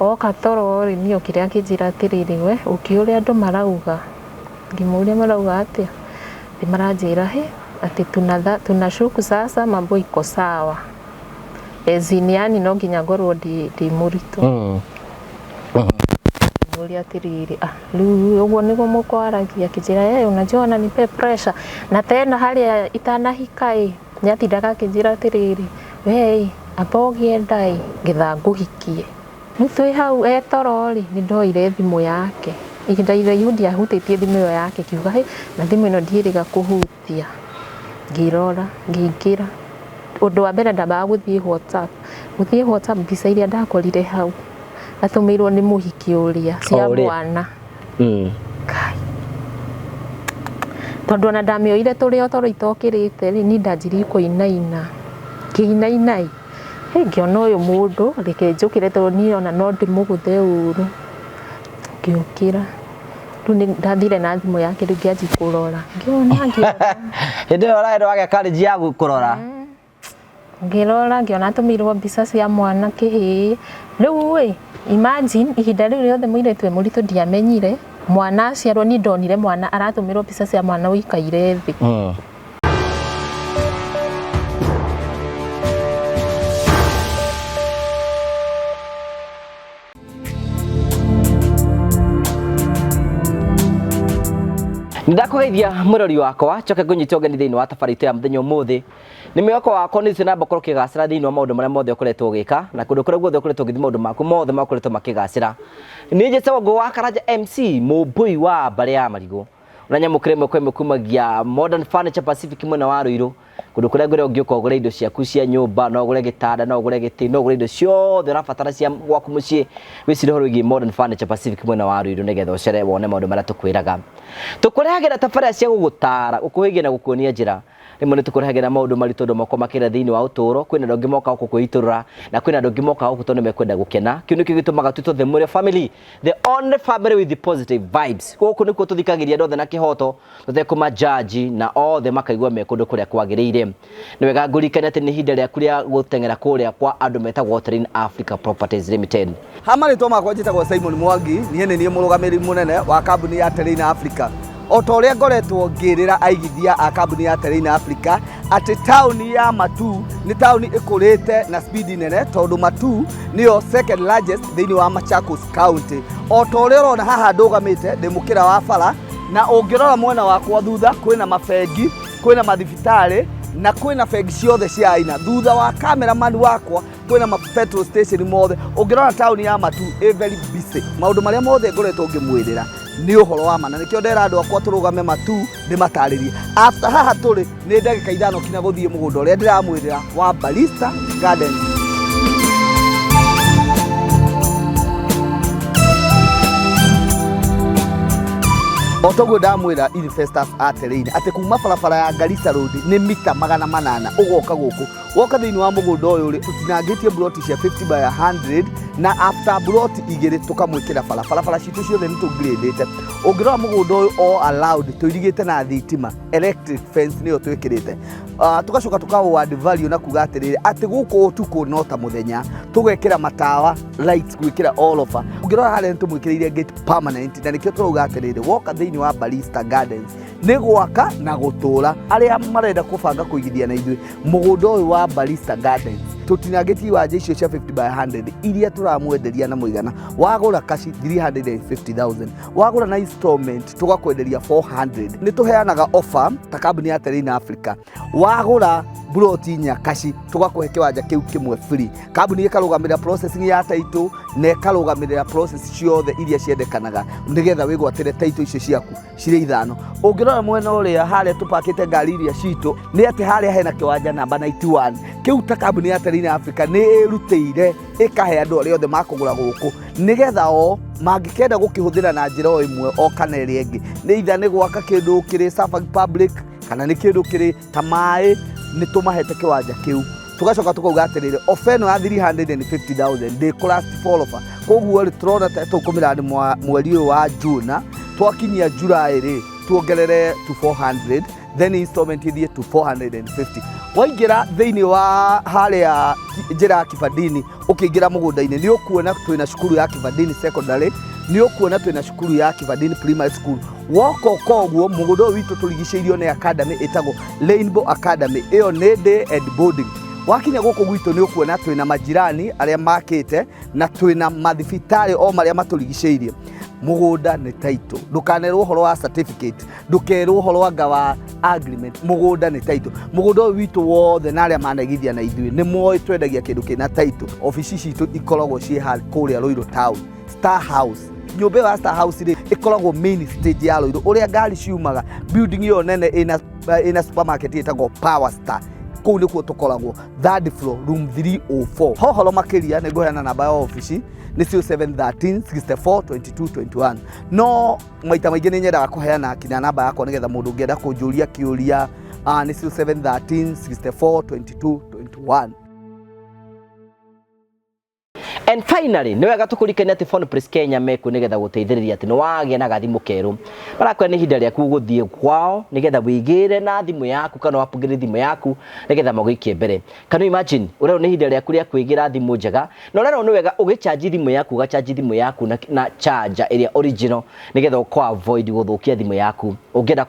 Oka toro rĩ, niĩ okire akĩnjĩra atĩrĩrĩ, we ũkĩ ũrĩa andũ marauga. Ngĩmũria marauga atĩa? Nĩ maranjĩra hĩ, atĩ tunashuku sasa mambo iko sawa. As in yani no nginya ngorwo ndĩ mũritũ. Ngĩmũria atĩrĩrĩ, ah, rĩu ũguo nĩguo mũkwaragia? Akĩnjĩra eh, unajua wananipe pressure. Na tena harĩa itanahika ĩ, nĩ atindaga akĩnjĩra atĩrĩrĩ, we ĩ, amba ũgĩe nda ĩ, ngetha ngũhikie. Rĩu twĩ hau e toro rĩ, nĩ ndoire thimũ yake. Ihinda iraihu ndiahutĩtie thimũ ĩyo yake, ngiuga hĩ, na thimũ ĩno ndiĩrĩga kũhutia. Ngĩrora, ngĩingĩra. Ũndũ wa mbere ndambaga gũthiĩ WhatsApp. Gũthiĩ WhatsApp mbica iria ndakorire hau, atũmĩirwo nĩ mũhiki ũrĩa, cia mwana. Kai. Tondũ ona ndamĩoire tũrĩ o toro itokĩrĩte rĩ, niĩ ndanjirie kũinaina. Ngĩinaina ĩ, hĩ ngĩona ũyũ mũndũ, reke njũkĩre tondũ niĩ ona no ndĩmũgũthe ũru. Ngĩũkĩra. Rĩu nĩ ndathire na thimũ yake rĩu ngĩanjia kũrora. Ngĩona ngĩona. Hĩndĩ ĩyo ũrarĩ wagĩa courage ya kũrora. Ngĩrora ngĩona atũmĩirwo mbica cia mwana kĩhĩĩ. Rĩu ĩ, imagine ihinda rĩu rĩothe mũirĩtu e mũritũ ndiamenyire, mwana aciarwo niĩ ndonire mwana aratũmĩrwo mbica cia mwana ũikaire thĩ. Nĩndakũgeithia mũrori wakwa njoke ngũnyite ũgeni thĩinĩ wa tabarĩra itũ ya mũthenya ũmũthĩ. Nĩ mwĩhoko wakwa nĩ na ũkorwo ũkĩgacĩra thĩinĩ wa maũndũ marĩa mothe ũkoretwo ũgĩka na kũndũ kũrĩa guothe ũkoretwo ũgĩthiĩ maũndũ maku mothe makoretwo makĩgacĩra. Niĩ njĩtagwo Ngũgũ wa Karanja MC mũmbũi wa mbarĩ ya marigũ. Na nyamũkĩra ĩmwe kwa ĩmwe kumagia Modern Furniture Pacific mwena wa Ruiru. Kũndũ kũrĩa ngwĩra ũngĩũka ũgũre indo ciaku cia nyũmba, no ũgũre gĩtanda, no ũgũre gĩtĩ, no ũgũre indo ciothe ũrabatara cia gwaku mũciĩ. Wĩcirie ũhoro wĩgiĩ Modern Furniture Pacific mwena wa Ruiru nĩgetha ũcere wone maũndũ marĩa tũkwĩraga. Tũkũrehagĩra tabarĩra cia gũgũtara, gũkũhĩgia na gũkuonia njĩra. Rĩmwe nĩ tũkũrehagĩra maũndũ maritũ andũ moka makĩra thĩinĩ wa ũtũũro. Kwĩna andũ angĩ mokaga gũkũ kwĩitũrũra na kwĩna andũ angĩ mokaga gũkũ tondũ nĩ mekwenda gũkena. Kĩu nĩkĩo gĩtũmaga twĩtwo The Mũrĩo Family, the only family with the positive vibes. Gũkũ nĩkuo tũthikagĩria andũ othe na kĩhoto, tũtekũmajaji na othe makaigua me kũndũ kũrĩa kwagĩrĩire. Nĩ wega ngũririkane atĩ nĩ ihinda rĩaku rĩa gũteng'era kũrĩa kwa andũ metagwo Terrain Africa Properties Limited. Ha marĩtwa makwa njĩtagwo Simon Mwangi, niĩ nĩ niĩ mũrũgamĩrĩri mũnene wa kambuni ya Terrain Africa. O ta ũrĩa ngoretwo ngĩrĩra aigithia a kambuni ya Terrain Africa atĩ taũni ya Matuu nĩ taũni ĩkũrĩte na speed nene tondũ Matuu nĩyo second largest thĩinĩ wa Machakos County. O ta ũrĩa ũrona haha ndũgamĩte ndĩ mũkĩra wa bara na ũngĩrora mwena wakwa thutha kwĩna mabengi, kwĩna mathibitarĩ na kwĩna bengi ciothe cia aina. Thutha wa cameraman wakwa kwĩna ma petrol station mothe. Ũngĩrora taũni ya Matuu ĩ very busy. Maũndũ marĩa mothe ngoretwo ngĩmwĩrĩra nĩ ũhoro wa ma na nĩkĩo ndera andũ akwa tũrũgame Matuu ndĩmatarĩrie. After haha tũrĩ nĩ ndagĩka ithano kinya gũthiĩ mũgũnda ũrĩa ndĩramwĩrĩra wa Barista Gardens. O toguo ndamwĩra investors a Terrain atĩ kuma barabara ya Garissa Road nĩ mita 800 ũgoka gũkũ. Woka thĩinĩ wa mũgũnda ũyũ rĩ, tũtinangĩtie mburoti cia 50 by 100 na after mburoti igĩrĩ tũkamwĩkĩra bara. Barabara citũ ciothe nĩ tũngirĩndĩte. Ũngĩrora mũgũnda ũyũ all allowed tũirigĩte na thitima, electric fence nĩyo twĩkĩrĩte. Tũgacoka tũka add value na kuga atĩrĩrĩ, atĩ gũkũ ũtukũ no ta mũthenya, tũgekĩra matawa lights gwĩkĩra all over. Ũngĩrora harĩa nĩ tũmwĩkĩrĩire gate permanent na nĩkĩo tũrauga atĩrĩrĩ, woka thĩinĩ wa Barista Gardens nĩ gwaka na gũtũra. Arĩa marenda kũbanga kũigithia na ithuĩ mũgũnda ũyũ wa Barista Gardens tũtinangĩtie iwanja icio cia 50 by 100 iria tũramwenderia na mũigana wagũra kaci 350,000, wagũra na installment tũgakwenderia 400. Nĩ tũheanaga offer ta kambuni ya Terrain Africa, wagũra mburoti inya kaci tũgakũhe kĩwanja kĩu kĩmwe free. Kambuni ĩkarũgamĩrĩra processing ya title na ĩkarũgamĩrĩra process ciothe iria ciendekanaga nĩgetha wĩgwatĩre title icio ciaku cirĩ ithano. Ũngĩrora mwena ũrĩa harĩa tũpakĩte ngari iria citũ nĩ atĩ harĩa hena kĩwanja namba 91 kĩu ta kambuni ya Terrain Africa nĩ ĩrutĩire ĩkahe andũ arĩa othe makũgũra gũkũ nĩgetha o mangĩkenda gũkĩhũthĩra na njĩra o ĩmwe o kana ĩrĩa ĩngĩ, nĩ either nĩ gwaka kĩndũ kĩrĩ serving public kana nĩ kĩndũ kĩrĩ ta maĩ, nĩ tũmahete kĩwanja kĩu. Tũgacoka tũkauga atĩrĩrĩ, offer ĩno ya 350,000 ndĩkũ last for offer. Koguo rĩ, tũrona ta tũkũmĩrani mweri ũyũ wa June, twakinyia July rĩ, tuongerere to 400, then installment ithiĩ to 450. Waingĩra thĩinĩ wa harĩa njĩra ya Kibandini, ũkĩingĩra mũgũnda-inĩ nĩ ũkuona twĩna cukuru ya Kibandini Secondary, nĩ ũkuona twĩna cukuru ya Kibandini Primary School. Woka ũka ũguo mũgũnda ũyũ witũ tũrigicĩirio nĩ academy ĩtagwo Rainbow Academy, ĩyo nĩ day and boarding. Wakinya gũkũ gwitũ nĩ ũkuona twĩna majirani arĩa makĩte na twĩna mathibitarĩ o marĩa matũrigicĩirie. Mũgũnda nĩ title, ndũkanerwo ũhoro wa certificate, ndũkerwo ũhoro anga wa agreement, mũgũnda nĩ title. Mũgũnda ũyũ witũ wothe na arĩa manegithia na ithuĩ nĩ moĩ twendagia kĩndũ kĩna title. Obici citũ ikoragwo ciĩ kũrĩa Ruiru Town, Star House. Nyũmba ĩyo ya Star House rĩ, ĩkoragwo main stage ya Ruiru, ũrĩa ngari ciumaga. Building ĩyo nene ĩna supermarket ĩtagwo Power Star, kũu nĩkuo tũkoragwo, third floor, room 304. Hohoro makĩria nĩ ngũheana namba ya obici nĩ 0713 64 22 21, no maita maingĩ nĩ nyendaga kũheana kinya namba yakwa nĩgetha mũndũ ũngĩenda kũnjũria kĩũria, nĩ 0713 64 22 21. And finally, nĩ wega tũkũrikania atĩ Phone Place Kenya mekuo nĩgetha gũteithĩrĩria atĩ nĩ wagĩa na gathimũ kerũ. Marakwĩra nĩ ihinda rĩaku gũthiĩ kwao nĩgetha wĩgĩre na thimũ yaku kana upgrade thimũ yaku nĩgetha magũikie mbere. Can you imagine? Ũrerwo nĩ ihinda rĩaku rĩa kwĩgĩra thimũ njega na ũrerwo nĩ wega ũgĩcharge thimũ yaku, ũgacharge thimũ yaku na charger ĩrĩa original nĩgetha ũko avoid gũthũkia thimũ yaku. Ũngĩenda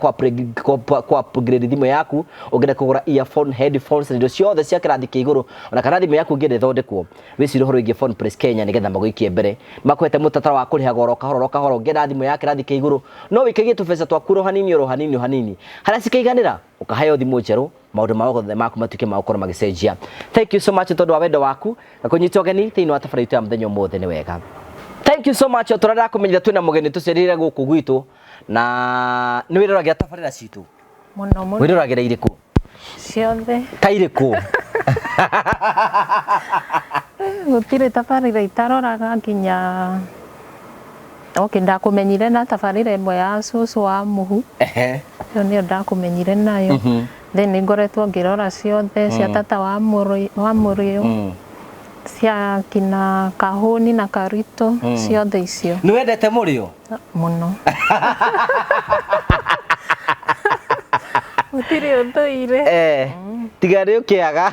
kwa upgrade thimũ yaku, ũngĩenda kũgũra earphone, headphones na indo ciothe cia kĩrathi kĩa igũrũ, ona kana thimũ yaku ũngĩenda ĩthondekwo, wĩcirie ũhoro wĩgiĩ Phone Place Kenya nĩgetha magũikie mbere. Makuhete mũtaratara wa kũrĩha oro kahora oro kahora. Ũngĩenda thimũ ya kĩrathi kĩa igũrũ, no wĩikagie tũbeca twaku oro hanini oro hanini o hanini harĩa cikaiganĩra, ũkaheo thimũ njerũ, maũndũ mothe maku matuĩke ma gũkorwo magĩcenjia. Thank you so much tondũ wa wendo waku na kũnyita ũgeni thĩinĩ wa tabarĩra itũ ya mũthenya ũmũthĩ. Nĩ wega, thank you so much. O tũrĩa ndakũmenyithia, twĩna mũgeni tũcerire gũkũ gwitũ na nĩ wĩroragĩra tabarĩra citũ? Mũno mũno. Wĩroragĩra irĩkũ? Ciothe. Ta irĩkũ? Gũtirĩ tabarĩra itaroraga nginya okay, ndakũmenyire na tabarĩra ĩmwe ya cũcũ wa mũhu. Ĩyo nĩyo ndakũmenyire nayo. Then nĩ ngoretwo ngĩrora ciothe cia tata wa mũrĩo, cia kina Kahũni na Karito, ciothe icio. Nĩ wendete mũrĩo? Mũno, gũtirĩ ũthũire. Eh, tiga nĩ ũkĩaga.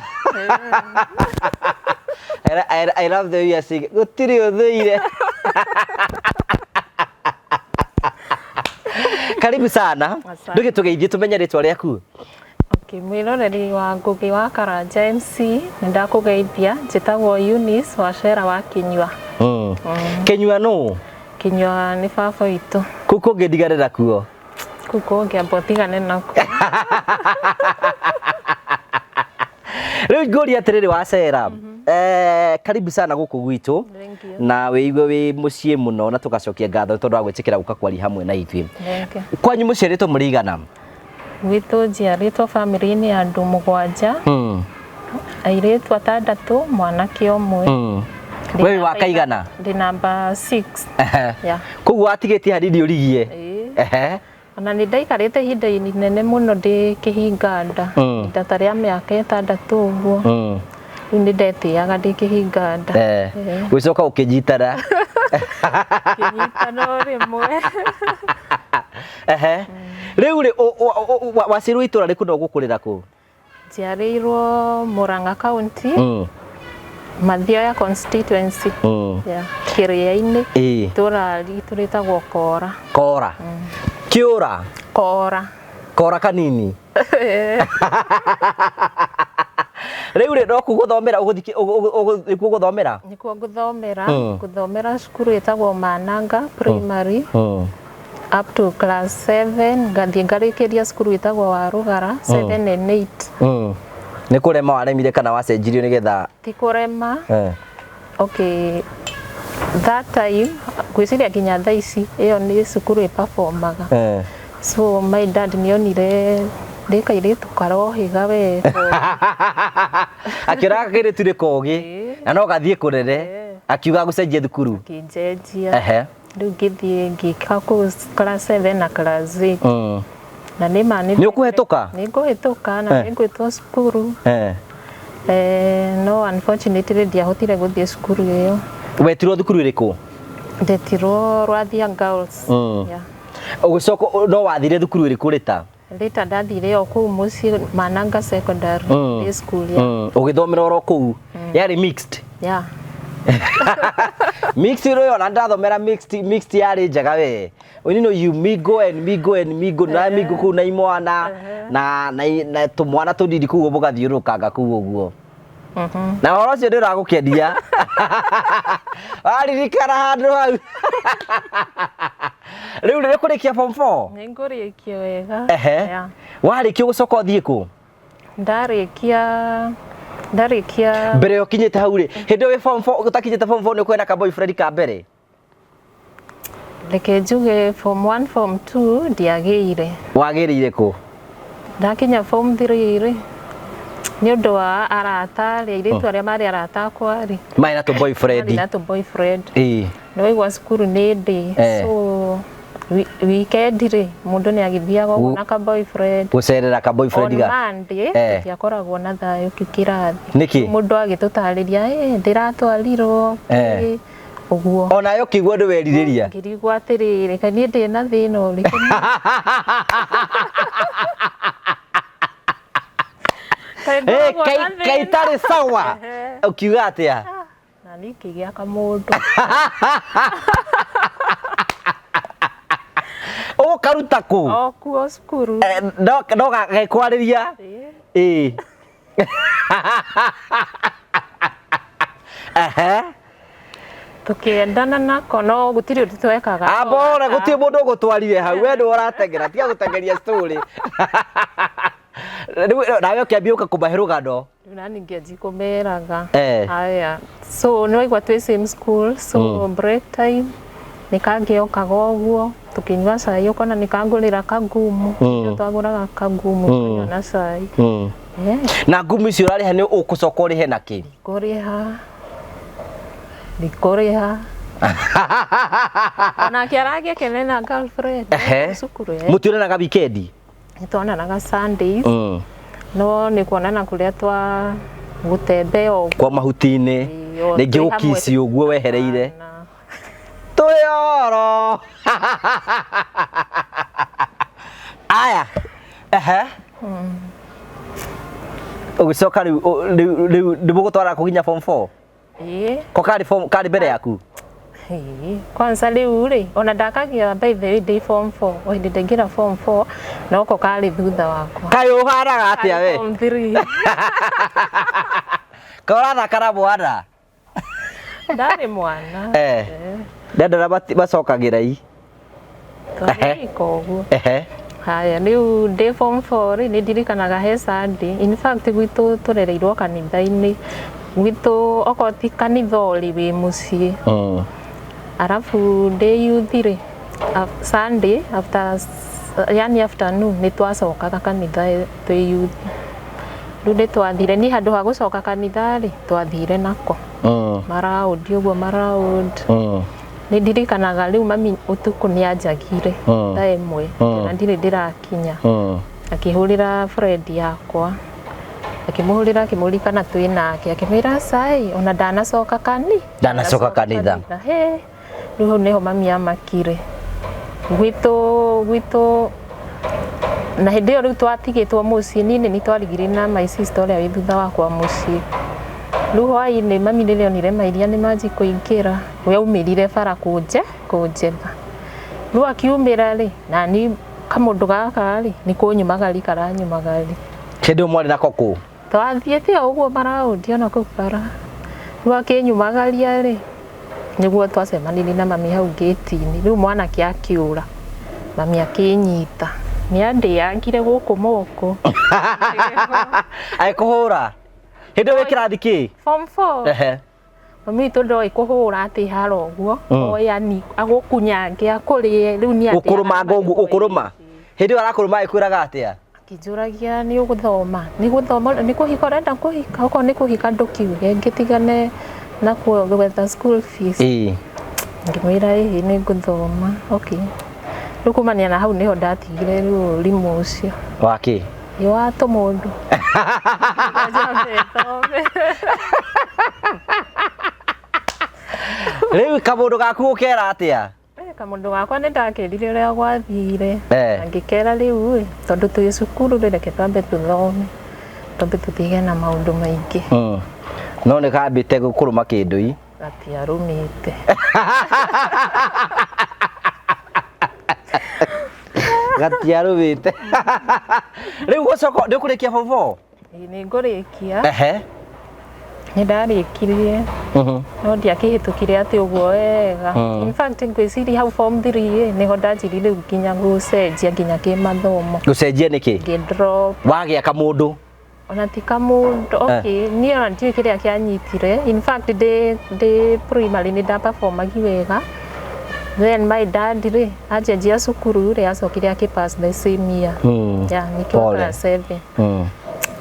I love the way you are saying gũtirĩ ũthũire. Karibu sana. Asante. Ndũgĩtũgeithie tũmenye rĩtwa rĩaku. Okay, mwĩroreri wa Ngugi wa Karanja MC, nĩ ndakũgeithia. Njĩtagwo Eunice Wacera wa Kinyua. Kĩnyua nũ? Kinyua nĩ baba witũ. Kũu kũngĩ ndiganĩra kuo. Kũu kũngĩ amba ũtigane nakuo. Rĩu ngũria atĩrĩrĩ, Wacera, karibu sana gũkũ gwitũ. Thank you. Na wĩigue wĩ mũciĩ mũno na tũgacokia ngatho tondũ wa gwĩtĩkĩra gũka kwaria hamwe na ithuĩ. Thank you. Kwanyu mũciarĩtwo mũrĩ igana? Gwitũ njiarĩtwo bamĩrĩ-inĩ ya andũ mũgwanja, airĩtu atandatũ, mwanake ũmwe. We wĩ wa kaigana? Ndĩ namba 6. Yeah. Koguo watigĩtie hanini ũrigie. Ĩĩ. Ona nĩ ndaikarĩte ihinda inene mũno ndĩ kĩhinga nda, ihinda ta rĩa mĩaka 6 ũguo. Rĩu nĩ ndetĩaga ndĩ kĩhinga nda. Gũcoka ũkĩnyitana. Kĩnyitana o rĩmwe. Rĩu rĩ, waciarĩirwo itũra rĩkũ na ũgũkũrĩra kũ? Njiarĩirwo Murang'a County, Mathioya constituency. Yeah. Kĩrĩa-inĩ. Itũra ritũ rĩtagwo Kora. Kora kĩũra? Kora. Kora kanini. Rĩu rĩ, no gũthomera ũgũthiĩ nĩkuo gũthomera? Nĩkuo ngũthomera. Ngũthomera cukuru ĩtagwo Mananga Primary up to class 7, ngathiĩ ngarĩkĩria cukuru ĩtagwo Warũgara 7 and 8. Nĩ kũrema waremire kana wacenjirio nĩgetha? Ti kũrema. Okay, that time, ngwĩciria nginya thaa ici ĩyo nĩ cukuru ĩperformaga. So my dad nĩonire ndĩ kairĩtu karohĩga we. Akĩonaga kairĩtu nĩ kogĩ na no gathiĩ kũnene, akiuga gũcenjia thukuru. Akĩnjenjia. Rĩu ngĩthiĩ ngĩka kũu class 7 na class 8. Na nĩ ma Nĩ ũkũhetũka? Nĩ ngũhĩtũka na nĩ ngwĩtwo cukuru. No unfortunately ndiahotire gũthiĩ cukuru ĩyo. Wetirwo thukuru ĩrĩkũ? Ndetirwo Rwathia Girls. Yeah. Ũgĩcoka no wathire thukuru ĩrĩkũ rĩta? Later ndathire o kũu mũciĩ Mananga Secondary day school ya. Ũgĩthomera oro kũu yarĩ mixed? Yeah. Mixed rĩ, ona ndathomera mixed, mixed yarĩ njega we. You know, you mingle and mingle and mingle na mingle kũu na imwana na tũmwana tũnini kũu mũgathiũrũrũkanga kũu ũguo. Na ũhoro ũcio nĩ ũragũkenia waririkana handũ hau rĩu nĩ kũrĩkia form 4? Nĩ ngũrĩkia wega. Ehe. Yeah. Warĩkia ũgũcoka ũthiĩ kũ? Ndarĩkia Mbere ũkinyĩte hau rĩ, hĩndĩ ĩyo wĩ form 4, ũtakinyĩte form 4, nĩ ũkwenda ka boyfriend ka mbere? Reke njuge form 1, form 2 ndiagĩire. Wagĩrĩire kũ? Ndakinya form 3 rĩ, nĩ ũndũ wa arata rĩ, airĩtu arĩa marĩ arata akwa rĩ, marĩ na tũ boyfriend. Marĩ na tũ boyfriend. Ĩĩ. Nĩ waigua cukuru nĩ ndĩ. So weekend rĩ, mũndũ nĩ agĩthiaga ũguo na ka boyfriend. Gũcerera ka boyfriend On ga. Monday tũtiakoragwo na thayũ kĩrathi. Nĩkĩ? Mũndũ agĩtũtarĩria, ndĩratwarirwo ũguo. Onawe ũkĩigua ũndũ werirĩria? Ngĩrigwo atĩrĩrĩ, kaĩ niĩ ndĩ na thĩna ũrĩkũ? Kaĩ ngoragwo na thĩna? Kaĩ itarĩ sawa? Ehe. Ũkiuga atĩa? Na niĩ ngĩgĩa kamũndũ. Ũgũkaruta kũ? O kuo cukuru. No gagĩkwarĩria? Ĩĩ. Ĩĩ. Ehe. Tũkĩendana nako no gũtirĩ ũndũ twekaga. Ambora gũtirĩ mũndũ ũgũtwarire hau, we nĩwe ũrateng'era, tiga gũteng'eria story. Rĩu nawe ũkĩambia ũka kũmahe rũgano. Rĩu nani ngĩanjia kũmeraga. Eh. Aya. So nĩ waigua twĩ same school, so break time nĩ kangĩokaga ũguo tũkĩnyua cai, ũkona nĩ kangũrĩra kagumu. Mm. Twagũraga kagumu tũkanyua na cai. Na ngumu icio ũrarĩha nĩ ũgũcoka ũrĩhe na kĩ? Ndikũrĩha. Ndikũrĩha. Onake aragĩkene na girlfriend cukuru. Mũtionanaga weekend? Nĩ tuonanaga Sundays. No nĩ kuonana kũrĩa twa gũtembea ũguo. Kwa mahuti-inĩ. Ĩĩ, o Rĩngĩ twĩ hamwe. gũkici ũguo wehereire. Tũrĩ oro. Aya. Ehe. Ũgĩcoka rĩu rĩu rĩu nĩ mũgũtwara kũ nginya form 4? Ĩĩ. Ko karĩ form karĩ mbere yaku? Ĩĩ. Kwanza rĩu rĩ, ona ndakagĩa by the way ndĩ form 4, o hĩndĩ ndaingĩra form 4, noko karĩ thutha wakwa. Kaĩ ũhanaga atĩa we? Form 3. Kaĩ ũrathaka na mwana? Ndarĩ mwana. Ndendera macokagĩra i. Twagĩka ũguo. Ehe. Haya, rĩu ndĩ form 4 rĩ, nĩ ndirikanaga he Sunday. In fact gwitũ tũrereirwo kanitha-inĩ. Gwitũ okorwo ti kanitha ũrĩ wĩ mũciĩ. Arabu ndĩ youth rĩ, Sunday after, yani afternoon nĩ twacokaga kanitha twĩ youth. Rĩu nĩ twathire, niĩ handũ ha gũcoka kanitha rĩ, twathire nako. Maraũndi ũguo maraũndi. Nĩ ndirikanaga rĩu mami ũtukũ nĩ anjagire thaa 1 na ndirĩ ndĩrakinya. Akĩhũrĩra friend yakwa. Akĩmũhũrĩra akĩmũria kana twĩ nake, akĩmwĩra cai ona ndanacoka kani. Ndanacoka kanitha. He. Rĩu hau nĩho mami amakire. Gwitũ na hĩndĩ ĩyo rĩu twatigĩtwo mũciĩ, niĩ nĩ twarigire na my sister ũrĩa wĩ thutha wakwa mũciĩ. Rĩu hwaĩ-inĩ mami rĩrĩa onire mairia nĩ manji kũingĩra, we aumĩrire bara kũnjetha. Rĩu akiumĩra rĩ, na niĩ kamũndũ gaka rĩ, nĩ kũnyumagari karanyumagari. Hĩndĩ ĩyo mwarĩ nako kũ? Twathiĩte o ũguo maraũndi ona kũu bara. Rĩu akĩnyumagaria rĩ, nĩguo twacemanirie na mami hau gate-inĩ. Rĩu mwanake akĩũra, mami akĩnyita. Nĩ andĩangire gũkũ moko. Agĩkũhũra? Hĩndĩ ĩyo wĩ kĩrathi kĩ? Form 4. Ehe. Mami witũ ndoĩ kũhũra atĩ haro ũguo. Oya ni agũkunyange akũrĩe. Rĩu nĩ andĩaga Gũkũrũmanga ũguo, magego gũkũrũma. Hĩndĩ ĩyo arakũrũma agĩkwĩraga atĩa? Akĩnjũragia nĩ ũgũthoma, nĩ gũthoma, nĩ kũhika ũrenda kũhika, okorwo nĩ kũhika ndũkiuge ngĩtigane na gwetha school fees. Ĩĩ. Ngĩmwĩra ĩĩ nĩ ngũthoma. Okay. Rĩu kumania na hau nĩho ndatigire rĩu ũrimũ ũcio. Wa kĩ? Nĩ wa tũmũndũ. Njambe thome. Rĩu kamũndũ gaku ũkera atĩa? Kamũndũ wakwa nĩ ndakĩrire ũrĩa gwathire. Eh. Na ngĩkera rĩu ĩ, tondũ twĩ cukuru rĩ, reke twambe tũthome, twambe tũtige na maũndũ maingĩ. No nĩ kambĩte kũrũma kĩndũ i. Gatiarũmĩte. Gatiarũmĩte. Rĩu gũcoka nĩ ũkũrĩkia form 4? Ĩĩ, nĩ ngũrĩkia. Ehe. Nĩ ndarĩkirie. No ndiakĩhĩtũkire atĩ ũguo wega. In fact ngwĩciria hau form 3 ĩ, nĩho ndanjirie rĩu nginya gũcenjia nginya kĩmathomo. Gũcenjia nĩkĩ? Ngĩ drop. Wagĩa kamũndũ. Ona ti kamũndũ. Okay, niĩ ona ndiũĩ kĩrĩa kĩanyitire. In fact ndĩ primary nĩ ndaperformagi wega. Then my dad rĩ, anjenjia cukuru rĩ, acokire akĩ pass the same year. Yeah, nĩkĩo Pole. class 7.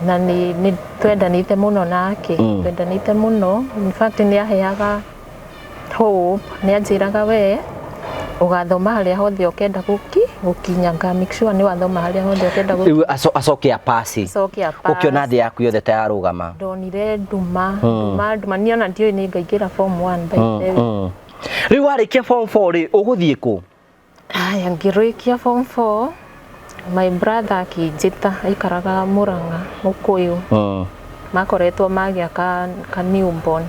Na nĩ twendanĩte mũno nake. Twendanĩte mũno. In fact nĩ aheaga hope, nĩ anjĩraga we ũgathoma harĩa hothe ũkenda gũkinya, nga make sure nĩ wathoma harĩa hothe ũkenda gũkinya. Rĩu acoke apasi. Acoke apass. Ũkĩona thĩ yaku yothe ta yarũgama. Ndonire nduma, nduma, nduma. Niĩ ona ndiũĩ nĩ ngaingĩra form 1 by the way. Rĩu warĩkia form 4 rĩ, ũgũthiĩ kũ? Aya, ngĩrĩkia form 4, my brother akĩnjĩta, aikaraga Mũrang'a, Mũkũyũ. Makoretwo magĩa ka newborn.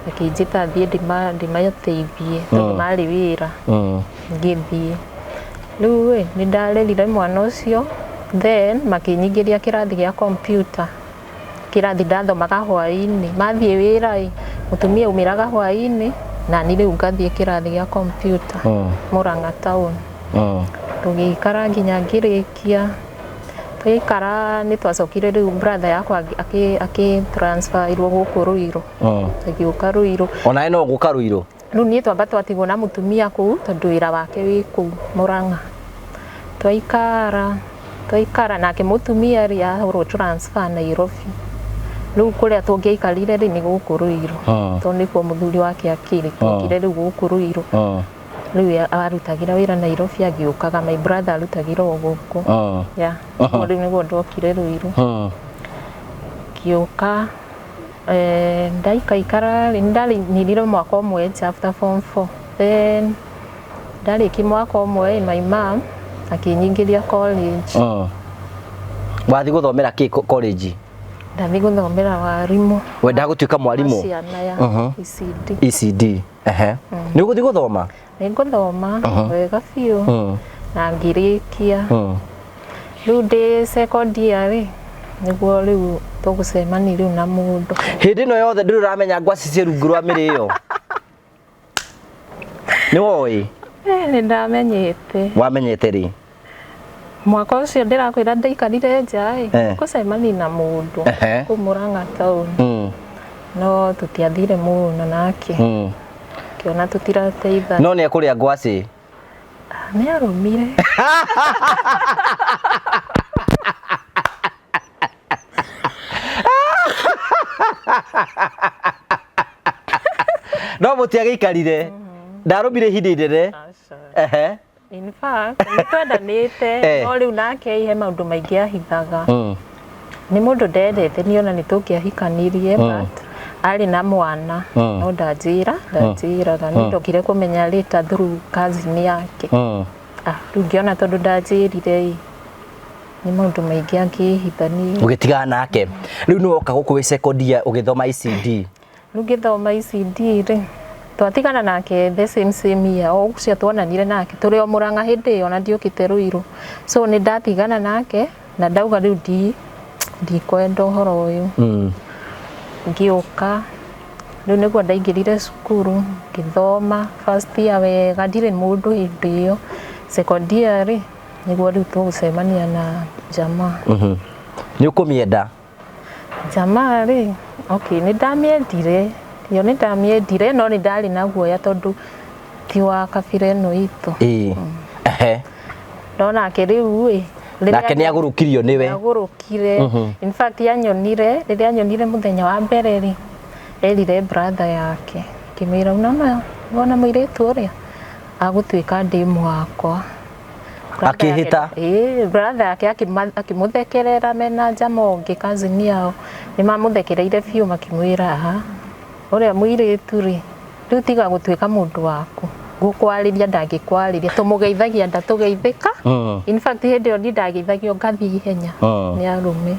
Akĩnjĩta thiĩ ndĩmateithie tondũ marĩ wĩra. Ngĩthiĩ. Rĩu ĩ, nĩ ndarerire mwana ũcio, then makĩnyingĩria kĩrathi gĩa computer. Kĩrathi ndathomaga hwaĩ-inĩ. Mathiĩ wĩra ĩ, mũtumia aumĩraga hwaĩ-inĩ, na niĩ rĩu ngathiĩ kĩrathi gĩa computer Mũrang'a town. Tũgĩikara nginya ngĩrĩkia. Twaikara nĩ twacokire rĩu brother yakwa akĩ transfer irwo gũkũ Ruiru. Agĩũka Ruiru. Onawe no gũka Ruiru? Rĩu niĩ twamba twatigwo na mũtumia kũu tondũ wĩra wake wĩ kũu Mũrang'a. Twaikara, twaikara nake mũtumia rĩ ahũrwo transfer Nairobi. Rĩu kũrĩa tũngĩaikarire rĩ nĩ gũkũ Ruiru. Tondũ nĩkuo mũthuri wake akĩrĩ. Twokire rĩu gũkũ Ruiru. Rĩu arutagĩra wĩra Nairobi agĩũkaga, my brother arutagĩra o gũkũ. Yeah. Ũguo rĩu nĩguo ndokire Ruiru. Ngĩũka, ndaikaikara rĩ, nĩndaninire mwaka ũmwe nja after form 4. Then ndarĩkia mwaka ũmwe my mom akĩnyingĩria college. Wathiĩ gũthomera kĩ college? Ndathiĩ gũthomera warimũ. Wendaga gũtuĩka mwarimũ? Ciana ya ECD. ECD. Ehe. Nĩ ũgũthiĩ gũthoma? Nĩ ngũthoma wega biũ na ngĩrĩkia. Rĩu ndĩ second year rĩ, nĩguo rĩu tũgũcemania rĩu na mũndũ. Hĩndĩ ĩno yothe ndũrĩ ũramenya ngwacĩ ciĩ rungu rwa mĩrĩ ĩyo? Nĩ woĩ? Nĩ ndamenyete. Wamenyete rĩ? Mwaka ũcio ndĩrakwĩra ndaikarire nja ĩ, ngũcemania na mũndũ kũu Mũrang'a town. No tũtiathire mũno nake. Ngĩona tũtirateithania. No nĩ ekũrĩa ngwacĩ? Nĩ arũmire. No mũtiagĩikarire. Ndarũmire ihinda inene. Ehe. In fact, nĩ twendanĩte, no rĩu nake he maũndũ maingĩ ahithaga. Nĩ mũndũ ndendete niĩ ona nĩ tũngĩahikanirie, but arĩ na mwana, no ndanjĩraga. Nĩ ndokire kũmenya later through cousin yake. Rĩu ngĩona tondũ ndanjĩrire ĩ, nĩ maũndũ maingĩ angĩhitha niĩ. Ũgĩtigana nake. Rĩu nĩ woka gũkũ wĩ second year ũgĩthoma ECD. Rĩu ngĩthoma ECD rĩ, twatigana nake the same year, o ũcio tuonanire nake tũrĩ o Mũrang'a hĩndĩ ĩyo na ndiũkĩte Ruiru. So nĩ ndatigana nake na ndauga rĩu ndikwenda ũhoro ũyũ. Ngĩũka rĩu nĩguo ndaingĩrire cukuru ngĩthoma first year wega, ndirĩ mũndũ hĩndĩ ĩyo. Second year rĩ, nĩguo rĩu tũgũcemania na jamaa. Nĩ ũkũmĩenda? Jamaa rĩ, okay, nĩ ndamĩendire. Ĩyo nĩ ndamĩendire no nĩ ndarĩ na guoya tondũ ti wa kabira ĩno itũ. Ehe. No nake rĩu ĩ, Nake nĩ agũrũkirio nĩwe. Agũrũkire. In fact anyonire, rĩrĩa anyonire mũthenya wa mbere rĩ, erire brother yake, akĩmwĩra unaona wona mũirĩtu ũrĩa agũtuĩka ndĩmu wakwa. Akĩhĩta? Ĩĩ, brother yake akĩmũthekerera mena njama ũngĩ cousin yao. Nĩ mamũthekereire biũ makĩmwĩra, aha, ũrĩa mũirĩtu rĩ, rĩu tiga gũtuĩka mũndũ waku. Gũkwarĩria ndangĩkwarĩria, tũmũgeithagia ndatũgeithĩka. In fact hĩndĩ ĩyo niĩ ndageithagio ngathiĩ ihenya nĩ arũme.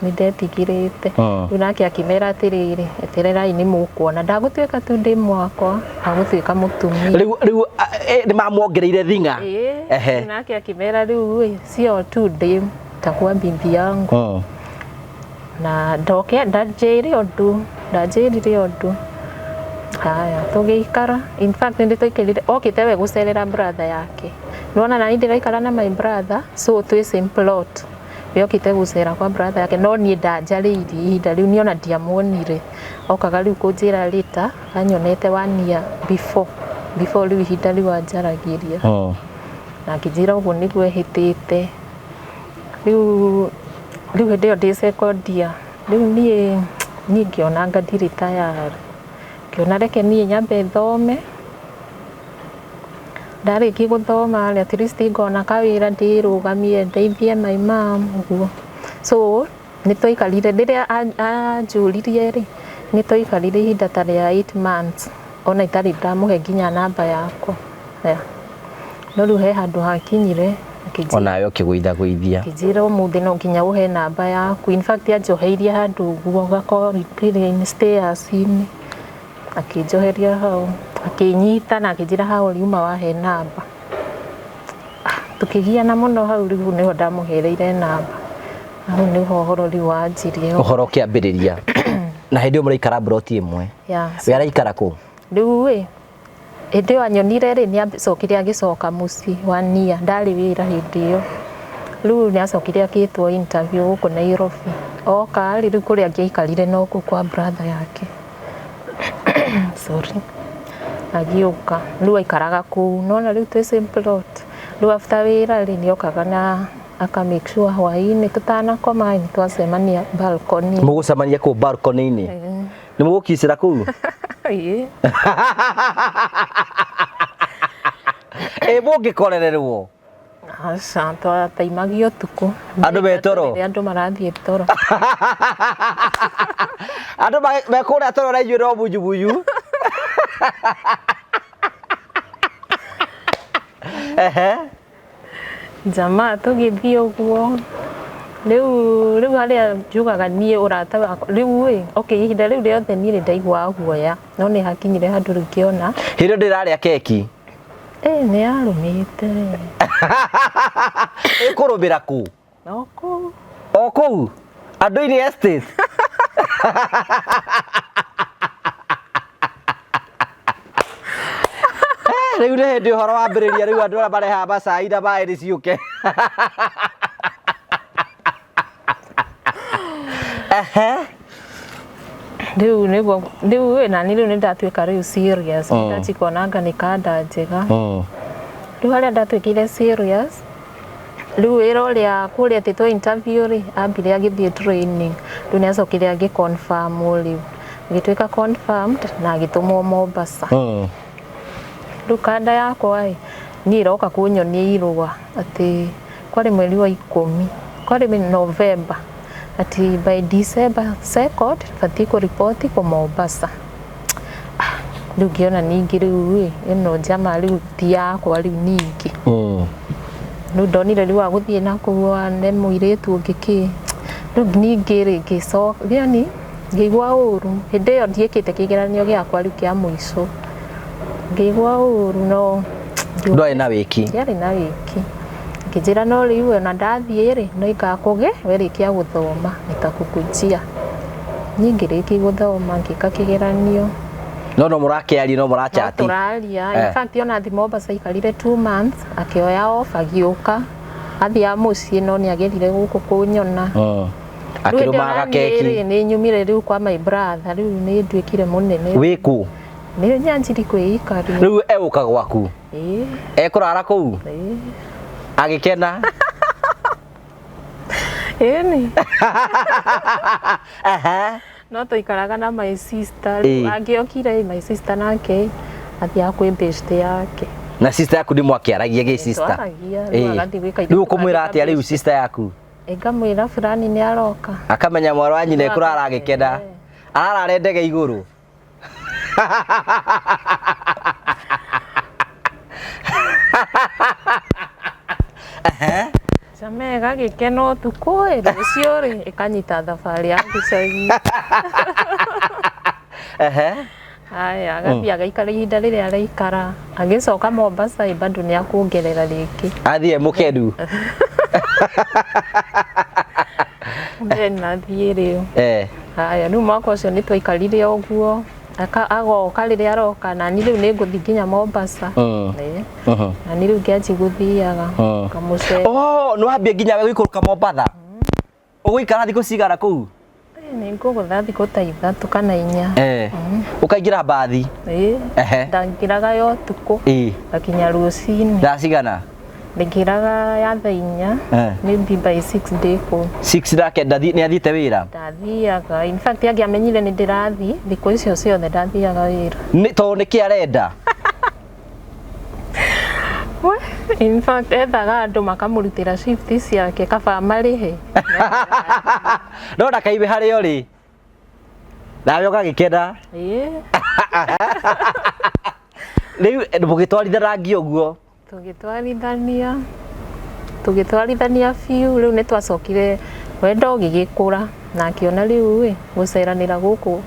Nĩ ndetigĩrĩte. Rĩu nake akĩmera atĩrĩrĩ, etererai nĩ mũkuona, ndagũtuĩka tu ndĩ mwakwa, agũtuĩka mũtumia. Rĩu nĩ mamuongereire thing'a. Ĩĩ, Ehe. rĩu nake akĩmera rĩu ĩ, sio tu ndĩ takuwa bibi yangu. Na ndoke ndanjĩre ũndũ, ndanjĩrire ũndũ. Haya, tũgĩikara. In fact nĩ twaikarire, okĩte we gũcerera brother yake. Nĩwona nani ndĩraikara na my brother, so twĩ same plot. We okĩte gũcera kwa brother yake, no niĩ ndanjarĩirie ihinda rĩu, niĩ ona ndiamuonire. Okaga rĩu kũnjĩra later, anyonete one year before, before rĩu ihinda rĩu anjaragĩria. Na akĩnjĩra ũguo nĩguo ehĩtĩte. Rĩu hĩndĩ ĩyo ndĩ second year, rĩu niĩ ngĩona anga ndirĩ tayari. Ngĩona reke niĩ nyambe thome. Ndarĩkia gũthoma rĩ, at least ngona kawĩra ndĩrũgamie ndeithie my mom ũguo. So nĩ twaikarire, rĩrĩa anjũririe rĩ, nĩ twaikarire ihinda ta rĩa 8 months ona itarĩ ndamũhe nginya namba yakwa. Yeah. No rĩu he handũ hakinyire akĩnjĩra, Onawe ũkĩgũithagũithia. Akĩnjĩra ũmũthĩ no nginya ũhe namba yaku. In fact anjoheirie handũ ũguo gakorire stairs-inĩ. Akĩnjoheria hau, akĩnyita na akĩnjĩra hau ũriuma wahe namba. Tũkĩgiana mũno hau, rĩu nĩho ndamũhereire namba. Hau nĩho ũhoro rĩu wanjirie. Ũhoro ũkĩambĩrĩria. Na hĩndĩ ĩyo mũraikara mburoti ĩmwe. Yeah. We araikara kũ? Rĩu ĩ, hĩndĩ ĩyo anyonire rĩ, nĩ acokire agĩcoka mũciĩ wa nia, ndarĩ wĩra hĩndĩ ĩyo. Rĩu nĩ acokire akĩtwo interview gũkũ Nairobi. Oka rĩ, rĩu kũrĩa angĩaikarire no kũu kwa brother yake. Sorry. Agĩũka, rĩu aikaraga kũu, nona rĩu twĩ same plot. Rĩu after wĩra rĩ, nĩ okaga na aka make sure hwaĩ-inĩ tũtanakoma nĩ twacemania balcony. Mũgũcemania kũu balcony-inĩ? Nĩ mũgũkicĩra kũu? Ĩĩ. Ĩ mũngĩkorererwo? Aca, twataimagia ũtukũ. Andũ me toro? Rĩrĩa andũ marathiĩ toro. Andũ me kũrĩa toro na inyuĩ no bunyu. Ehe. Jamaa tũgĩthiĩ ũguo. Rĩu harĩa njugaga niĩ ũrata wakwa, rĩu ĩ, okay, ihinda rĩu rĩothe niĩ nĩ ndaiguaga guoya, no nĩ hakinyire handũ rĩu ngĩona. Hĩndĩ ĩyo ndĩrarĩa keki. Ĩ, nĩ yarũmĩte. Ĩkũrũmĩra kũ? No kũu. O kũu? Andũ-inĩ estate? Rĩu nĩ hĩndĩ ũhoro wambĩrĩria, rĩu andũ arĩa marehaga macai na maĩ nĩ ciũke. Ehe. Rĩu nĩguo, rĩu ĩ, nani rĩu nĩ ndatuĩka rĩu serious. Ndachikona anga nĩ kanda njega. Rĩu harĩa ndatuĩkire serious, rĩu wĩra ũrĩa kũrĩa etĩtwo interview rĩ, ambire agĩthiĩ training. Rĩu nĩ acokire agĩ confirm rĩu. Agĩtuĩka confirmed na agĩtũmwo Mombasa. Rĩu kanda yakwa ĩ, niĩ ĩroka kũnyonia irũa atĩ kwarĩ mweri wa 10, kwarĩ November, atĩ by December 2nd batiĩ kũriboti kũ Mombasa. Rĩu ngĩona ningĩ rĩu ĩ, ĩno njama rĩu ti yakwa rĩu ningĩ. Rĩu ndonire rĩu agũthiĩ na kũu ane mũirĩtu ũngĩ kĩ. Rĩu ningĩ rĩ, ngĩcoka, yani ngĩigua ũru. Hĩndĩ ĩyo ndiĩkĩte kĩgeranio gĩakwa rĩu kĩa mũico. Ngĩigua ũru no Ndwarĩ na wĩki. Ndiarĩ na wĩki. Ngĩnjĩra no rĩu ona ndathiĩ rĩ, no ingakũgĩ werĩkia gũthoma nitakũkujia. Niĩ ngĩrĩkia gũthoma ngĩka kĩgeranio. No no mũrakĩaria, no mũrachati. No tũraria. In fact ona athiĩ Mombasa aikarire 2 months, akĩoya off agĩũka. Athiaga mũciĩ no nĩ agerire gũkũ kũnyona. Akĩrũmaga keki. Rĩu nĩ nyumire rĩu kwa my brother, rĩu nĩ nduĩkire mũnene. Wĩ kũ? Nĩ nyanjiri kwĩikaria. Rĩu egũka gwaku? Ĩĩ. Ekũrara kũu? Ĩĩ. Agĩkena? Ĩni. Aha. No tũikaraga na my sister. Ĩĩ. Angĩokire my sister nake athiaga kwĩ best yake. Na sister yaku nĩ mwakĩaragia gĩ sister? Twaragia, rĩu agathiĩ gwĩka Rĩu ũkũmwĩra atĩa rĩu sister yaku? Ngamwĩra fulani nĩ aroka. Akamenya mwarĩ wa nyina ekũrara agĩkena. Ararara ndege igũrũ. Ĩgagĩkena ũtukũ ĩ, rũciũ rĩ ĩkanyita thabarĩ ya gĩcagi. Ehe. Haya, agathiĩ agaikara ihinda rĩrĩa araikara, agĩcoka Mombasa ĩ bado nĩ akuongerera rĩngĩ. Athiĩ mũkendu. Then athiĩ rĩu. Eh. Haya, rĩu mwaka ũcio nĩ twaikarire ũguo, agoka rĩrĩa aroka, na niĩ rĩu nĩ ngũthiĩ nginya Mombasa. Ĩĩ. Na niĩ rĩu ngĩanjia gũthiaga, ngamũcera. Oh, nĩ wambia nginya we gũikũrũka Mombatha? Ũgũikara thikũ cigana kũu? Nĩ ngũgũtha thikũ ta 3 kana 4. Ũkaingĩra mbathi? Ĩĩ. Ndangĩraga ya ũtukũ. Ngakinya rũcinĩ. Thaa cigana? Ndingĩraga ya thaa 4. Maybe by 6 ndĩ kũu. 6 nake nĩ athiĩte wĩra? Ndathiaga. In fact angĩamenyire nĩ ndĩrathiĩ, thikũ icio ciothe ndathiaga wĩra. Nĩ tondũ nĩkĩ arenda? We, in fact ethaga andũ makamũrutĩra shift ciake kaba marĩhe. No ndakaibe harĩa ũrĩ. Nawe ũgagĩkena. Ĩĩ. Rĩu mũgĩtwarithanagia ũguo? Tũgĩtwarithania, tũgĩtwarithania biũ, rĩu nĩ twacokire wendo ũgĩgĩkũra na akĩona rĩu ĩ gũceranĩra gũkũ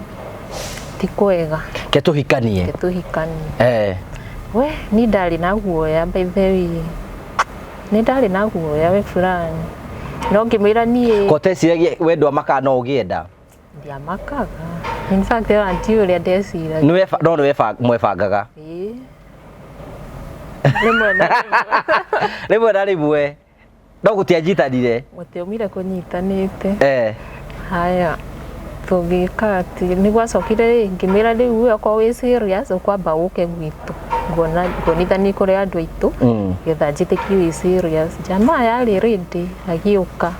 ti kwega. Ke tũhikanie. Ke tũhikanie. We, ni ndarĩ na guoya by the way. Nĩ ndarĩ na guoya we fulani. No ngĩmwĩra niĩ. Ko teciragia wendo amakaga no ũgĩenda? Ndiamakaga. In fact, ona ndiũĩ ũrĩa ndeciragia. No nĩ mwebangaga? Ĩĩ. Rĩmwe na rĩmwe. Rĩmwe na rĩmwe. No gũtianyitanire? Gũtiaumire kũnyitanĩte. Haya, tũgĩka atĩ nĩ gwacokire rĩ, ngĩmwĩra rĩu we okorwo wĩ serious ũkwamba ũke gwitũ. Nguonithanie kũrĩ andũ aitũ, getha njĩtĩkie wĩ serious. Jamaa yarĩ ready, agĩũka.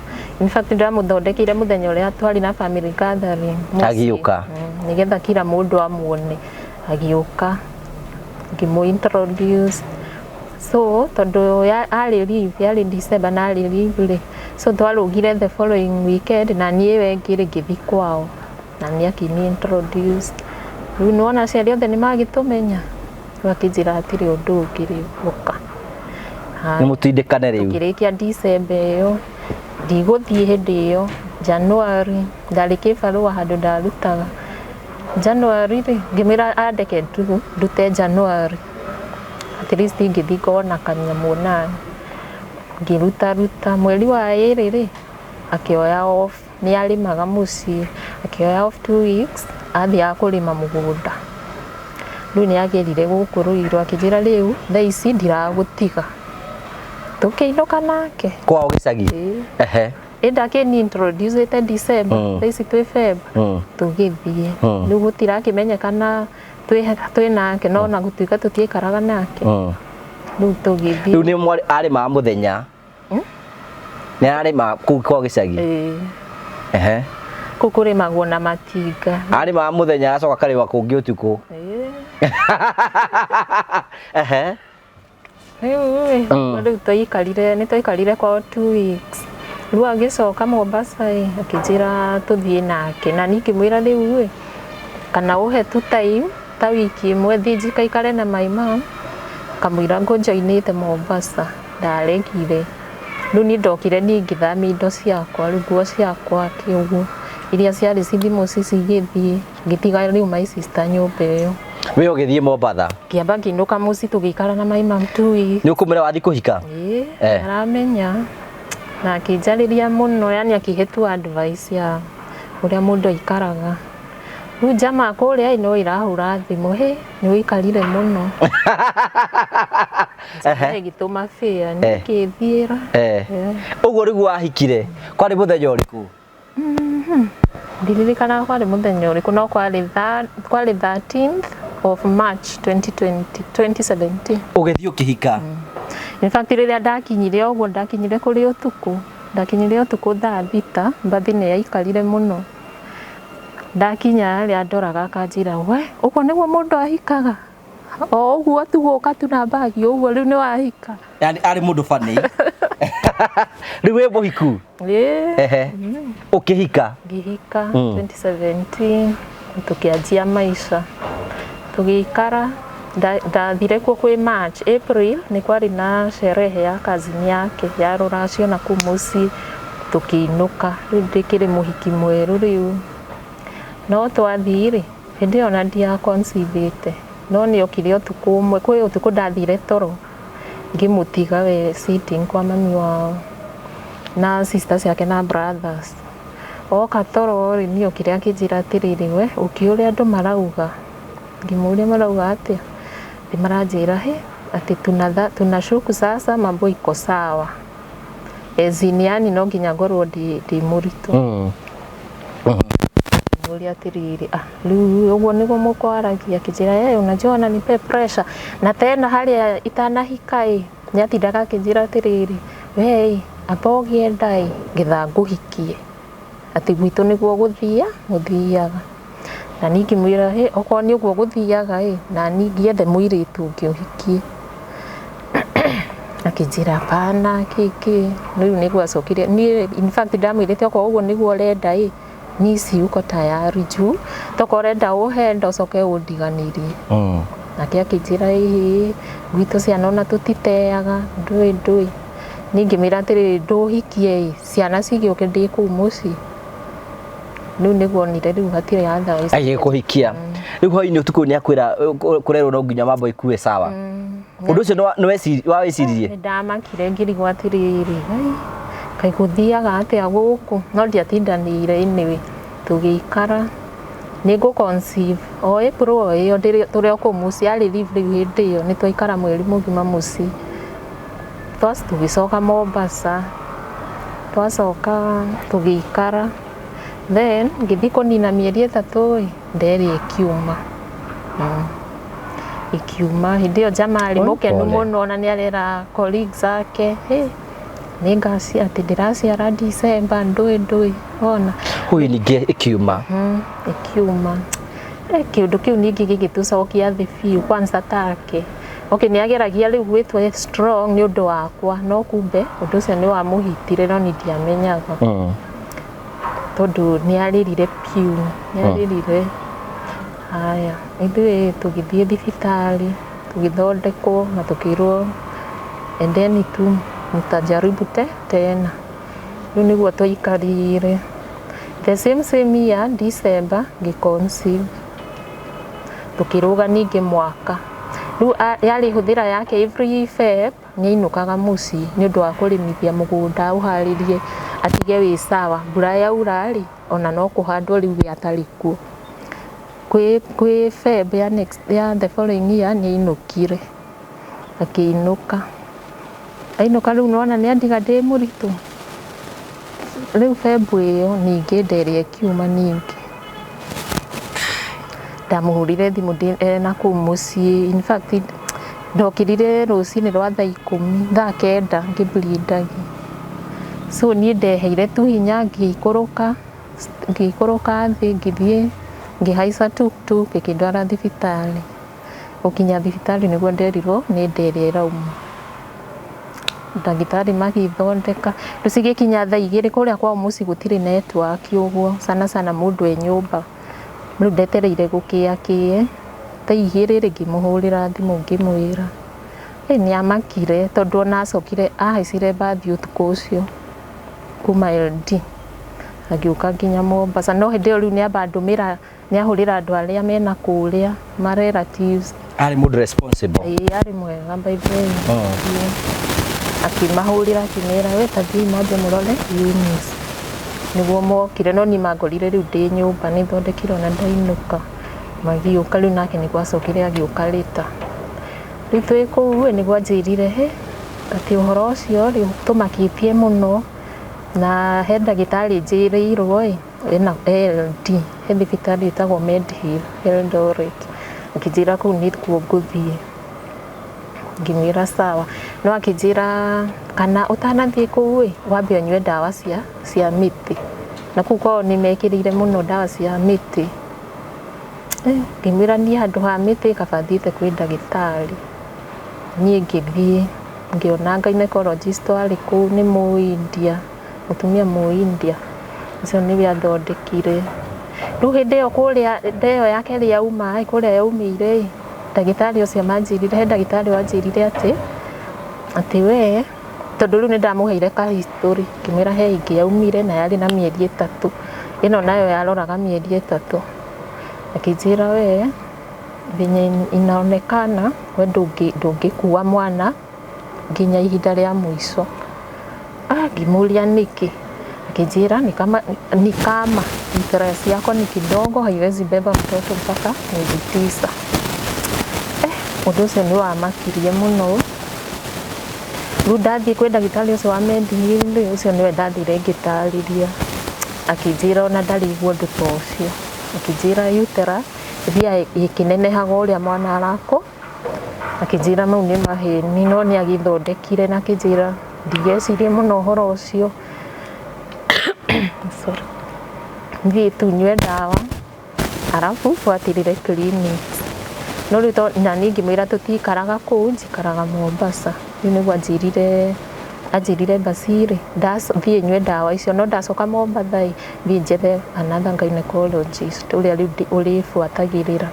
In fact ndamũthondekeire mũthenya ũrĩa twarĩ na family gathering mũciĩ. Agĩũka. Nĩgetha kila mũndũ amuone. Agĩũka, ngĩmũ introduce. So tondũ arĩ leave, yarĩ December na arĩ leave rĩ, so twarũgire the following weekend na niĩ we ngĩrĩ ngĩthiĩ kwao na nĩ akĩni introduce. Rĩu nĩwona aciari othe nĩ magĩtũmenya, rĩu akĩnjĩra hatirĩ ũndũ ũngĩ rĩu ũka. Nĩ mũtindĩkane rĩu. Tũkĩrĩkia December ĩyo, ndigũthiĩ hĩndĩ ĩyo, January ndarĩ kĩbarũa handũ ndarutaga. January rĩ, ngĩmwĩra andeke ndute January. At least ngĩthiĩ ngona kanyamũ nani. Ngĩrutaruta mweri wa 2 rĩ, akĩoya off, nĩ arĩmaga mũciĩ, akĩoya off 2 weeks, athiaga kũrĩma mũgũnda. Rĩu nĩ agĩrire gũkũ Ruiru, akĩnjĩra rĩu thaa ici ndiragũtiga. Tũkĩinũka nake. Kwao gĩcagi? Ĩĩ. Ĩ ndakĩni introduce ĩte December, thaa ici twĩ Feb, tũgĩthiĩ. Rĩu gũtirakĩmenyekana twĩ nake, no ona gũtuĩka tũtiaikaraga nake. Rĩu tũgĩthiĩ. Rĩu nĩ arĩmaga mũthenya? Nĩ ararĩma kũu kwao gĩcagi? Ĩĩ. Kũu kũrĩmagwo na matinga. Arĩmaga mũthenya agacoka akarĩma kũngĩ ũtukũ. Ĩĩ. Rĩu rĩ, rĩu twaikarire, nĩ twaikarire kwao 2 weeks. Rĩu agĩcoka Mombasa ĩ, akĩnjĩra tũthiĩ nake, na niĩ ngĩmwĩra rĩu ĩ, kana ũhe tu time ta wiki ĩmwe thiĩ njikaikare na my mom, kamũira ngũnjoinĩte Mombasa, ndaregire. Rĩu niĩ ndokire niĩ ngĩthamia indo ciakwa, rĩu nguo ciakwa kĩ ũguo, iria ciarĩ cithi mũciĩ cigĩthiĩ, ngĩtiga rĩu my sister nyũmba ĩyo. We ũgĩthiĩ Mombatha? Ngĩamba ngĩinũka mũciĩ tũgĩikara na my mom 2 weeks. Nĩ ũkũmwĩra wathiĩ kũhika? Ĩĩ, aramenya. Na akĩnjarĩria mũno, yani akĩhe tu advice ya ũrĩa mũndũ aikaraga. Rĩu jamaa kũrĩa ĩ no ĩrahũra thimũ, hĩ, nĩ ũikarire mũno. Ĩgĩtũma fare, nĩkĩthiĩra. Ũguo rĩu wahikire, kwarĩ mũthenya ũrĩkũ? Ndiririkanaga kwarĩ mũthenya ũrĩkũ, no kwarĩ 13th of March 2017. Ũgĩthiĩ ũkĩhika? In fact rĩrĩa ndakinyire ũguo, ndakinyire kũrĩ ũtukũ. Ndakinyire ũtukũ thaa 6, mbathi nĩ yaikarire mũno. Ndakinya rĩ, andoraga akanjĩra, we, ũguo nĩguo mũndũ ahikaga? O ũguo tu gũka tu na mbagi, ũguo rĩu nĩ wahika. Yani arĩ mũndũ funny. Rĩu wĩ mũhiku? Ĩĩ. Ũkĩhika? Ngĩhika 2017, tũkĩanjia maica. Tũgĩikara Ndathire kuo kwĩ March, April nĩ kwarĩ na sherehe ya cousin yake ya rũracio na kũu mũciĩ, tũkĩinũka. Rĩu ndĩkĩrĩ mũhiki mwerũ rĩu. No twathiĩ rĩ, hĩndĩ ĩyo ona ndia conceive-ĩte, no nĩ okire ũtukũ ũmwe, kwĩ ũtukũ ndathire toro ngĩmũtiga we sitting kwa mami wao na sister ciake na brothers. Oka toro rĩ, niĩ okire akĩnjĩra atĩrĩrĩ, we ũkĩ ũrĩa andũ marauga. Ngĩmũria marauga atĩa? Nĩ maranjĩra he atĩ tunashuku sasa mambo iko sawa. As in, yani no nginya ngorwo ndĩ mũritũ. Ngĩmũria atĩrĩrĩ, ah, rĩu ũguo nĩguo mũkwaragia? Akĩnjĩra, eh, unajua wananipe pressure. Na tena harĩa itanahika ĩ, nĩ atindaga akĩnjĩra atĩrĩrĩ, we ĩ, amba ũgĩe nda ĩ, ngetha ngũhikie. Atĩ gwitũ nĩguo gũthiaga. Na niĩ ngĩmwĩra, hĩ, okorwo nĩ ũguo gũthiaga ĩ, na niĩ ngĩethe mũirĩtu ũngĩ ũhikie. Akĩnjĩra hapana, kĩ kĩ. Rĩu nĩguo acokire, niĩ in fact ndamwĩrĩte okorwo ũguo nĩguo ũrenda ĩ, niĩ siyuko tayari juu tokorwo ũrenda ũhe nda ũcoke ũndiganĩrie. Nake akĩnjĩra ĩhĩ, gwitũ ciana ona tũtiteaga, ndũĩ ndũĩ. Niĩ ngĩmwĩra atĩrĩrĩ, ndũhikie ĩ, ciana cigĩũke ndĩ kũu mũciĩ. Rĩu nĩguo onire rĩu hatirĩ otherwise. Agĩkũhikia rĩu hwainĩ ũtukũ nĩ akwĩra kũrerwo no nginya mambo ikue sawa. Ũndũ ũcio nĩ wawĩciririe? Nĩ ndamakire ngĩrigwo atĩrĩrĩ, "Ai, kaĩ gũthiaga atĩa gũkũ?" No ndiatindanĩire anyway, tũgĩikara. Nĩ ngũ conceive o April o ĩyo tũrĩ o kũu mũciĩ, arĩ leave rĩu hĩndĩ ĩyo nĩ twaikara mweri mũgima mũciĩ. Tũgĩcoka Mombasa, twacoka tũgĩikara. Then ngĩthiĩ kũnina mĩeri 3 ĩ, nderĩ ĩkiuma. Ikiuma hĩndĩ ĩyo jamaa arĩ Oi, mũkenu pole. mũno na nĩ arera colleagues ake, hey, nĩ ngaci atĩ ndĩraciara December, ndũĩ ndũĩ, ona. Huyu ningĩ ĩkiuma. Ĩkiuma. Kĩũndũ kĩu ningĩ gĩgĩtũcokia thĩ biũ kwanza take. Okay, nĩ ageragia rĩu gwĩtua strong nĩ ũndũ wakwa, no kumbe ũndũ ũcio nĩ wamũhitire no niĩ ndiamenyaga. Tondũ nĩ arĩrire piũ, nĩ arĩrire. Haya, ithuĩ tũgĩthiĩ thibitarĩ, tũgĩthondekwo na tũkĩrwo endeni tu mtajaribu tena. Rĩu nĩguo twaikarire. The same same year December ngĩ-conceive. Tũkĩrũga ningĩ mwaka. Rĩu yarĩ hũthĩra yake every Feb nĩ ainũkaga mũciĩ nĩ ũndũ wa kũrĩmithia mũgũnda aũharĩrie atige wĩ sawa. Mbura yaura rĩ, ona no kũhandwo rĩu we atarĩ kuo. Kwĩ Feb ya next ya the following year nĩ ainũkire. Akĩinũka. Ainũka rĩu nĩwona nĩ andiga ndĩ mũritũ. Rĩu Feb ĩyo ningĩ nda ĩrĩa ĩkiuma ningĩ. Ndamũhũrire thimũ ndĩ ena kũu mũciĩ. In fact ndokĩrire rũcinĩ rwa thaa 10, thaa 9 ngĩblindagia. So niĩ ndeheire tu hinya ngĩikũrũka, ngĩikũrũka thĩ ngĩthiĩ ngĩhaica tuktuk ĩkĩndwara thibitarĩ. Gũkinya thibitarĩ nĩguo nderirwo nĩ nda ĩrĩa ĩrauma. Ndagĩtarĩ magĩthondeka. Rĩu cigĩkinya thaa 2 kũrĩa kwao mũciĩ gũtirĩ network ũguo, sana sana mũndũ e nyũmba. Rĩu ndetereire gũkĩa kĩe. Thaa 2 rĩ ngĩmũhũrĩra thimũ ngĩmwĩra. Nĩ amakire tondũ ona acokire ahaicire mbathi ũtukũ ũcio kuma LD. Agĩũka nginya Mombasa. No hĩndĩ ĩyo rĩu nĩ amba ndũmĩra, nĩ ahũrĩra andũ arĩa mena kũrĩa, ma relatives. Arĩ mũndũ responsible. Ĩĩ arĩ mwega by the way. Akĩmahũrĩra akĩmera, we ta thiĩi mwambe mũrore Eunice. Nĩguo mokire, no niĩ mangorire rĩu ndĩ nyũmba nĩ thondekirwo na ndainũka. Magĩũka rĩu nake nĩguo acokire agĩũka later. Rĩu twĩ kũu ĩ nĩguo anjĩrire, hĩ, atĩ ũhoro ũcio rĩ tũmakĩtie mũno na he ndagĩtarĩ njĩrĩirwo ĩ, ena LD, he thibitarĩ ĩtagwo Medhill Eldoret. Akĩnjĩra kũu nĩkuo ngũthiĩ. Ngĩmwĩra sawa. No akĩnjĩra kana ũtanathiĩ kũu ĩ, wambe ũnyue ndawa cia mĩtĩ. Na kũu kwao nĩ mekĩrĩire mũno ndawa cia mĩtĩ. Ngĩmwĩra niĩ handũ ha mĩtĩ kaba thiĩte kwĩ ndagĩtarĩ. Niĩ ngĩthiĩ ngĩona gynecologist warĩ kũu nĩ Mũindia, mũtumia Mũindia. Ũcio nĩwe athondekire. Rĩu hĩndĩ ĩyo kũrĩa nda ĩyo ya kerĩ yauma ĩ, kũrĩa yaumĩire ĩ, Ndagĩtarĩ ũcio manjĩrire, he ndagĩtarĩ wanjĩrire atĩ atĩ we tondũ rĩu nĩ ndamũheire ka history, ngĩmwĩra he ĩngĩ yaumire na yarĩ na mĩeri 3, ĩno nayo yaroraga mĩeri 3. Akĩnjĩra we venye inaonekana we ndũngĩkua mwana nginya ihinda rĩa mũico. Ah, ngĩmũria nĩkĩ, akĩnjĩra ni kama uterus yako ni kidogo, haiwezi beba mtoto mpaka miezi 9. Ũndũ ũcio nĩ wamakirie mũno. Rĩu ndathiĩ kwĩ ndagĩtarĩ ũcio wa Mediheal rĩ, ũcio nĩwe ndathire ngĩtarĩria, akĩnjĩra ona ndarĩ igua ũndũ ta ũcio, akĩnjĩra uterus ĩthiaga ĩkĩnenehaga ũrĩa mwana arakũ, akĩnjĩra mau nĩ maheni, no nĩ agĩthondekire na akĩnjĩra ndigecirie mũno ũhoro ũcio. Sorry. Thiĩ tu nyue ndawa arabu buatĩrĩre clinic. No rĩu na niĩ ngĩmwĩra tũtikaraga kũu, njikaraga Mombasa. Rĩu nĩguo anjĩrire basi rĩ, thiĩ nyue ndawa icio, no ndacoka Mombatha ĩ, thiĩ njethe another gynecologist ũrĩa rĩu ũrĩbuatagĩrĩra.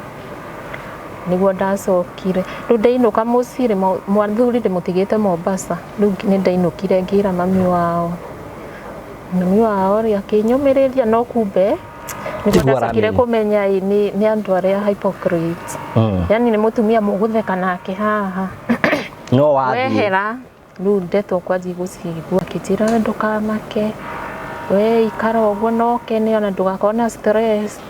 Nĩguo ndacokire. Rĩu ndainũka mũciĩ rĩ, mwathuri ndĩmũtigĩte Mombasa. Rĩu nĩ ndainũkire ngĩra mami wao. Mami wao rĩ akĩnyũmĩrĩria, no kumbe nĩguo Tiguo ndacokire aramenya. kũmenya ĩ, nĩ andũ arĩa hypocrites. Yani nĩ mũtumia mũgũtheka nake haha. No wathiĩ. Wehera rĩu ndeto kwanjia gũcigua, akĩnjĩra we ndũkamake, we ikara ũguo na ũkene ona ndũgakorwo na stress,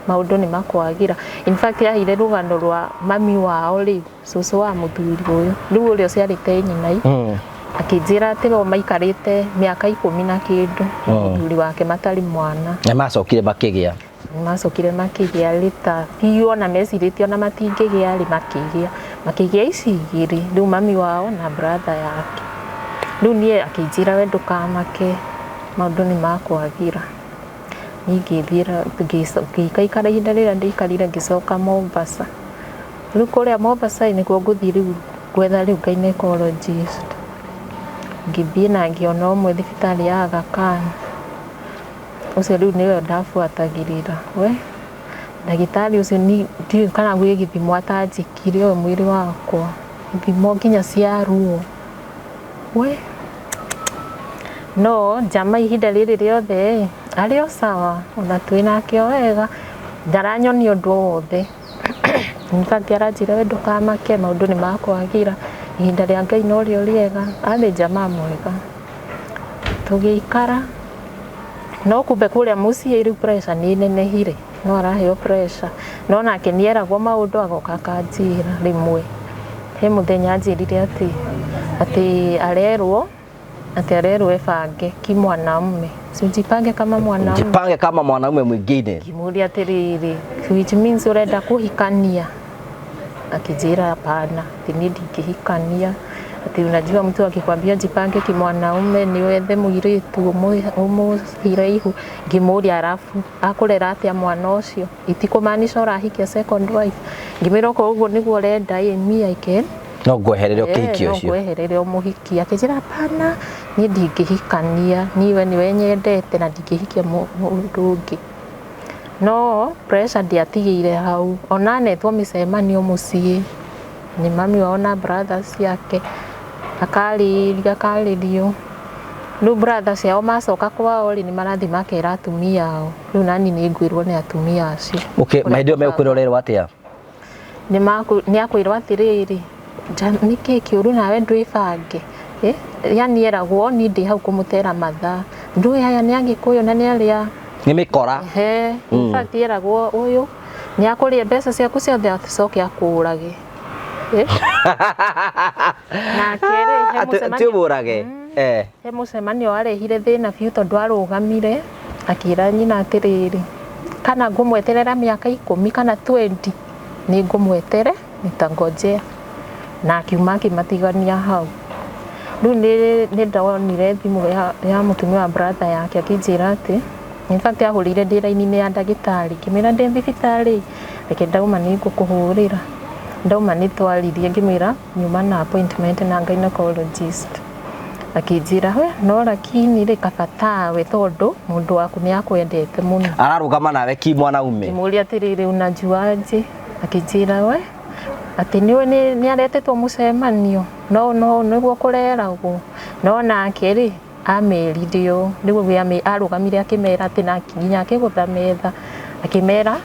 maũndũ nĩ makwagĩra. In fact aheire rũgano rwa mami wao rĩu, cũcũ wa mũthuri ũyũ rĩu ũrĩa ũciarĩte nyina i, akĩnjĩra atĩ o maikarĩte mĩaka 10 na kĩndũ na mũthuri wake matarĩ mwana. Na macokire makĩgĩa. Macokire makĩgĩa rĩta biũ, ona mecirĩtie ona matingĩgĩa rĩ, makĩgĩa ici igĩrĩ, rĩu mami wao na brother yake. Rĩu niĩ akĩnjĩra we ndũkamake, maũndũ nĩ makwagĩra. Niĩ ngĩthiĩra ngĩikaikara ihinda rĩrĩa ndaikarire, ngĩcoka Mombasa. Rĩu kũrĩa Mombasa nĩkuo ngũthiĩ rĩu gwetha rĩu gynecologist. Ngĩthiĩ na ngĩona ũmwe thibitarĩ ya Aga Khan. Ũcio rĩu nĩwe ndabuatagĩrĩra. We ndagĩtarĩ ũcio ndiũĩ kana gwĩ gĩthimo atanjĩkire ũyũ mwĩrĩ wakwa, ithimo nginya cia ruo. We no njama ihinda rĩrĩ rĩothe arĩ o sawa, ona twĩ nake o wega, ndaranyonia ũndũ o wothe. In fact aranjĩra we ndũkamake, maũndũ nĩ makwagĩra, ihinda rĩa Ngai norĩo rĩega. Arĩ jamaa mwega. Tũgĩikara, no kumbe kũrĩa mũciĩ rĩu pressure nĩ ĩnenehire, no araheo pressure, no nake nĩ eragwo maũndũ agoka akanjĩra rĩmwe. He mũthenya anjĩrire atĩ arerwo ebange kimwanaume, si ujipange kama mwanaume. Jipange kama mwanaume mwingine. Ngĩmũria atĩrĩrĩ, which means ũrenda kũhikania? Akĩnjĩra hapana, atĩ niĩ ndingĩhikania, atĩ unajua mtu akikwambia jipange kimwanaume ni wethe mũirĩtu ũmũhire ihu. Ngĩmũria arabu akũrera atĩa mwana ũcio, itikũmaanisha ũrahikia second wife. Ngĩmwĩra okorwo ũguo nĩguo ũrenda ĩ, me I can No ngweherere ũkĩhiki no ũcio. Ngweherere ũmũhiki. Akĩnjĩra hapana, niĩ ndingĩhikania, niĩ we nĩwe nyendete na ndingĩhikia mũndũ ũngĩ. No pressure ndĩatigĩire hau, ona anetwo mĩcemanio mũciĩ nĩ mami wao na brothers ciake, akarĩria akarĩrio. Rĩu brothers ciao macoka kwao rĩ, nĩ marathiĩ makera atumia ao. Rĩu nani nĩ ngwĩrwo nĩ atumia acio. Okay, mahĩndĩ ĩyo megũkwĩra ũrerwo atĩa? Nĩ akwĩrwo atĩrĩrĩ, nĩkĩ kĩũru nawe ndwĩbange? Yani eragwo niĩ ndĩ hau kũmũtera mathaa, ndũĩ aya nĩ Agĩkũyũ na nĩ arĩa Nĩ mĩkora. He, in fact eragwo ũyũ nĩ akũrĩe mbeca ciaku ciothe acoke akũũrage. Nake rĩ, he Atĩ mũcemanio ũmũrage. He mũcemanio warehire thĩna biũ tondũ arũgamire akĩra nyina atĩrĩrĩ, kana ngũmweterera mĩaka 10 kana 20, nĩ ngũmwetere, nitangojea. Na akiuma akĩmatigania hau. Rĩu nĩ ndonire thimũ ya mũtumia wa brother yake akĩnjĩra atĩ, in fact ahũrĩire ndĩ raini-inĩ ya ndagĩtarĩ, ngĩmwĩra ndĩ thibitarĩ, reke ndauma nĩ ngũkũhũrĩra. Ndauma nĩ twaririe ngĩmwĩra nyuma na appointment na gynecologist. Akĩnjĩra we no lakini rĩ kaba tawe tondũ mũndũ waku nĩ akwendete mũno. Ararũgama nawe ki mwanaume. Ngĩmũria atĩrĩrĩ, unajuaje? Akĩnjĩra we Atĩ nĩũĩ nĩ aretĩtwo mũcemanio no no nĩguo kũreragwo. No nake rĩ amerire ũũ, rĩu arũgamire akĩmera atĩ na nginya akĩgũtha metha akĩmera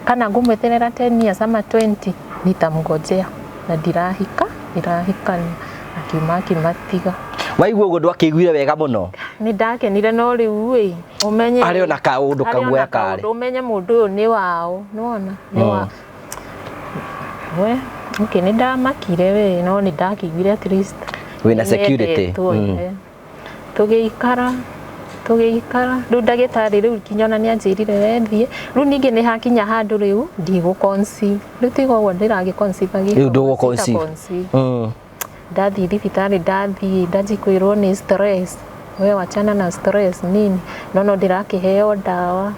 kana ngũmweterera 10 years ama 20 nitamngojea na ndirahika ndirahikania. Akiuma akĩmatiga. Waigua ũguo ndwakĩiguire wega mũno? Nĩ ndakenire no rĩu ĩ ũmenye Harĩ ona kaũndũ harĩ ona kaguoya karĩ. kaũndũ, ũmenye mũndũ ũyũ nĩ wao, nĩwona nĩ wa we okay, nĩ ndamakire we no nĩ ndakĩiguire at least Wĩna security. nĩendetwo, eh. Tũgĩikara tũgĩikara rĩu ndagĩtarĩ rĩu nginya ona nĩ anjĩrire wethiĩ rĩu ningĩ nĩ hakinya handũ rĩu ndigũ conceive rĩu tiga ũguo ndĩragĩ conceive Rĩu ndũgũ conceive. Ndathiĩ thibitarĩ ndathiĩ ndanji kwĩrwo nĩ stress, we wachana na stress nini, no no ndĩrakĩheo ndawa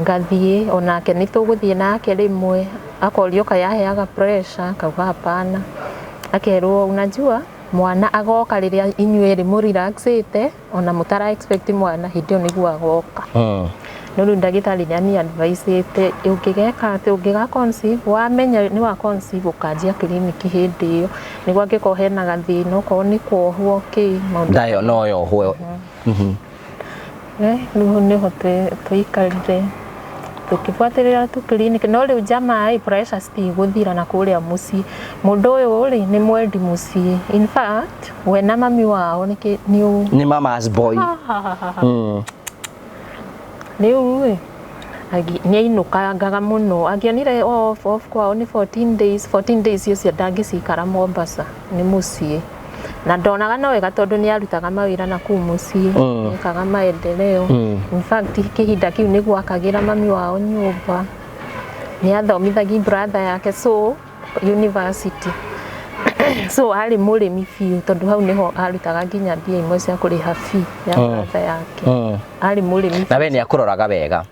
ngathiĩ onake nĩ tũgũthiĩ nake rĩmwe akorio kaĩ aheaga pressure akauga hapana, akerwo unajua mwana agoka rĩrĩa inyuĩ erĩ mũ relaxĩte ona mũtara expect mwana hĩndĩ ĩyo nĩguo agoka. No rĩu ndagĩtarĩ nĩ ani advice-ĩte ũngĩgeka atĩ ũngĩga conceive wamenya nĩ wa conceive ũkanjia kiriniki hĩndĩ ĩyo nĩguo angĩkorwo hena gathĩna okorwo nĩ kuohwo kĩ maũndũ Ndayo no yohwo. Rĩu nĩho twaikarire tũkĩbuatĩrĩra tu clinic no rĩu jamaa ĩ pressure citigũthira na kũrĩa mũciĩ. Mũndũ ũyũ rĩ nĩ mwendi mũciĩ, in fact we na mami wao nĩ Nĩ mama's boy. Rĩu ĩ nĩ ainũkangaga mũno angĩonire off off kwao nĩ 14 days 14 days ũcio ndangĩcikara Mombasa nĩ mũciĩ na ndonaga no wega tondũ nĩ arutaga mawĩra na kũu mũciĩ ekaga maendeleo. In fact kĩhinda kĩu nĩguo akagĩra mami wao nyũmba, nĩ athomithagia brother yake so university so arĩ mũrĩmi biũ tondũ hau nĩho arutaga nginya mbia imwe cia kũrĩha fee ya brother yake. Arĩ mũrĩmi. Na we nĩ akũroraga wega.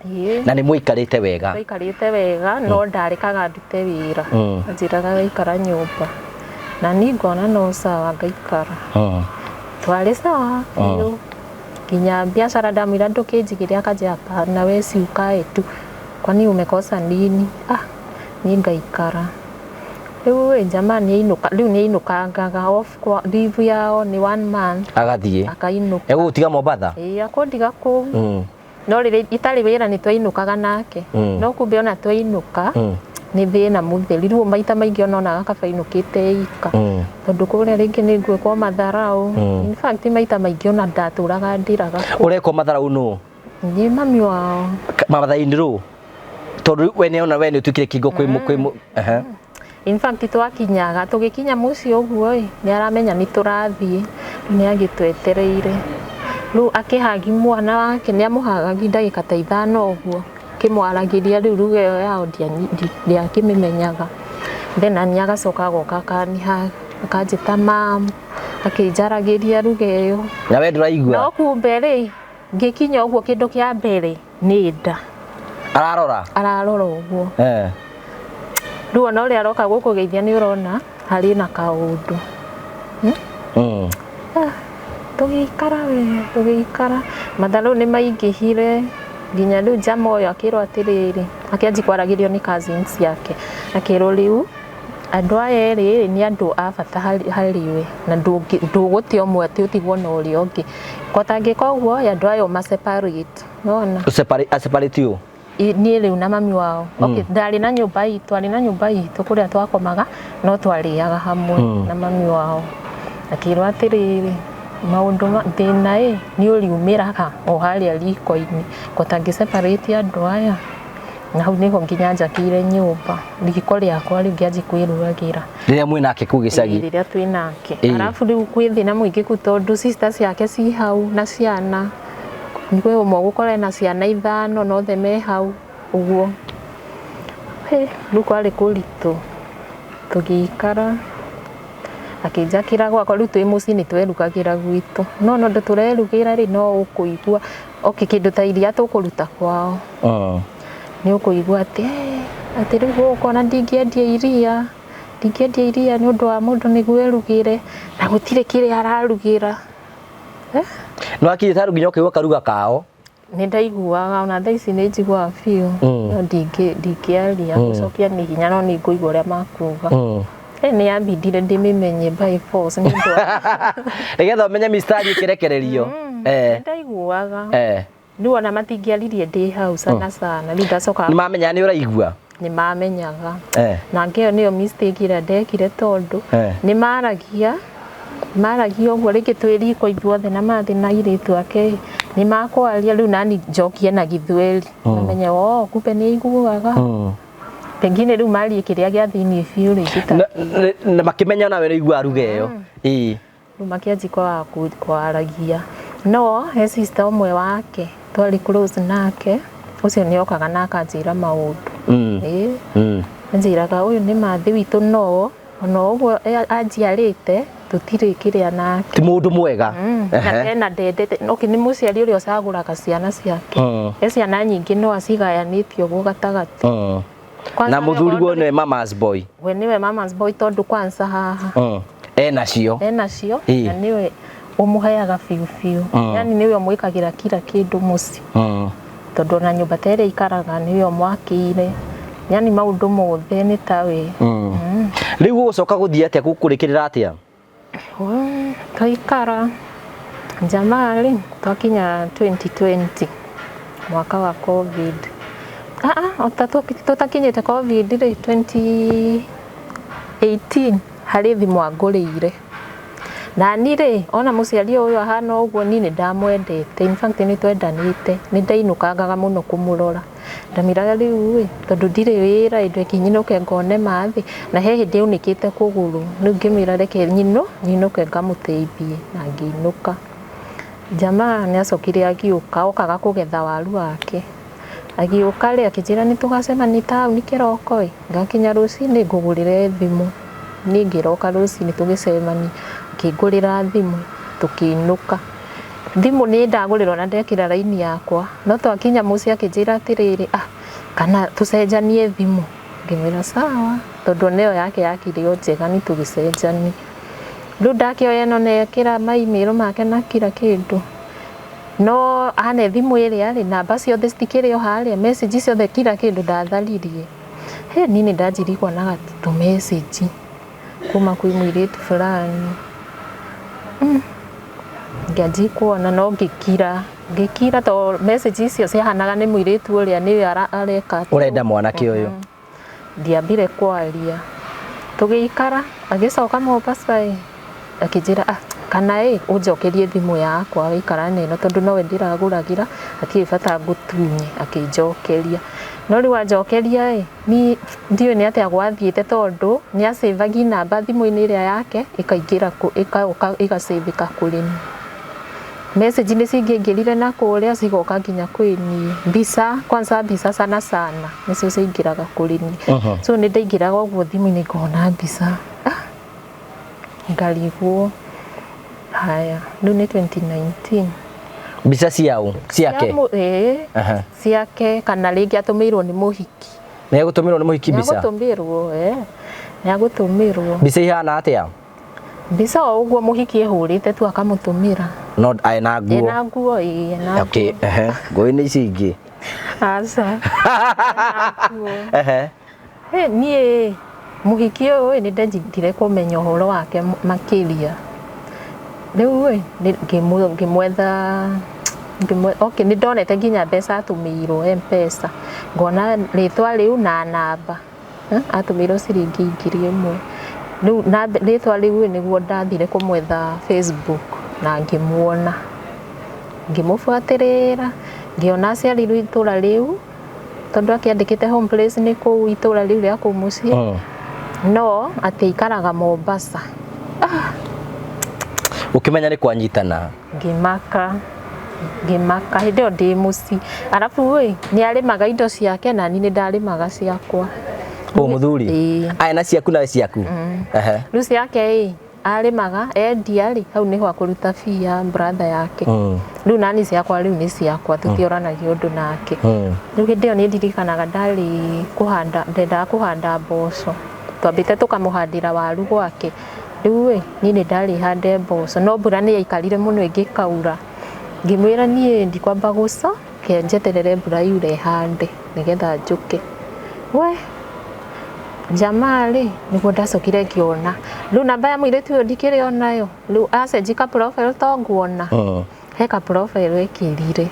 Na nĩ mũikarĩte wega. Twaikarĩte wega no ndarekaga ndute wĩra. Anjĩraga waikara nyũmba na niĩ ngona no sawa ngaikara. Twarĩ sawa biũ nginya biacara ndamwĩra ndũkĩnjigĩre akanjĩra hapana we si ukae tu kwani umekosa nini? Ah, niĩ ngaikara. Rĩu ĩ jamaa nĩ ainũka rĩu nĩ ainũkangaga off kwa leave yao nĩ 1 month Agathiĩ. akainũka. Egũgũtiga Mombatha? Ĩĩ akũndiga kũu. No rĩrĩa itarĩ wĩra nĩ twainũkaga nake. No kumbe ona twainũka nĩ thĩna mũtheri. Rĩu maita maingĩ ona onaga kaba ainũkĩte ika. Tondũ kũrĩa rĩngĩ nĩ ngwĩkwo matharau. In fact maita maingĩ ona ndatũraga ndĩraga. Ũrekwo matharau nũ? Nĩ mami wao. Mathaini rũ? Tondũ we nĩ ona we nĩ ũtuĩkire kĩongo kwĩ. In fact twakinyaga tũgĩkinya mũciĩ ũguo ĩ nĩ aramenya nĩ tũrathiĩ nĩ agĩtwetereire. Rĩu akĩhagi mwana wake nĩ amũhagagi ndagĩka ta 5 ũguo akĩmwaragĩria rĩu ruga ĩyo yao ndiakĩmĩmenyaga. Then nĩ agacoka agoka akaniha akanjĩta mam akĩnjaragĩria ruga ĩyo. Na we ndũraigua? No kumbe rĩ ngĩkinya ũguo kĩndũ kĩa mbere nĩ nda. Ararora? Ararora ũguo. Rĩu ona ũrĩa aroka gũkũgeithia nĩ ũrona harĩ na kaũndũ. Tũgĩikara we tũgĩikara matharũ nĩ maingĩhire nginya rĩu jama ũyũ akĩrwo atĩrĩrĩ akĩanji kwaragĩrio nĩ cousins ciake akĩrwo rĩu andũ aya erĩ nĩ andũ a bata harĩ we na ndũgũte ũmwe atĩ ũtigwo na ũrĩa ũngĩ kotangĩka ũguo andũ aya ũma separate nĩwona. Separate ũ? Niĩ rĩu na mami wao. Okay, ndarĩ na nyũmba itũ, arĩ na nyũmba itũ kũrĩa twakomaga no twarĩaga hamwe na mami wao. Akĩrwo atĩrĩrĩ maũndũ thĩna ĩ nĩ ũriumĩraga o harĩa riko-inĩ kotangĩ separate andũ aya. Na hau nĩho nginya njakĩire nyũmba riko rĩakwa rĩu ngĩanjia kwĩrugagĩra. Rĩrĩa mwĩ nake kũu gĩcagi? Rĩrĩa twĩ nake. Arabu rĩu kwĩ thĩna mũingĩ kũu tondũ sister ciake ci hau na ciana. Kwĩ ũmwe ũgũkora ena ciana 5 na othe me hau ũguo. Rĩu kwarĩ kũritũ tũgĩikara akĩnjakĩra gwakwa rĩu twĩ mũciĩ nĩ twerugagĩra gwitũ no no ũndũ tũrerugĩra rĩ no ũkũigua okay kĩndũ ta iria tũkũruta kwao. Nĩ ũkũigua atĩ atĩ rĩu gũkũ ona ndingĩendia iria ndingĩendia iria nĩ ũndũ wa mũndũ nĩguo erugĩre na gũtirĩ kĩrĩa ararugĩra. Nĩ wakinyĩte handũ nginya ũkaigua karuga kao? Nĩ ndaiguaga, ona thaa ici nĩ njiguaga biũ, no ndingĩaria, gũcokia nĩ hinya, no nĩ ngũigua ũrĩa makuga. Nĩ yambindire ndĩmĩmenye by force nĩ ũndũ wa Nĩgetha ũmenye mistari ĩkĩrekererio. Nĩ ndaiguaga. Rĩu ona matingĩaririe ndĩ hau sana sana, rĩu ndacoka. Nĩ mamenya nĩ ũraigua? Nĩ mamenyaga. Na ngĩyo nĩyo mistake ĩrĩa ndekire, tondũ nĩ maragia maragia ũguo, rĩngĩ twĩ riko ithuothe na mathĩ na airĩtu ake, nĩ makwaria, rĩu nani njokie na Gĩthweri, mamenye o kumbe nĩ aiguaga. Pengine rĩu marie kĩrĩa gĩa thĩiniĩ biũ rĩngĩ ta Na makĩmenya nawe nĩ ũiguaga ruga ĩyo. Ĩĩ. Rĩu makĩanji kwaga kwaragia, no he sister ũmwe wake twarĩ close nake, ũcio nĩ okaga na akanjĩra maũndũ. Ĩĩ. Anjĩraga ũyũ nĩ mathĩ witũ, no ona ũguo anjiarĩte tũtirĩ kĩrĩa nake. Ti mũndũ mwega. Na tena ndendete, okay, nĩ mũciari ũrĩa ũcagũraga ciana ciake. He ciana nyingĩ no acigayanĩtie ũguo gatagatĩ. Kwanza Na mũthuri guo nĩwe mama's boy? We nĩwe mama's boy, tondũ kwanza haha Enacio. Enacio. Na nĩwe ũmũheaga biũ biũ, yani nĩwe ũmwĩkagĩra kila kĩndũ mũciĩ, tondũ ona nyũmba ta ĩrĩa ikaraga nĩwe ũmwakĩire, yani maũndũ mothe nĩ tawe. Rĩu gũgũcoka gũthiĩ atĩa, gũkũrĩkĩrĩra atĩa? Twaikara jamaa rĩ, twakinya 2020, mwaka wa COVID, ota tũtakinyĩte COVID rĩ, 2018 harĩ thimũ angũrĩire. Na ni rĩ, ona mũciari ũyũ ahana ũguo, niĩ nĩ ndamwendete, in fact nĩ twendanĩte, nĩ ndainũkangaga mũno kũmũrora. Ndamwĩraga rĩu ĩ, tondũ ndirĩ wĩra ĩ, ndweke nyinũke ngone mathĩ, na he hĩndĩ aunĩkĩte kũgũrũ, rĩu ngĩmwĩra reke nyinũke ngamũteithie, na ngĩinũka. Jamaa nĩ acokire agĩũka, okaga kũgetha waru wake. Agĩũka rĩ, akĩnjĩra nĩ tũgacemania taũni kĩroko ĩ, ngakinya rũcinĩ ngũgũrĩre thimũ. Niĩ ngĩroka rũcinĩ, tũgĩcemania, akĩngũrĩra thimũ, tũkĩinũka. Thimũ nĩ ndagũrĩrwo na ndekĩra raini yakwa, no twakinya mũciĩ akĩnjĩra atĩrĩrĩ, ah, kana tũcenjanie thimũ. Ngĩmwĩra sawa, tondũ nĩyo yake yakĩrĩ o njega, nĩ tũgĩcenjania. Rĩu ndakĩoya ĩno nekĩra ma email make na kila kĩndũ, no ane thimũ ĩrĩa rĩ, namba ciothe citikĩrĩ o harĩa, message ciothe, kila kĩndũ ndatharirie. He niĩ nĩ ndanjirie kuonaga tũ message kuma kwĩ mũirĩtu fulani. Ngĩanjia kuona, no ngĩkira ngĩkira, to message icio ciahanaga nĩ mũirĩtu ũrĩa nĩwe areka. Ũrenda mwanake ũyũ. Ndiambire kwaria, tũgĩikara. Agĩcoka Mombasa ĩ, akĩnjĩra, ah, kana ĩ ũnjokerie thimũ yakwa wĩikara na ĩno, tondũ nowe ndĩragũragĩra, hatirĩ bata ngũtunye. Akĩnjokeria, no rĩu anjokeria ĩ, ni ndiũĩ nĩ atĩa gwathiĩte, tondũ nĩ acĩvagi namba thimũ-inĩ ĩrĩa yake, ĩkaingĩra ĩgoka ĩgacĩvĩka kũrĩ niĩ. Message nĩ cingĩaingĩrire na kũrĩa, cigoka nginya kwĩ niĩ. Mbica kwanza, mbica sana sana nĩcio ciaingĩraga kũrĩ niĩ. So nĩ ndaingĩraga ũguo thimũ-inĩ ngona mbica, ah, ngarigwo haya, rĩu nĩ 2019. Mbica ciao ciake? Ĩĩ. Ciake, kana rĩngĩ atũmĩirwo nĩ mũhiki. Nĩ egũtũmĩrwo nĩ mũhiki mbica? Nĩagũtũmĩrwo, nĩ agũtũmĩrwo. Mbica ihana atĩa? Mbica o ũguo mũhiki ĩhũrĩte tu akamũtũmĩra. No ena nguo? Ena nguo, ĩĩ, ena. Okay, ehe, nguo nĩ ici ingĩ? Aca. Ena nguo. Niĩ mũhiki ũyũ nĩ ndendire kũmenya ũhoro wake makĩria. Rĩu ĩ ngĩmwetha, okay, nĩ ndonete nginya mbeca atũmĩirwo M-Pesa, ngona rĩtwa rĩu na namba. Atũmĩirwo ciringi 1000. Rĩu na rĩtwa rĩu nĩguo ndathire kũmwetha Facebook na ngĩmuona, ngĩmũbuatĩrĩra, ngĩona aciarirwo itũra rĩu, tondũ akĩandĩkĩte home place nĩ kũu itũra rĩu rĩa kũu mũciĩ, no atĩ aikaraga Mombasa. Ũkĩmenya nĩ kwanyitana. Ngĩmaka, ngĩmaka. Hĩndĩ ĩyo ndĩ mũciĩ, arabu ĩ nĩ arĩmaga indo ciake na niĩ nĩ ndarĩmaga ciakwa. Ũ mũthuri? Ĩĩ. Aya na ciaku nawe ciaku. Rĩu ciake ĩ arĩmaga, endia rĩ, hau nĩho akũruta fee ya brother yake. Rĩu nani ciakwa rĩu nĩ ciakwa, tũtioranagia ũndũ nake. Rĩu hĩndĩ ĩyo nĩ ndirikanaga ndarĩ kũhanda, ndendaga kũhanda mboco, twambĩte tũkamũhandĩra waru gwake. Rĩu ĩ niĩ nĩ ndarĩ hande mboco, no mbura nĩ yaikarire mũno ĩngĩkaura. Ngĩmwĩra niĩ ndikwamba gũco Reke njeterere mbura yure hande nĩgetha njũke. We jamaa rĩ, nĩguo ndacokire ngĩona rĩu namba ya mũirĩtu ũyũ ndikĩrĩ onayo, rĩu acenji ka profile to nguona. He ka profile ĩkĩrire,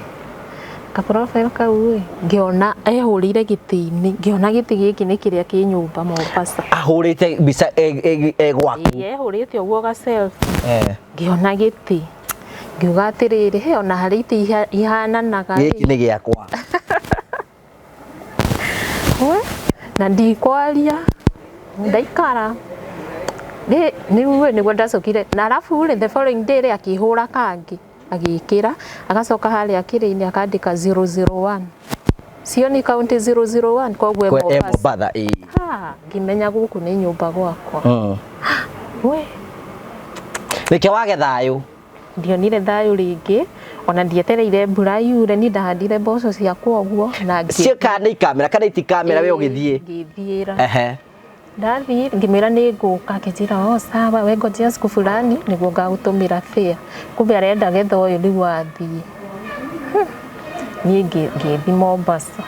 ka profile kau rĩ, ngĩona ehũrĩire gĩtĩ-inĩ, ngĩona gĩtĩ gĩkĩ nĩ kĩrĩa kĩ nyũmba Mombasa. Ahũrĩte mbica e gwaku? Ĩĩ, ehũrĩte ũguo ga selfie. Ngĩona gĩtĩ ngiuga atĩrĩrĩ, he ona harĩ itĩ ihananaga ĩ. Gĩkĩ nĩ gĩakwa. We, na ndikwaria ndaikara nĩguo ndacokire. Na arabu rĩ, the following day rĩ, akĩhũra kangĩ agĩkĩra, agacoka harĩa kĩrĩ-inĩ akandĩka 001 Sioni County 001, koguo e Kwe e Mombasa. Mombatha, ĩĩ. Ha, ngĩmenya gũkũ nĩ nyũmba gwakwa. We. Reke wage thayũ. Ndionire thayũ rĩngĩ, ona ndietereire mbura yure, niĩ ndahandire mboco ciakwa ũguo na Cio kana nĩ ikamera kana itikamera, we ũgĩthiĩ. Ngĩthiĩra. Ndathiĩ ngĩmwĩra nĩ ngũka, akĩnjĩra o sawa, we ngojea siku fulani nĩguo ngagũtũmĩra fare. Kumbe arenda getha ũyũ rĩu athiĩ. Niĩ ngĩthiĩ Mombasa.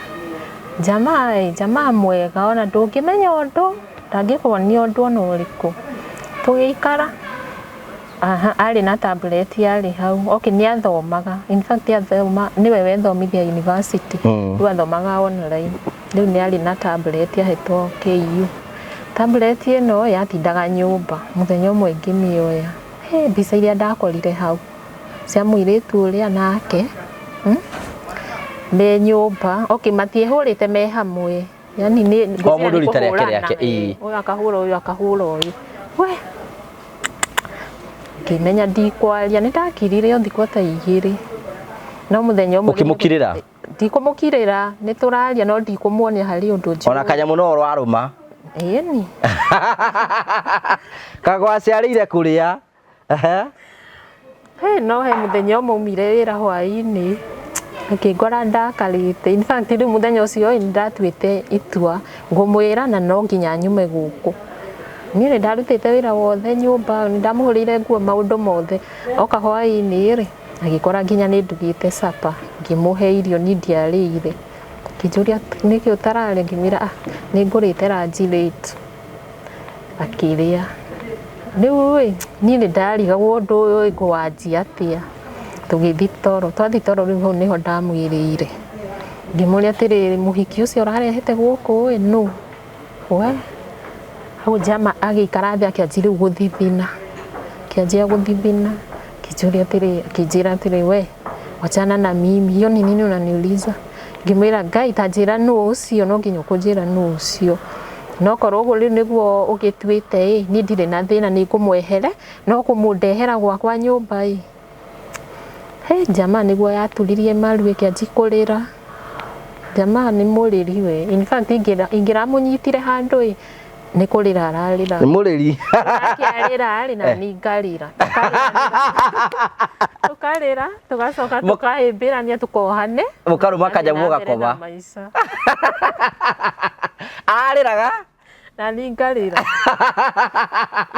Jamaa ĩ, jamaa mwega, ona ndũngĩmenya ũndũ, ndangĩkuonia ũndũ ona ũrĩkũ. Tũgĩikara. Aha, arĩ na tablet yarĩ hau. Okay, nĩ athomaga. In fact athoma, nĩwe wethomithia university. Rĩu athomaga online. Rĩu nĩ arĩ na tablet ahetwo KU. Tablet ĩno yatindaga nyũmba. Mũthenya ũmwe ngĩmĩoya. He mbica iria ndakorire hau cia mũirĩtu ũrĩa nake, Me nyũmba. Okay, matiĩhũrĩte me hamwe. Yani nĩ O mũndũ rita rĩake rĩake, ĩĩ. Ũyũ akahũra ũyũ, akahũra ũyũ. We ngĩmenya ndikwaria, nĩ ndakirire o thikũ ta 2. No mũthenya ũmwe Ũkĩmũkirĩra? Ndikũmũkirĩra, nĩ tũraria no ndikũmuonia harĩ ũndũ njũĩ. Ona kanyamũ no ũrarũma. Ĩni. Kagwaciarĩire kũrĩa. Ehe. He no he mũthenya ũmwe aumire wĩra hwaĩ-inĩ akĩngora ndakarĩte. In fact rĩu mũthenya ũcio ĩ, nĩndatuĩte itua ngũmwĩra na no nginya nyume gũkũ. Niĩ nĩ ndarutĩte wĩra wothe nyũmba, nĩ ndamũhũrĩire nguo maũndũ mothe. Oka hwaĩ-inĩ rĩ, agĩkora nginya nĩ ndugĩte supper, ngĩmũhe irio niĩ ndiarĩire. Akĩnjũria nĩkĩ ũtararĩa, ngĩmwĩra ah, nĩ ngũrĩte lunch late. Akĩrĩa. Rĩu ĩ, niĩ nĩ ndarigagwo ũndũ ũyũ ngũwanjia atĩa. Tũgĩthiĩ toro, twathiĩ toro rĩu hau nĩho ndamwĩrĩire. Ngĩmũria atĩrĩrĩ, mũhiki ũcio ũrarehete gũkũ ĩ, nũ? We, hau jama agĩikara thĩ akĩanjia rĩu gũthithina. Akĩanjia gũthithina, akĩnjũria atĩrĩrĩ, akĩnjĩra atĩrĩrĩ, we, wachana na mimi, hiyo ni nini unaniuliza? Ngĩmwĩra Ngai ta njĩra nũ ũcio, no nginya ũkũnjĩra nũ ũcio. No korwo ũguo rĩu nĩguo ũgĩtuĩte ĩ, niĩ ndirĩ na thĩna, nĩ ngũmwehere, no kũmũndehera gwakwa nyũmba ĩ. He jamaa nĩguo yaturirie maru ĩkĩanjia kũrĩra. Jamaa nĩ mũrĩri we. In fact ingĩramũnyitire handũ ĩ, nĩ kũrĩra ararĩra. Nĩ mũrĩri. Nake arĩra rĩ, na niĩ ngarĩra. Tũkarĩra, tũgacoka tũkahĩmbĩrania, tũkohane. Mũkarũma kanyamũ gakoma. Arĩraga? Na niĩ ngarĩra.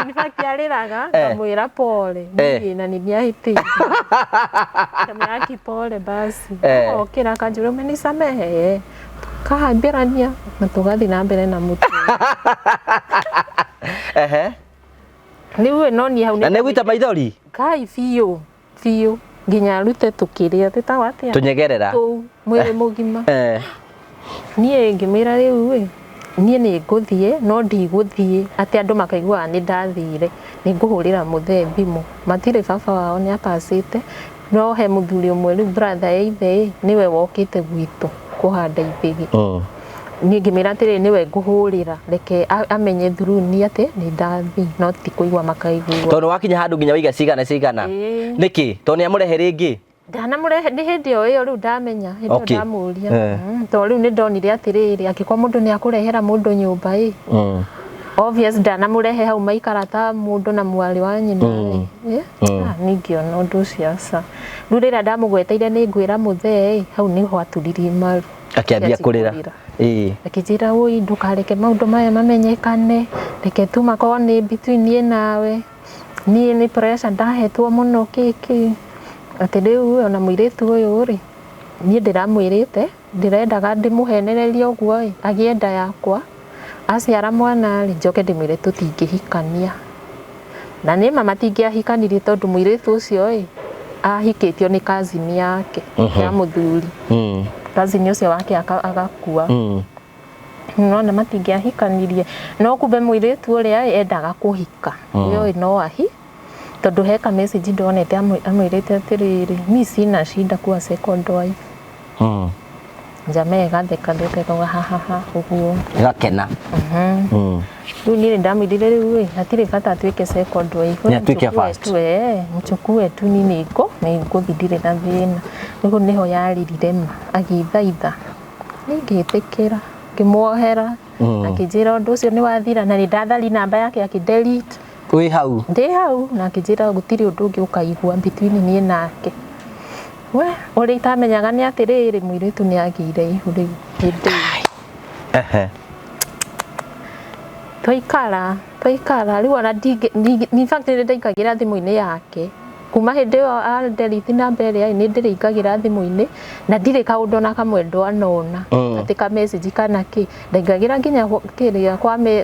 In fact arĩraga, ngamwĩra pole. Niĩ na nĩ nĩahĩtĩtie. Ngamwĩra aki pole basi. Okĩra akanjũria umenisamehe. Tukahambĩrania na tũgathiĩ na mbere na mũtũrĩre. Rĩu no niĩ hau Na nĩ gũita maithori? Ngai biũ, biũ. Nginya arute tũkĩrĩa, twĩtagwo atĩa? Tũnyegerera. Tũu, mwĩrĩ mũgima. Niĩ ngĩmwĩra rĩu ĩ, niĩ nĩ ngũthiĩ, no ndigũthiĩ atĩ andũ makaiguaga nĩ ndathire. Nĩ ngũhũrĩra mũthee thimũ. Matirĩ baba wao nĩ apacĩte, no he mũthuri ũmwe rĩu brother ya ithe ĩ, nĩwe wokĩte gwitũ kũhanda ithĩgĩ. Niĩ ngĩmwĩra atĩrĩrĩ, nĩwe ngũhũrĩra, reke amenye through niĩ atĩ nĩ ndathiĩ, no ti kũigua makaigua. Tondũ wakinya handũ nginya waiga cigana cigana. Nĩkĩ? Tondũ nĩ amũrehe rĩngĩ? Ndanamũrehe, nĩ hĩndĩ o ĩyo rĩu ndamenya, hĩndĩ ĩyo ndamũria. Tondũ rĩu nĩ ndonire atĩrĩrĩ, angĩkorwo mũndũ nĩ akũrehera mũndũ nyũmba ĩ, obvious ndanamũrehe hau maikara ta mũndũ na mwarĩ wa nyina ĩ. Niĩ ngĩona ũndũ ũcio aca. Rĩu rĩrĩa ndamũgweteire nĩ ngwĩra mũthee ĩ, hau nĩho aturirie maru. Akĩambia kũrĩra. Akĩnjĩra, wũi, ndũkareke maũndũ maya mamenyekane, reke tu makorwo nĩ between niĩ nawe. Niĩ nĩ pressure ndahetwo mũno kĩkĩ. Atĩ rĩu ona mũirĩtu ũyũ rĩ, Niĩ ndĩramwĩrĩte ndĩrendaga ndĩmũhenererie ũguo ĩ, agĩe nda yakwa, aciara mwana rĩ, njoke ndĩmwĩre tũtingĩhikania. Na nĩ ma matingĩahikanirie tondũ mũirĩtu ũcio ĩ, ahikĩtio nĩ cousin yake ya mũthuri. Cousin ũcio wake agakua. Nona matingĩahikanirie, no kumbe mũirĩtu ũrĩa ĩ, endaga kũhika. Ũyũ ĩ no ahi tondũ he ka message ndonete amwĩrĩte atĩrĩrĩ, mi sina shida kuwa second wife. Jamaa ĩgatheka theka ĩkauga ha ha ha ũguo. Ĩgakena. Rĩu niĩ nĩndamwĩrire rĩu ĩ, hatirĩ bata atuĩke second wife. Nĩ atuĩke Mchukue first. tu, mchukue tu ni nĩngũthiĩ ndirĩ na thĩna. Rĩu nĩho yarĩrire ma agĩthaitha. Niĩ ngĩtĩkĩra, ngĩmuohera, akĩnjĩra ũndũ ũcio nĩ wathira na nĩ ndathari namba yake akĩ delete. Wĩ hau. Ndĩ hau na akĩnjĩra gũtirĩ ũndũ ũngĩ ũkaigua between niĩ nake. We ũrĩa itamenyaga nĩ atĩrĩrĩ, mũirĩtu nĩ agĩire ihu rĩu hĩndĩ ĩyo. Twaikara rĩu ona in fact nĩ ndaingagĩra thimũ-inĩ yake kuma hĩndĩ ĩyo a delete namba ĩrĩa nĩ ndĩrĩingagĩra thimũ-inĩ na ndirĩ kaũndũ ona kamwe ndwanona atĩ ka message kana kĩ. Ndaingagĩra nginya kĩrĩa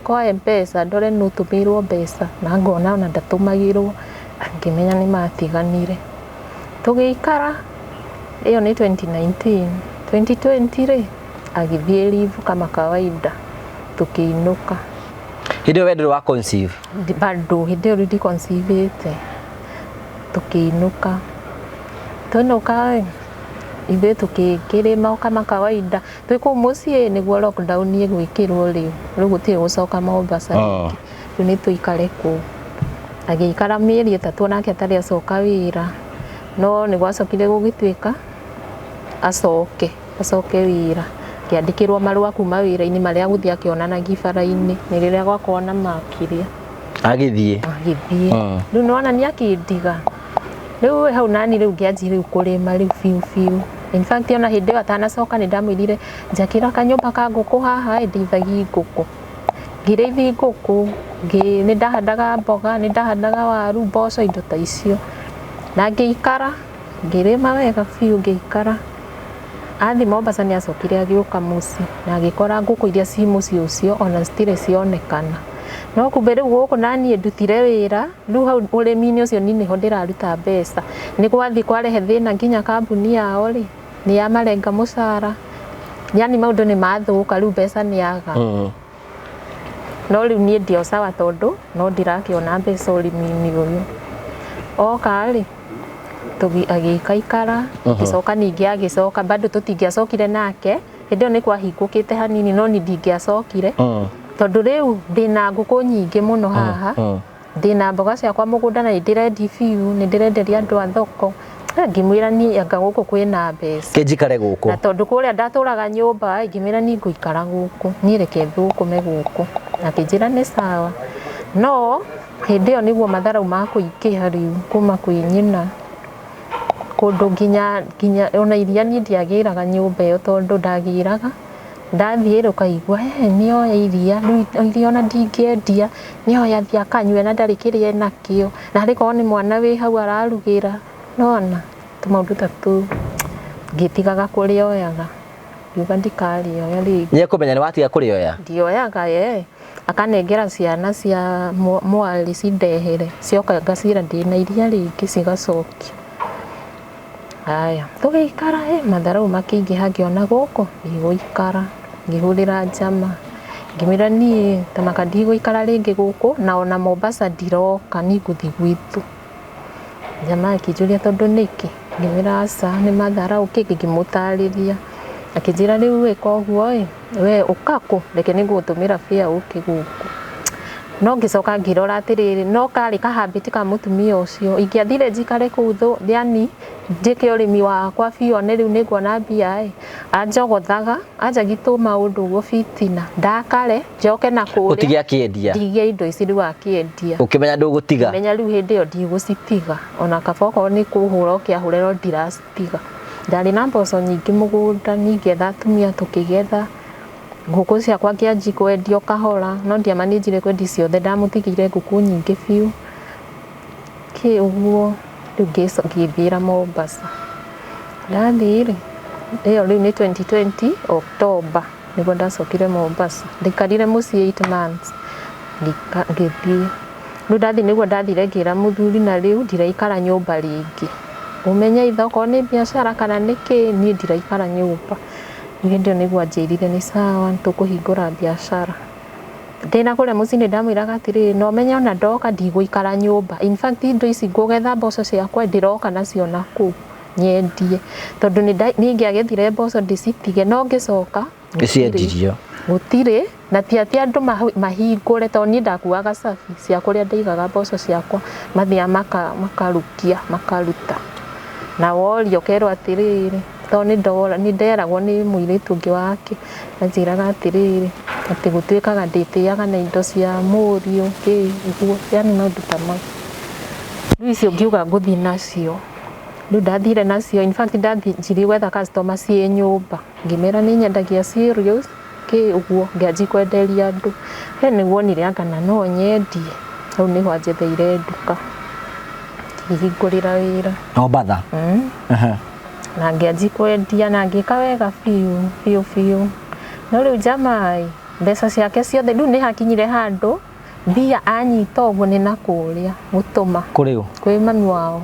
kwa M-Pesa ndore nũ ũtũmĩirwo mbeca na ngona ona ndatũmagĩrwo, ngĩmenya nĩ matiganire. Tũgĩikara ĩyo nĩ 2019, 2020 rĩ agĩthiĩ leave kama kawaida, tũkĩinũka. Hĩndĩ ĩyo we ndũrĩ wa conceive? Bado hĩndĩ ĩyo rĩu ndiconceive-ĩte. Tũkĩinũka. Twainũka ĩ, ithuĩ tũkĩrĩma kama kawaida. Twĩ kũu mũciĩ nĩguo lockdown ĩgwĩkĩrwo rĩu. Rĩu gũtirĩ gũcoka Mombasa rĩngĩ. Rĩu nĩ tũikare kũu. Agĩikara mĩeri 3 onake atarĩ acoka wĩra. No nĩ gwacokire gũgĩtuĩka acoke wĩra. Akĩandĩkĩrwo marũa kuma wĩra-inĩ marĩa agũthiĩ akĩonanagia bara-inĩ. Nĩ rĩrĩa gwakorwo na makĩria. Agĩthiĩ. Agĩthiĩ. Rĩu nĩwona nĩ akĩndiga. Rĩu hau nani rĩu ngĩanjia rĩu kũrĩma rĩu biũ biũ. In fact ona hĩndĩ ĩyo atanacoka nĩ ndamwĩrire njakĩra kanyũmba ka ngũkũ haha ĩ, ndĩithagie ngũkũ. Ngĩrĩithia ngũkũ, nĩ ndahandaga mboga, nĩ ndahandaga waru, mboco, indo ta icio. Na ngĩikara, ngĩrĩma wega biũ ngĩikara. Athiĩ Mombasa nĩ acokire agĩũka mũciĩ na agĩkora ngũkũ iria ci mũciĩ ũcio ona citirĩ cionekana. No kumbe rĩu gũkũ naniĩ ndutire wĩra, rĩu hau ũrĩmi-inĩ ũcio niĩ nĩho ndĩraruta mbeca. Nĩ gwathiĩ kwarehe thĩna nginya kambuni yao rĩ, nĩ yamarenga mũcara. Yani maũndũ nĩ mathũka rĩu mbeca nĩ aga. No rĩu niĩ ndio sawa tondũ no ndirakĩona mbeca ũrĩmi-inĩ ũyũ. Oka rĩ, agĩikaikara, agĩcoka ningĩ agĩcoka, bado tũtingĩacokire nake. Hĩndĩ ĩyo nĩ kwahingũkĩte hanini no niĩ ndingĩacokire. Tondũ rĩu ndĩna ngũkũ nyingĩ mũno haha. Ndĩna mboga ciakwa mũgũnda na nĩ ndĩrendia biũ, nĩ ndĩrenderia andũ a thoko. Ngĩmwĩra niĩ anga gũkũ kwĩna mbeca. Kĩnjikare gũkũ. Na tondũ kũrĩa ndatũraga nyũmba, ngĩmwĩra niĩ ngũikara gũkũ. Niĩ reke thũkũme gũkũ. Akĩnjĩra nĩ sawa. No hĩndĩ ĩyo nĩguo matharau makũingĩha rĩu kuma kwĩ nyina. Kũndũ nginya ona iria niĩ ndiagĩraga nyũmba ĩyo tondũ ndagĩraga. Ndathiĩ rĩ ũkaigua, nĩoya iria, rĩu iria ona ndingĩendia, nĩoya athiĩ akanyue na ndarĩ kĩrĩa enakĩo. Na harĩ korwo nĩ mwana wĩ hau ararugĩra. Nĩwona tũmaũndũ ta tũu. Ngĩtigaga kũrĩoyaga. Ngiuga ndikarĩoya rĩngĩ. Nĩ ekũmenya nĩ watiga kũrĩoya? Ndioyaga, Akanengera ciana cia mwarĩ cindehere. Cioka ngaciĩra ndĩna iria rĩngĩ cigacokia. Haya, tũgĩikara, matharau makĩingĩha ngĩona gũkũ ndigũikara. Ngĩhũrĩra njama. Ngĩmwĩra niĩ ta maka ndigũikara rĩngĩ gũkũ na ona Mombasa ndiroka niĩ ngũthiĩ gwitũ. Jamaa akĩnjũria tondũ nĩkĩ? Ngĩmwĩra aca nĩ matharau kĩngĩ, ngĩmũtarĩria. Akĩnjĩra rĩu ĩka ũguo ĩ, we ũka kũ? Reke nĩngũgũtũmĩra fare ũke gũkũ. No ngĩcoka ngĩrora atĩrĩrĩ, no karĩ kahabiti ka mũtumia ũcio. Ingĩathire njikare kũu thũ, yani njĩke ũrĩmi wakwa biũ one rĩu nĩnguona mbia ĩ, anjogothaga, anjagia tũmaũndũ ũguo bitina. Ndakare, njoke na kũrĩa. Ũtige akĩendia. Ndige indo ici rĩu akĩendia. Ũkĩmenya ndũgũtiga. Menya rĩu hĩndĩ ĩyo ndigũcitiga. Ona kaba okorwo nĩ kũhũra oke ahũre no ndiracitiga. Ndarĩ na mboco nyingĩ mũgũnda, ningĩetha atumia tũkĩgetha. Ngũkũ ciakwa ngĩanjia kwendia o kahora, no ndiamanĩnjire kwendia ciothe, ndamũtigĩire ngũkũ nyingĩ biũ. Kĩ ũguo, rĩu ngĩthiĩra Mombasa. Ndathiĩ rĩ, Ĩyo rĩu nĩ 2020 October nĩguo ndacokire Mombasa. Ndaikarire mũciĩ 8 months ngĩthiĩ. Rĩu ndathiĩ nĩguo ndathire ngĩra mũthuri na rĩu ndiraikara nyũmba rĩngĩ. Ũmenye ithe okorwo nĩ biacara kana nĩ kĩ, niĩ ndiraikara nyũmba. Hĩndĩ ĩyo nĩguo anjĩrire nĩ sawa tũkũhingũra biacara. Ndĩna kũrĩa mũciĩ nĩ ndamwĩraga atĩrĩrĩ, na ũmenye ona ndoka ndigũikara nyũmba. In fact indo ici ngũgetha mboco ciakwa ndĩroka nacio nakũu nyendie. Tondũ nĩ ingĩagethire mboco ndĩcitige no ngĩcoka Ĩciendirio. Gũtirĩ na ti atĩ andũ mahingũre tondũ niĩ ndakuaga cabi cia kũrĩa ndaigaga mboco ciakwa mathiaga makarukia makaruta. Na woria ũkerwo atĩrĩrĩ, tondũ nĩ nderagwo nĩ mũirĩtu ũngĩ wake anjĩraga atĩrĩrĩ, atĩ gũtuĩkaga ndĩtĩaga na indo cia mũriũ kĩ ũguo, yani maũndũ ta mau. Rĩu icio ngiuga ngũthiĩ nacio, rĩu ndathire nacio in fact ndanjirie gwetha customer ciĩ nyũmba, ngĩmera nĩ nyendagia cereals kĩ ũguo, ngĩanjia kwenderia andũ. He nĩguo onire anga na no nyendie, hau nĩho anjetheire nduka, ngĩhingũrĩra wĩra. Mombatha. Na ngĩanjia kwendia na ngĩka wega biũ biũ biũ. No rĩu jamaa ĩ, mbeca ciake ciothe, rĩu nĩ hakinyire handũ mbia anyita ũguo nĩ na kũrĩa gũtũma Kũrĩ ũ? Kwĩ mami wao.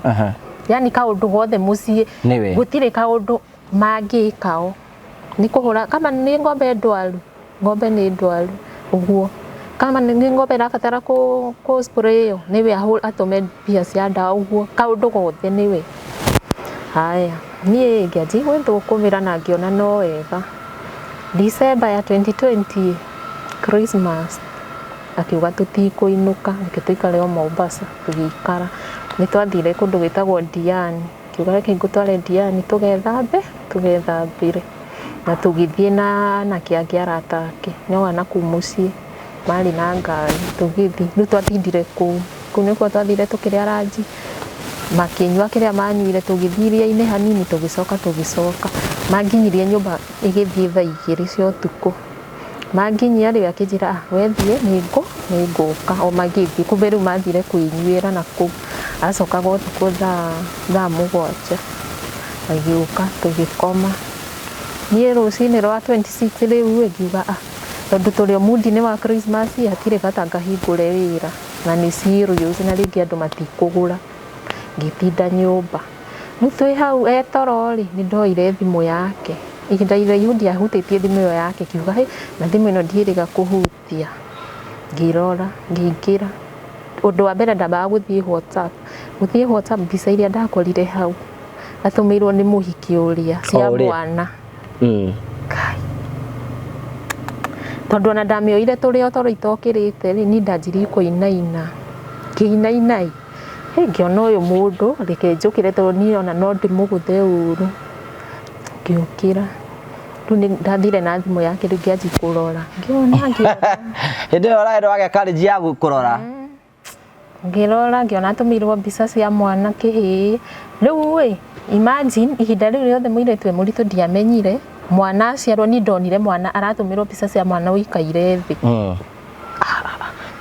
Yani kaũndũ gothe mũciĩ Nĩwe. Gũtirĩ kaũndũ mangĩkao nĩ kũhũra kama nĩ ng'ombe ndwaru, ng'ombe nĩ ndwaru ũguo, kama nĩ ng'ombe ĩrabatara kũ spray ĩyo nĩwe atũme mbia cia ndawa ũguo, kaũndũ gothe nĩwe. Haya, niĩ ngĩanjia gwĩthũkũmĩra na ngĩona no wega. December ya 2020 Christmas akiuga tũtikũinũka, reke tũikare o Mombasa. Tũgĩikara, nĩ twathire kũndũ gwĩtagwo Diani, akiuga reke ngũtware Diani tũgethambe, tũgethambĩre. Na tũgĩthiĩ na anake angĩ arata ake, no a nakũu mũciĩ marĩ na ngari, tũgĩthiĩ. Rĩu twatindire kũu, kũu nĩkuo twathire tũkĩrĩa ranji, makĩnyua kĩrĩa manyuire, tũgĩthiĩ iria-inĩ hanini, tũgĩcoka tũgĩcoka. Manginyirie nyũmba ĩgĩthiĩ thaa 2 cia ũtukũ. Manginyia rĩ, akĩnjĩra ah, we thiĩ nĩ ngũka. O magĩthiĩ, kumbe rĩu mathire kwĩnyuĩra na kũu. Acokaga ũtukũ thaa 7 agĩũka tũgĩkoma. Niĩ rũcinĩ rwa 26 rĩu ngiuga ah, tondũ tũrĩ o mood-inĩ wa Christmas hatirĩ bata ngahingũre wĩra na nĩ serious na rĩngĩ andũ matikũgũra. Ngĩtinda nyũmba. Rĩu twĩ hau e toro rĩ, nĩ ndoire thimũ yake. Ihinda iraihu ndiahutĩtie thimũ ĩyo yake, ngiuga hĩ, na thimũ ĩno ndiĩrĩga kũhutia. Ngĩrora, ngĩingĩra. Ũndũ wa mbere ndambaga gũthiĩ WhatsApp. Gũthiĩ WhatsApp mbica iria ndakorire hau atũmĩirwo nĩ mũhiki ũrĩa cia mwana. Kai. Tondũ ona ndamĩoire tũrĩ o toro itokĩrĩte rĩ, niĩ ndanjirie kũinaina. Ngĩinaina ĩ, ngĩona ũyũ mũndũ, reke njũkĩre tondũ niĩ ona no ndĩmũgũthe ũru. Ngĩũkĩra. Rĩu nĩ ndathire na thimũ yake rĩu ngĩanjia kũrora. Ngĩona ngĩona. Hĩndĩ ĩyo ũrarĩ wagĩa courage ya kũrora. Ngĩrora ngĩona atũmĩirwo mbica cia mwana kĩhĩĩ. Rĩu ĩ, imagine ihinda rĩu rĩothe mũirĩtu e mũritũ ndiamenyire, mwana aciarwo niĩ ndonire mwana aratũmĩrwo mbica cia mwana ũikaire thĩ.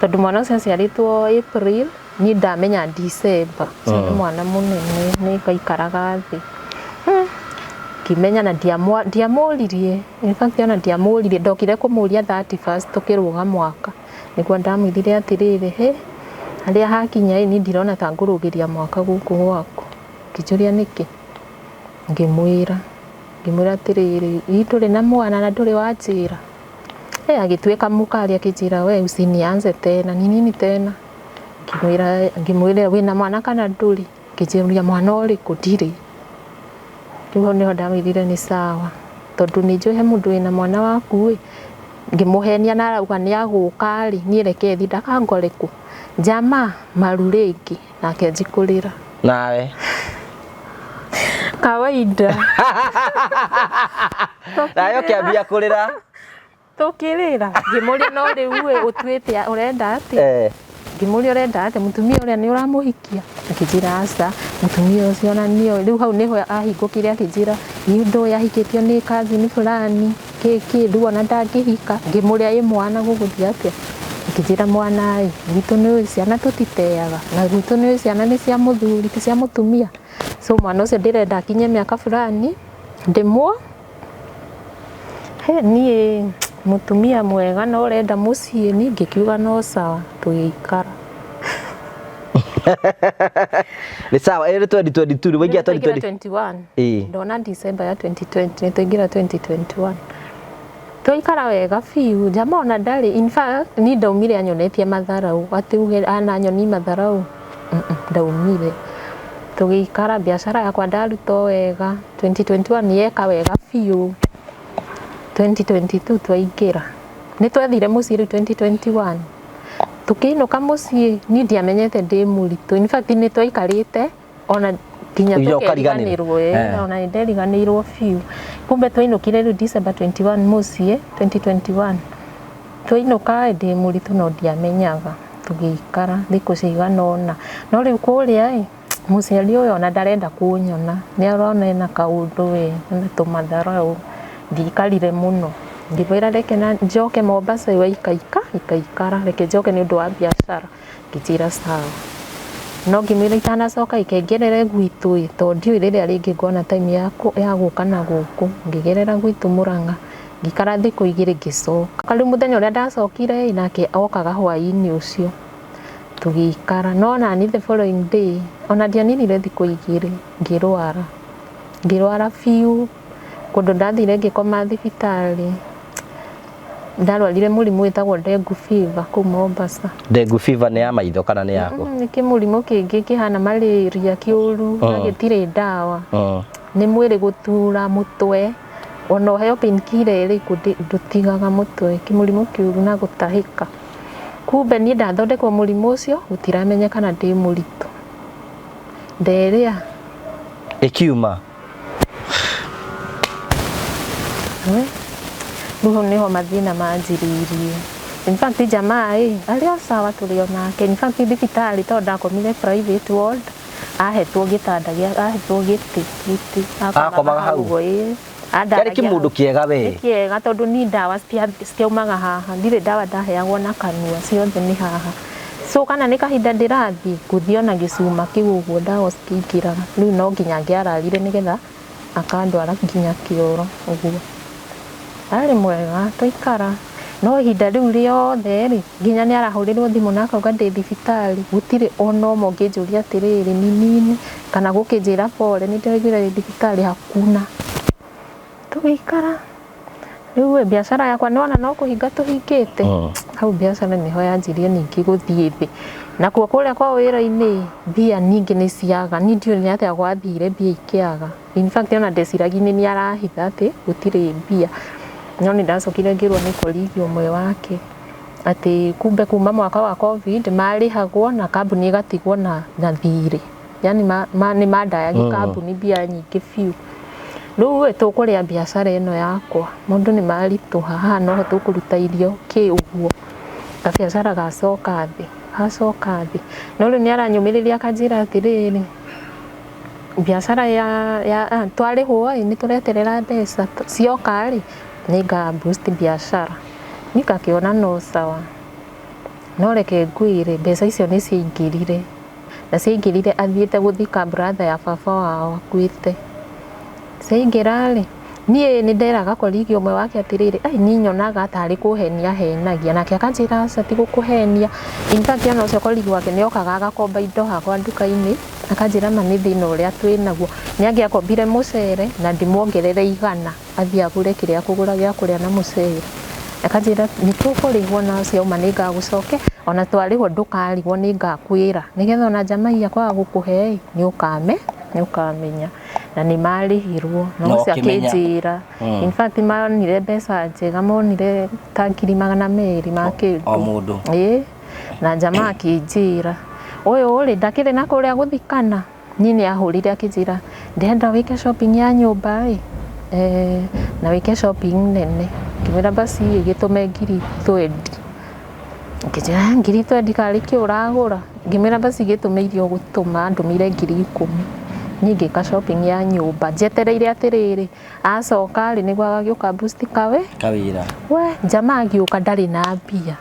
Tondũ mwana ũcio aciarĩtwo April, niĩ ndamenya December. Ũcio nĩ mwana mũnene, nĩ gaikaraga thĩ. Ngĩmenya na ndiamũririe. In fact ona ndiamũririe, ndokire kũmũria 31st tũkĩrũga mwaka. Nĩguo ndamwĩrire atĩrĩrĩ, hĩ, harĩa hakinya ĩ, niĩ ndirona ta ngũrũgĩria mwaka gũkũ gwaku. Ngĩnjũria nĩkĩ? Ngĩmwĩra. Ngĩmwĩra atĩrĩrĩ, ĩ ndũrĩ na mwana na ndũrĩ wanjĩra. Agĩtuĩka mũkari akĩnjĩra we usinianze tena, ni nini tena? Ngĩmwĩra wĩna mwana kana ndũrĩ? Ngĩnjĩra mwana ũrĩkũ? Ndirĩ. Rĩu hau nĩho ndamwĩrire nĩ sawa, tondũ nĩ njũĩ he mũndũ wĩna mwana waku ĩ, ngĩmũhenia na arauga nĩ agũka rĩ, niĩ reke thiĩ ndakangore kũ. Jamaa maru rĩngĩ nake njikũrĩra. Nawe. Kawaida. Nawe ũkĩambia kũrĩra. Tũkĩrĩra. Ngĩmũria no rĩu ĩ ũtuĩte ũrenda atĩa? Ngĩmũria ũrenda atĩa, mũtumia ũrĩa nĩ ũramũhikia? Akĩnjĩra aca, mũtumia ũcio ona nĩoĩ. Rĩu hau nĩho ahingũkire akĩnjĩra niĩ ndũĩ ahikĩtio nĩ cousin fulani, kĩ kĩ, rĩu ona ndangĩhika. Ngĩmũria ĩ mwana gũgũthiĩ atĩa? Akĩnjĩra mwana ĩ, gwitũ nĩũĩ ciana tũtiteaga, na gwitũ nĩũĩ ciana nĩ cia mũthuri ti cia mũtumia. So mwana ũcio ndĩrenda akinye mĩaka fulani, He niĩ mũtumia mwega na ũrenda mũciĩ, niĩ ngĩkiuga no sawa, tũgĩikara. Nĩ sawa, ĩrĩ 2022 rĩ waingĩra 2020. 21. Ĩĩ. Ndona December ya 2020 nĩ twaingĩra 2021. Twaikara wega biũ, jamaa ona ndarĩ, in fact niĩ ndaumire anyonetie matharau, atĩ uge ananyoni matharau, ndaumire. Tũgĩikara biacara yakwa ndaruta o wega, 2021 yeka wega biũ. 2022 twaingĩra. Nĩ twethire mũciĩ rĩu 2021. Tũkĩinũka mũciĩ niĩ ndiamenyete ndĩ mũritũ. In fact nĩ twaikarĩte ona nginya Nginya ũkariganĩrwo. tũkeriganĩrwo ĩĩ, ona nĩ nderiganĩirwo biũ. Kumbe twainũkire rĩu December 21 mũciĩ 2021. Twainũka ndĩ mũritũ no ndiamenyaga. Tũgĩikara thikũ cigana ũna. No rĩu kũrĩa ĩ, mũciari ũyũ ona ndarenda kũnyona. Nĩ arona ena kaũndũ ĩ, ena tũmatharau. Ndiikarire mũno. Ngĩmwĩra reke na njoke Mombasa we ikaika ikaikara, reke njoke nĩ ũndũ wa biacara. Ngĩnjĩra sawa. No ngĩmwĩra itanacoka ike ngerere gwitũ ĩ, tondũ ndiũĩ rĩrĩa rĩngĩ ngona time ya ya gũka na gũkũ. Ngĩgerera gwitũ Mũrang'a, ngĩikara thikũ igĩrĩ ngĩcoka. Rĩu mũthenya ũrĩa ndacokire ĩ, nake okaga hwaĩ-inĩ ũcio. Tũgĩikara. No nani the following day, ona ndianinire thikũ igĩrĩ, ngĩrwara. Ngĩrwara biũ, kũndũ ndathire ngĩkoma thibitarĩ. Ndarwarire mũrimũ wĩtagwo dengue fever kũu Mombasa. Dengue fever nĩ ya maitho kana nĩ yaku? Nĩ kĩmũrimũ kĩngĩ kĩhana malaria kĩũru na gĩtirĩ ndawa. Nĩ mwĩrĩ gũtura mũtwe, ona ũheo painkiller ĩrĩkũ ndũtigaga mũtwe, kĩmũrimũ kĩũru na gũtahĩka. Kumbe niĩ ndathondekwo mũrimũ ũcio gũtiramenyekana ndĩ mũritũ. Nderĩa. Ĩkiuma. Rĩu hau nĩho mathĩna manjĩrĩirie. In fact jamaa ĩ, arĩ o sawa tũrĩ o nake. In fact thibitarĩ tondũ ndakomire private ward, ahetwo gĩtanda gĩa, ahetwo gĩtĩ, gĩtĩ. Akomaga hau? Ũguo, ĩĩ. Kĩarĩ kĩmũndũ kĩega we. Nĩ kĩega tondũ niĩ ndawa citiaumaga haha, ndirĩ ndawa ndaheagwo na kanua, ciothe nĩ haha. So kana nĩ kahinda ndĩrathiĩ, ngũthiĩ ona gĩcuma kĩu ũguo ndawa cikĩingĩraga. Rĩu no nginya angĩararire nĩgetha akandwara nginya kĩoro ũguo. Arĩ mwega twaikara, no ihinda rĩu rĩothe rĩ, nginya nĩ arahũrĩrwo thimũ na akauga ndĩ thibitarĩ, gũtirĩ ona ũmwe ũngĩnjũria atĩrĩrĩ ni nini, kana gũkĩnjĩra pole nĩ ndĩraiguire wĩ thibitarĩ, hakuna. Tũgĩikara. Rĩu ĩ, biacara yakwa nĩwona no kũhinga tũhingĩte. Hau biacara nĩho yanjirie ningĩ gũthiĩ thĩ. Nakuo kũrĩa kwa wĩra-inĩ mbia ningĩ nĩ ciaga. Niĩ ndiũĩ nĩ atĩa gwathire mbia ikĩaga. In fact ona ndeciragia nĩ arahitha atĩ gũtirĩ mbia. No nĩ ndacokire ngĩrwo nĩ colleague ũmwe wake atĩ kumbe kuma mwaka wa COVID marĩhagwo na kambuni ĩgatigwo na thirĩ. Yaani nĩ mandayagi kambuni mbia nyingĩ biũ. Rĩu ĩ, tũkũrĩa biacara ĩno yakwa, maũndũ nĩ maritũha, haha noho tũkũruta irio kĩ ũguo. Gabiacara gacoka thĩ, gacoka thĩ. No rĩu nĩ aranyũmĩrĩria akanjĩra atĩrĩrĩ, biacara ya twarĩhwo ĩ, nĩ tũreterera mbeca cioka rĩ, nĩ nga boost biacara. Niĩ ngakĩona no sawa. No reke ngwĩre, mbeca icio nĩ ciaingĩrire. Na ciaingĩrire athiĩte gũthika brother ya baba wao akuĩte. Ciaingĩra rĩ, niĩ nĩ nderaga colleague ũmwe wake atĩrĩrĩ, ai niĩ nyonaga tarĩ kũhenia ahenagia. Nake akanjĩra aca ti gũkũhenia. In fact ona ũcio colleague wake nĩ okaga agakomba indo hakwa nduka-inĩ, akanjĩra ma nĩ thĩna ũrĩa twĩnaguo. Nĩ angĩakombire mũcere na ndĩmuongerere 100 athiĩ agũre kĩrĩa akũgũra gĩa kũrĩa na mũcere. Akanjĩra nĩ tũkũrĩhwo na ciauma nĩ ngagũcoke, ona twarĩhwo ndũkarigwo nĩ ngakwĩra. Nĩgetha ona jamaiya kwaga gũkũhe ĩ, nĩ ũkamenya. Na nĩ marĩhirwo, na Na ũcio ũkĩmenya. akĩnjĩra. In fact monire mbeca njega, monire ta ngiri magana merĩ ma kĩndũ. O mũndũ. Ĩĩ, na jamaa akĩnjĩra, ũyũ rĩ ndakĩrĩ na kũrĩa gũthikana. Niĩ nĩ ahũrire akĩnjĩra, ndĩrenda wĩke shopping ya nyũmba ĩ, na wĩke shopping nene. Ngĩmwĩra basi ĩ, gĩtũme ngiri twendi. Ngĩnjĩra ngiri twendi karĩ kĩ ũragũra? Ngĩmwĩra basi gĩtũme iria ũgũtũma, ndũmĩire ngiri 10. Niĩ ngĩka shopping ya nyũmba, njetereire atĩrĩrĩ, acoka rĩ nĩguo agagĩũka boost kawe. Kawĩra. We, jamaa agĩũka ndarĩ na mbia.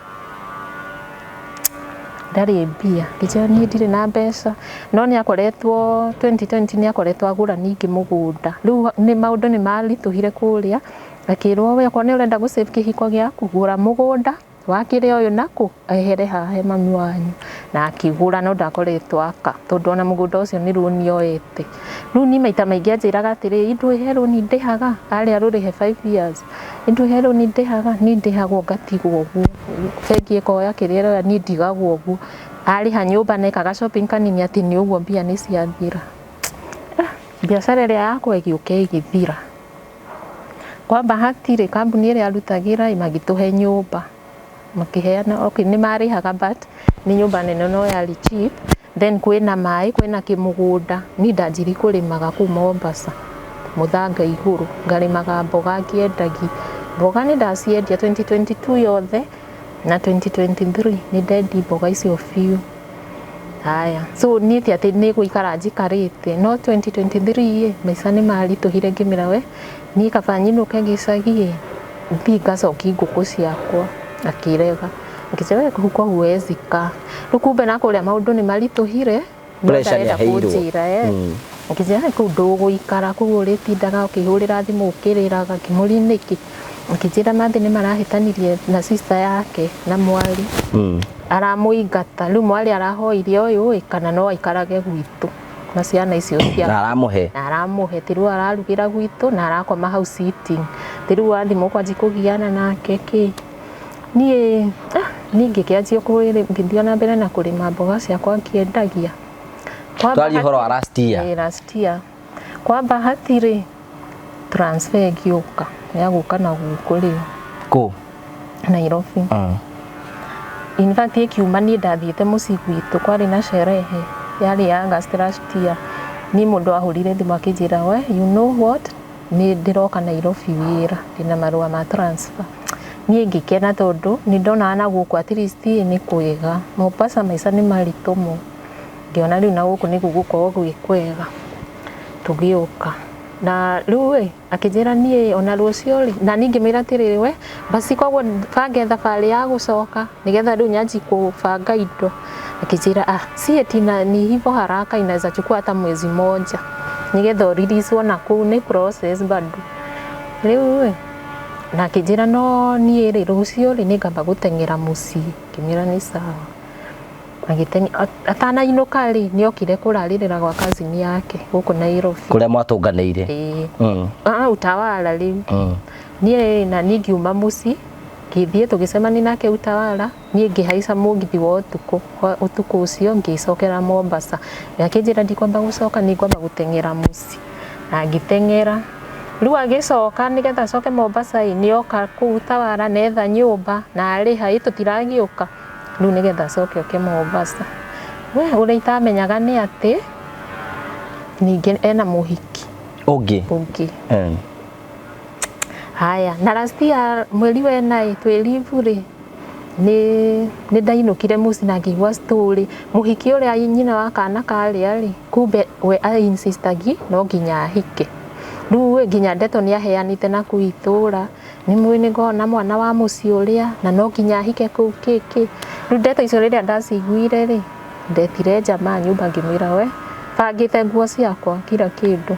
Ndarĩ mbia. Ngĩnjĩra niĩ ndirĩ na mbeca. No nĩ akoretwo 2020 nĩ akoretwo agũra ningĩ mũgũnda. Rĩu nĩ maũndũ nĩ maritũhire kũrĩa, Akĩrwo we okorwo nĩ ũrenda gũ save kĩhiko gĩaku gũra mũgũnda wakĩrĩa ũyũ nakũ ehere haha he mami wanyu. Na akĩgũra no ndakoretwo aka tondũ ona mũgũnda ũcio nĩ rũni oete. Rĩu niĩ maita maingĩ anjĩraga atĩrĩ, indũ he rũni ndĩhaga, arĩa rũrĩhe 5 years, indũ he rũni ndĩhaga, niĩ ndĩhagwo ngatigwo ũguo, bengi ĩkoya kĩrĩa ĩroya, niĩ ndigagwo ũguo. Arĩha nyũmba na ekaga shopping kanini atĩ nĩ ũguo mbia nĩ ciathira. Biacara ĩrĩa yakwa ĩgĩũka ĩgĩthira. Kwa bahati rĩ, kambuni ĩrĩa arutagĩra ĩ magĩtũhe nyũmba, makĩheana, okay, nĩ marĩhaga but nĩ nyũmba nene no yarĩ cheap. Then kwĩna maĩ, kwĩna kĩmũgũnda. Niĩ ndanjirie kũrĩmaga kũu Mombasa, mũthanga igũrũ, ngarĩmaga mboga ngĩendagia. Mboga nĩ ndaciendia 2022 yothe na 2023 nĩ ndendia mboga icio biũ. Haya, so niĩ ti atĩ nĩ gũikara njikarĩte, no 2023 ĩ, maica nĩ maritũhire ngĩmĩra we, niĩ kaba nyinũke gĩcagi ĩ, thiĩ ngacokie ngũkũ ciakwa. Akĩrega. Akĩnjĩra we huko huwezi kaa. Rĩu kumbe na kũrĩa maũndũ nĩ maritũhire, no Pressure nĩ ndarenda aheirwo. kũnjĩra eh. Akĩnjĩra kũu ndũgũikara, kũu ũrĩtindaga ũkĩhũrĩra thimũ ũkĩrĩraga. Ngĩmũria nĩkĩ? Akĩnjĩra mathĩ nĩ marahĩtanirie na sister yake na mwarĩ. Aramũingata. Rĩu mwarĩ arahoire ũyũ ĩ, kana no aikarage gwitũ na ciana icio ciake. Na aramũhe. Na aramũhe. Ti rĩu ararugĩra gwitũ na arakoma hau sitting. Ti rĩu wathiĩ mũkwanjia kũgiana nake kĩ. Niĩ niĩ ngĩkĩanjia ngĩthiĩ na mbere na kũrĩma mboga ciakwa ngĩendagia. Twaria ũhoro wa last year. Ĩĩ, last year. Kwa bahati rĩ, transfer ĩgĩũka ya gũka na gũkũ rĩu. Kũ? Nairobi. In fact ĩkiuma niĩ ndathiĩte mũciĩ gwitũ, kwarĩ na sherehe yarĩ ya August last year. Niĩ mũndũ ahũrire thimũ akĩnjĩra we, you know what, nĩ ndĩroka Nairobi wĩra, ndĩna marũa ma transfer. Niĩ ngĩkena tondũ nĩ ndonaga na gũkũ at least nĩ kwega. Mombasa maica nĩ maritũ mũno. Ngĩona rĩu na gũkũ nĩ gũgũkorwo gwĩ kwega. Tũgĩũka. Na rĩu ĩ, akĩnjĩra niĩ ona rũciũ rĩ, na niĩ ngĩmwĩra atĩrĩrĩ we, basi koguo bange thabarĩ ya gũcoka nĩgetha rĩu nyanji kũbanga indo. Akĩnjĩra ah, si eti na ni hivyo haraka, inaweza chukua hata mwezi moja nĩgetha ũrelease na kũu nĩ process bado. Rĩu ĩ, na akĩnjĩra no niĩ rĩ, rũciũ rĩ nĩngamba gũteng'era mũciĩ. Ngĩmwĩra nĩ sawa. Atanainũka rĩ, nĩokire kũrarĩrĩra gwa cousin yake gũkũ Nairobi. Kũrĩa mwatũnganĩire. Ĩĩ. Utawala rĩu. Niĩ na niĩ ngiuma mũciĩ, ngĩthiĩ tũgĩcemania nake Utawala, niĩ ngĩhaica mũgithi wa ũtukũ, ũtukũ ũcio ngĩcokera Mombasa. Akĩnjĩra ndikwamba gũcoka, nĩ ngwamba gũteng'era mũciĩ. Na ngĩteng'era. Rĩu agĩcoka nĩgetha acoke Mombasa ĩ, nĩoka kũu Utawala na etha nyũmba na arĩha, ĩ tũtiragĩũka. Rĩu nĩgetha acoke oke Mombasa. We ũrĩa itamenyaga nĩ atĩ ningĩ ena mũhiki Ũngĩ. Ũngĩ. Haya, na last year mweri wa ĩna ĩ, twĩ leave rĩ, nĩ ndainũkire mũciĩ na ngĩigua story. Mũhiki ũrĩa nyina wa kana karĩa rĩ, kumbe we a insistagi no nginya ahike. Rĩu ĩ, nginya ndeto nĩ aheanĩte na kũu itũũra, nĩ mũĩ nĩ ngona mwana wa mũciĩ ũrĩa, na no nginya ahike kũu kĩ kĩ. Rĩu ndeto icio rĩrĩa ndaciguire rĩ, ndetire jamaa nyũmba ngĩmwĩra we, bangĩte nguo ciakwa kila kĩndũ.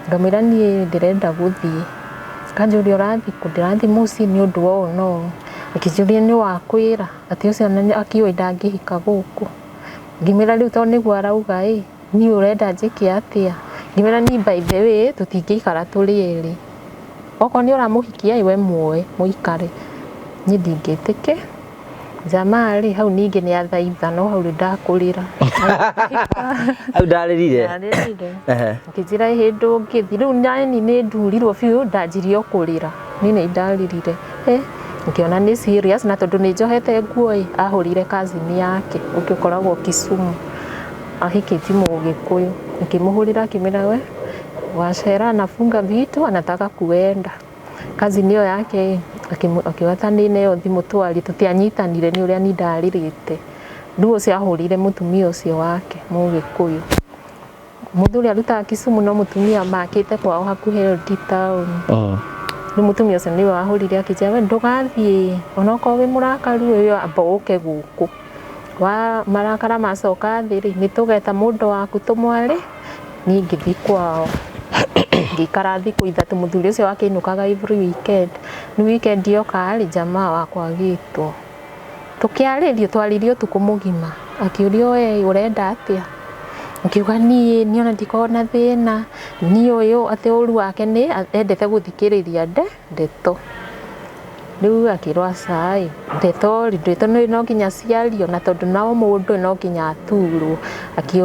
Ngamwĩra niĩ ndĩrenda gũthiĩ. Kanjũria ũrathiĩ kũ? Ndĩrathiĩ mũciĩ nĩ ũndũ wa ũũ na ũũ. Akĩnjũria nĩ wakwĩra atĩ ũcio akĩũĩ ndangĩhika gũkũ. Ngĩmwĩra rĩu tondũ nĩguo arauga ĩ, niĩ ũrenda njĩke atĩa? Ngĩmwĩra niĩ by the way tũtingĩikara tũrĩ erĩ. Okorwo nĩ ũramũhikia ĩ, we muoe mũikare. Niĩ ndingĩtĩkĩra. Jamaa rĩ, hau ningĩ nĩ athaitha no hau rĩ ndakũrĩra. Hau ndarĩrire. Ndarĩrire. Akĩnjĩra hĩndĩ ũngĩthiĩ. Rĩu nani nĩ ndurirwo biũ ndanjirie o kũrĩra. Niĩ nĩ ndarĩrire. Ngĩona nĩ serious na tondũ nĩ njohete nguo ĩ, ahũrire cousin yake ũngĩ ũkoragwo Kisumu. Ahikĩtie Mũgĩkũyũ. Akĩmũhũrĩra akĩmwĩra we, Wachera anafunga vitu anataka kuenda. Cousin ĩyo yake akiuga ta nĩ neo thimũ twarie, tũtianyitanire nĩ ũrĩa niĩ ndarĩrĩte. Rĩu ũcio ahũrĩire mũtumia ũcio wake Mũgĩkũyũ. Mũthuri arutaga Kisumu no mũtumia makĩte kwao hakuhĩ Eldy town. Rĩu mũtumia ũcio nĩwe wahũrire akĩnjĩra we ndũgathiĩ onokorwo wĩ mũrakaru ũyũ amba ũke gũkũ. Wa marakara macoka thĩ rĩ, nĩ tũgeta mũndũ waku tũmware, niĩ ngĩthiĩ kwao. Ngĩikara thikũ 3, mũthuri ũcio wakĩinũkaga every weekend. Nĩ weekend yoka rĩ, jamaa wakwa agĩtwo. Tũkĩarĩrio, twaririe ũtukũ mũgima. Akĩũrio we ũrenda atĩa? Ngiuga niĩ niĩ ona ndikoragwo na thĩna, niĩ ũyũ atĩ ũru wake nĩ endete gũthikĩrĩria ndeto. Rĩu akĩrwo aca ĩ, ndeto rĩ, ndeto no nginya ciario na tondũ no mũndũ no nginya aturwo.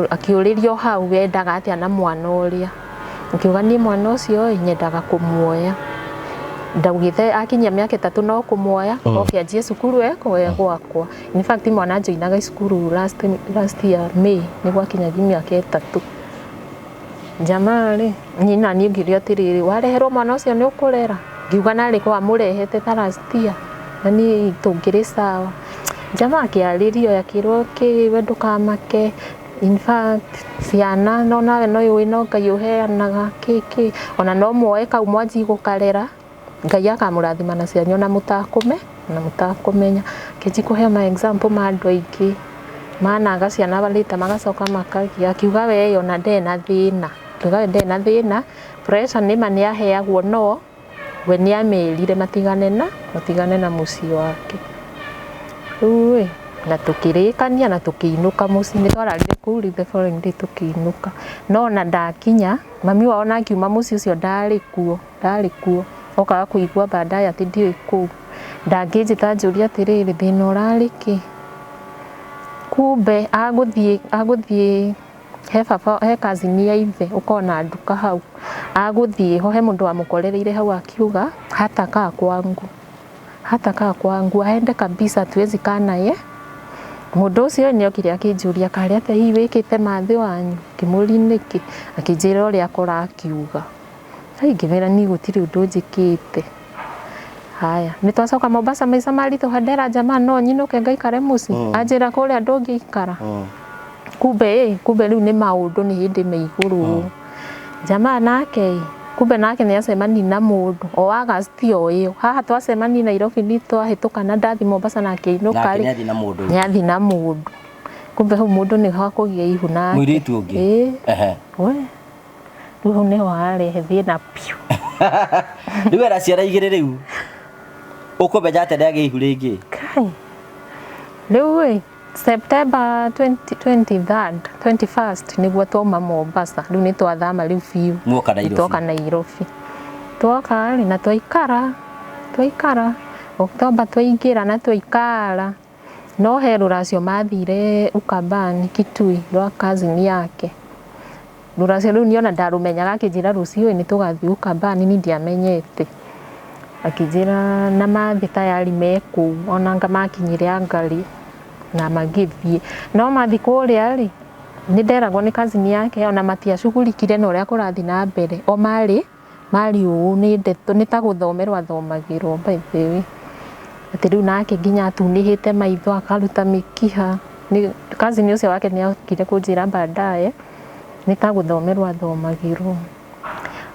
Akĩũrĩrio hau wendaga atĩa na mwana ũrĩa. Ngiuga niĩ mwana ũcio ĩ, nyendaga kũmuoya. Ndaugĩte akinyia mĩaka 3 no kũmuoya, oke anjie cukuru e gwakwa. In fact mwana anjoinaga cukuru last year May nĩguo akinyagia mĩaka 3. Jamaa rĩ, niĩ na niĩ ngĩũrio atĩrĩrĩ, wareherwo mwana ũcio nĩ ũkũrera? Ngiuga narĩ ko amũrehete ta last year, na niĩ tũngĩrĩ sawa. Jamaa akĩarĩrio akĩrwo kĩ we ndũkamake, in fact ciana no nawe no ũĩ no Ngai ũheanaga kĩ kĩ, ona no muoe kau mwanjie gũkarera, Ngai akamũrathima na cianyu ona na mũtakũmenya. Kĩnji kũheo ma example ma andũ aingĩ mananga ciana later magacoka makagia. Akiuga we ona ndarĩ na thĩna, akiuga we ndarĩ na thĩna, pressure nĩma nĩ aheagwo no we nĩ amerire matigane na mũciĩ wake. Rĩu ĩ, na tũkĩrĩkania na tũkĩinũka mũciĩ, nĩ twararire kũu rĩu the following day tũkĩinũka. No ona ndakinya, mami wao ona akiuma mũciĩ ũcio ndarĩ kuo, okaga kũigua baadaye atĩ ndiũĩ kũu. Ndangĩnjĩta anjũrie atĩrĩrĩ, thĩna ũrarĩ kĩ? Kumbe agũthiĩ he baba, he cousin ya ithe ũkona nduka hau. Agũthiĩ ho he mũndũ wamũkorereire hau akiuga hatakaa kwangu, hatakaa kwangu, aende kabisa, hatuwezi kaa naye. Mũndũ ũcio nĩ okire akĩnjũria karĩ atĩa hihi wĩkĩte mathĩ wanyu? Ngĩmũria nĩkĩ? Akĩnjĩra ũrĩa akora akiuga. Ai, ngĩmwĩra niĩ gũtirĩ ũndũ njĩkĩte. Haya, nĩ twacoka Mombasa maica maritũha, ndera jamaa no nyinũke ngaikare mũciĩ. Anjĩra kũrĩa ndũngĩikara. Kumbe kumbe rĩu nĩ maũndũ nĩ hĩndĩ me igũrũ. Jamaa nake kumbe nake nĩ acemani na mũndũ o August o ĩyo. Haha twacemani Nairobi nĩ twahĩtũka na ndathi Mombasa na akĩinũka Nake rĩ. nĩ athiĩ na mũndũ. Nĩ athiĩ na mũndũ. Kumbe hau mũndũ nĩ hakũgĩa ihu nake. Mũirĩtu ũngĩ. Ĩĩ. We. Rĩu hau nĩho harehe thĩna biũ. Rĩu ena ciana 2 rĩu. Ũkũmenya atĩa nĩagĩa ihu rĩngĩ? Kai. Rĩu ĩ, September 23rd, 21st nĩguo twauma Mombasa. Rĩu nĩ twathama rĩu biũ. Muoka Nairobi. Twoka Nairobi. Twoka rĩ, na twaikara. October twaingĩra na twaikara. No he rũracio mathire Ukambani Kitui rwa cousin yake. Rũracio rũu niĩ ona ndarũmenyaga, akĩnjĩra rũciũ nĩ tũgathiĩ Ukambani, niĩ ndiamenyete. Akĩnjĩra na mathiĩ tayari me kũu, ona anga makinyire Angali na magĩthiĩ. No mathiĩ kũrĩa rĩ, nĩ nderagwo nĩ cousin yake ona matiacugurikire na ũrĩa kũrathiĩ na mbere. O marĩ ũũ nĩ ndeto, nĩ ta gũthomerwo athomagĩrwo by the way. Atĩ rĩu nake nginya atunĩhĩte maitho akaruta mĩkiha. Nĩ cousin ũcio wake nĩ okire kũnjĩra baadaye nĩ ta gũthomerwo athomagĩrwo.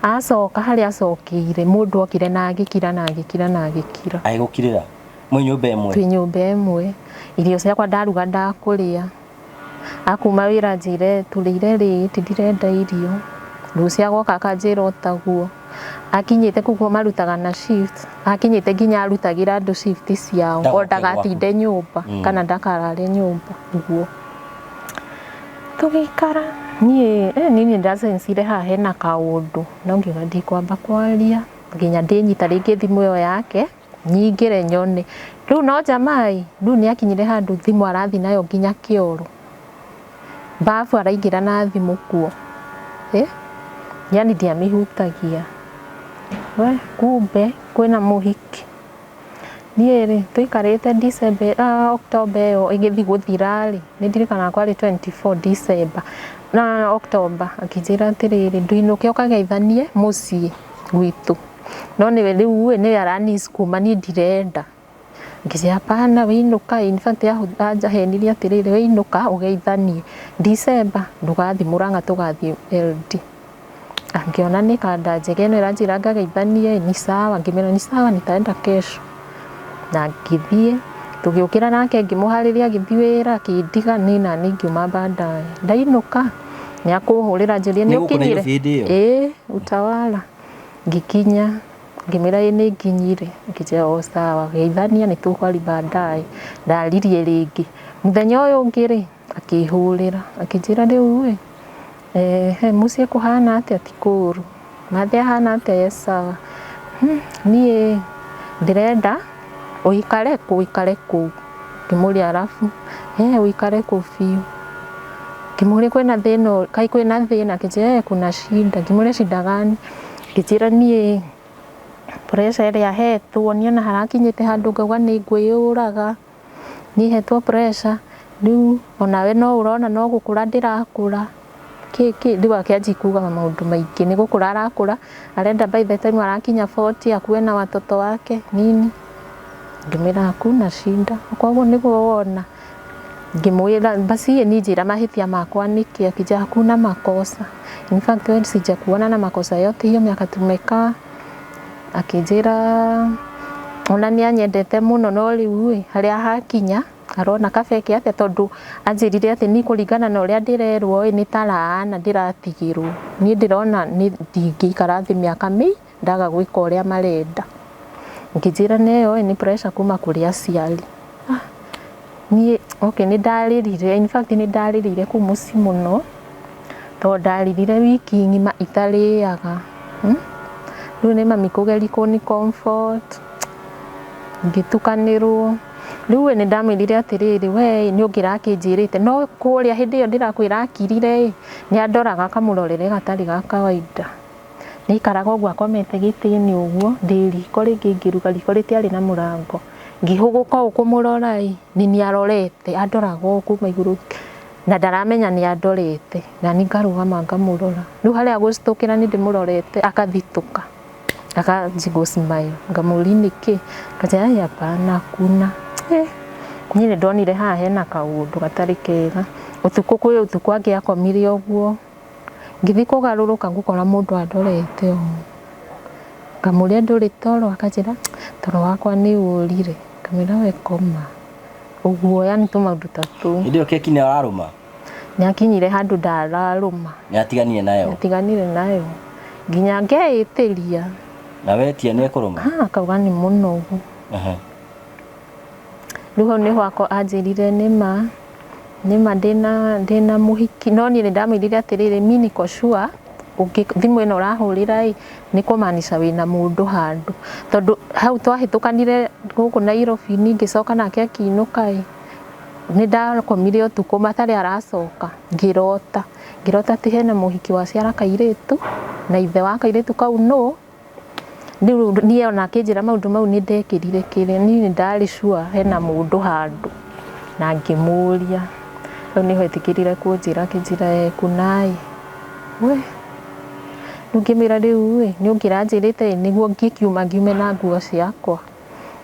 Acoka harĩa acokeire mũndũ okire na agĩkira na agĩkira na agĩkira. Agĩgũkirĩra mwĩ nyũmba ĩmwe? Twĩ nyũmba ĩmwe. Irio ciakwa ndaruga ndakũrĩa. Akuma wĩra anjĩre tũrĩire rĩ, ndirenda irio. Rũciũ agoka akanjĩra o taguo. Akinyĩte kũu marutaga na shift, akinyĩte nginya arutagĩra andũ shift ciao, o Ndagoke gwaku. ndagatinde nyũmba kana ndakarare nyũmba ũguo. Tũgĩikara niĩ niĩ ndacensire haha hena kaũndũ, no ngiuga ndikwamba kwaria nginya ndĩnyita rĩngĩ thimũ ĩyo yake nyingĩre nyone. Rĩu no jamaa ĩ, rĩu nĩ akinyire handũ thimũ arathiĩ nayo nginya kĩoro. Babu araingĩra na thimũ kuo. Yani ndiamĩhutagia. We kumbe kwĩna mũhiki. Niĩ rĩ, tũikarĩte December, October ĩyo ĩgĩthiĩ gũthira rĩ, nĩ ndirikanaga kwarĩ 24 December na October, akĩnjĩra atĩrĩrĩ, ndũinũke ũkageithanie mũciĩ gwitũ. No nĩwe rĩu ĩ, nĩwe aranisukuma niĩ ndirenda. Ngĩciria hapana, wĩinũka, in fact anjahenirie atĩrĩrĩ, wĩinũka ũgeithanie. December ndũgathiĩ Murang'a, tũgathiĩ LD. Angĩona nĩ kanda njega ĩno ĩranjĩra ngageithanie, ni sawa, ngĩmwĩra ni sawa, nitaenda kesho. Na ngĩthiĩ, tũgĩũkĩra nake ngĩmũharĩria agĩthiĩ wĩra, akĩndiga niĩ na niĩ ngiuma baadaye. Ndainũka, Nĩ akũhũrĩra njũrie Nĩ nĩ gũkũ ũkinyire. Nairobi hĩndĩ ĩyo? Ĩĩ, Utawala. Ngĩkinya ngĩmwĩra ĩ nĩ nginyire, akĩnjĩra o sawa, geithania nĩ tũkwari baadaye. Ndaririe rĩngĩ mũthenya ũyũ ũngĩ rĩ, akĩhũrĩra akĩnjĩra rĩu ĩ, he mũciĩ kũhana atĩa? Ti kũũru. Mathe ahana atĩa? Ye sawa. Niĩ ndĩrenda ũikare kũ? Ũikare kũu. Ngĩmũria arabu, ũikare kũu biũ. Ngĩmũria kwĩna thĩna, kaĩ kwĩna thĩna? Akĩnjĩra kuna shida. Ngĩmũria shida gani? Akĩnjĩra niĩ pressure ĩrĩa hetwo niĩ ona harakinyĩte handũ ngauga nĩ ngwĩyũraga, niĩ hetwo pressure, rĩu onawe no ũrona no gũkũra ndĩrakũra, kĩ kĩ, rĩu akĩanjia kuga maũndũ maingĩ, nĩ gũkũra arakũra, arenda by the time arakinya 40 akuwe na watoto wake nini. Ngĩmwĩra hakuna shida, koguo nĩguo wona. Ngĩmwĩra basi niĩ njĩra mahĩtia makwa nĩkĩ, akĩnjĩra hakuna makosa, in fact wewe sijakuona na makosa yote hiyo miaka tumekaa. Akĩnjĩra ona nĩ anyendete mũno no rĩu ĩ, harĩa hakinya arona kaba eke atĩa, tondũ anjĩrire atĩ niĩ kũringana na ũrĩa ndĩrerwo ĩ, nĩ ta laana ndĩratigĩrwo, niĩ ndĩrona nĩ ndingĩikara thĩ mĩaka mĩingĩ ndaga gwĩka ũrĩa marenda. Ngĩnjĩra nĩyo ĩ, nĩ pressure kuma kũrĩ aciari. Niĩ okay nĩ ndarĩrire, in fact nĩ ndarĩrire kũu mũciĩ mũno, tondũ ndarĩrire wiki ng'ima itarĩaga. Rĩu nĩ mami kũgeria kũni comfort, ngĩtukanĩrwo. Rĩu we nĩ ndamwĩrire atĩrĩrĩ, we nĩ ũngĩrakĩnjĩrĩte, no kũrĩa hĩndĩ ĩyo ndĩrakwĩra akirire ĩ, nĩ andoraga kamũrorere gatarĩ ga kawaida. Nĩ aikaraga ũguo akomete gĩtĩ-inĩ ũguo, ndĩ riko rĩngĩ ngĩruga, riko rĩtiarĩ na mũrango. Ngĩhũgũka ũũ kũmũrora ĩ, nĩ niĩ arorete, andoraga ũũ kuma igũrũ na ndaramenya nĩ andorete, na niĩ ngarũgama ngamũrora. Rĩu harĩa agũcitũkĩra nĩ ndĩmũrorete akathitũka, akanjia gũ smile, ngamũria nĩkĩ, akanjĩra ai hapana hakuna. Niĩ nĩ ndonire haha hena kaũndũ gatarĩ kega. Ũtukũ kwĩ ũtukũ angĩakomire ũguo, ngĩthiĩ kũgarũrũka ngũkora mũndũ andorete ũũ. Ngamũria ndũrĩ toro, akanjĩra toro wakwa nĩ ũrire. Ngamwĩra we koma. Ũguo yani tũmaũndũ ta tũu. Hĩndĩ ĩyo keki nĩ ararũma? Nĩ akinyire handũ ndararũma. Nĩ atiganire nayo? Atiganire nayo. Nginya ngeĩtĩria. Na wetia nĩ ekũrũma? Akauga nĩ mũnogu. Rĩu hau nĩho anjĩrire nĩma, nĩma ndĩna mũhiki, no niĩ nĩ ndamwĩrire atĩrĩrĩ, mi niko sure thimũ ĩno ũrahũrĩra ĩ, nĩ kũmaanisha wĩna mũndũ handũ. Tondũ hau twahĩtũkanire gũkũ Nairobi niĩ ngĩcoka nake akĩinũka ĩ, nĩ ndakomire ũtukũ matarĩ aracoka, ngĩrota. Ngĩrota atĩ hena mũhiki waciara kairĩtu, na ithe wa kairĩtu kau nũ. Rĩu niĩ ona akĩnjĩra maũndũ mau nĩ ndekĩrire kĩrĩa, niĩ nĩ ndarĩ sure hena mũndũ handũ, na ngĩmũria. Rĩu nĩho etĩkĩrire kũnjĩra, akĩnjĩra kunaye. We, rĩu ngĩmwĩra rĩu ĩ, nĩ ũngĩranjĩrĩte ĩ, nĩguo ngĩkiuma ngiume na nguo ciakwa.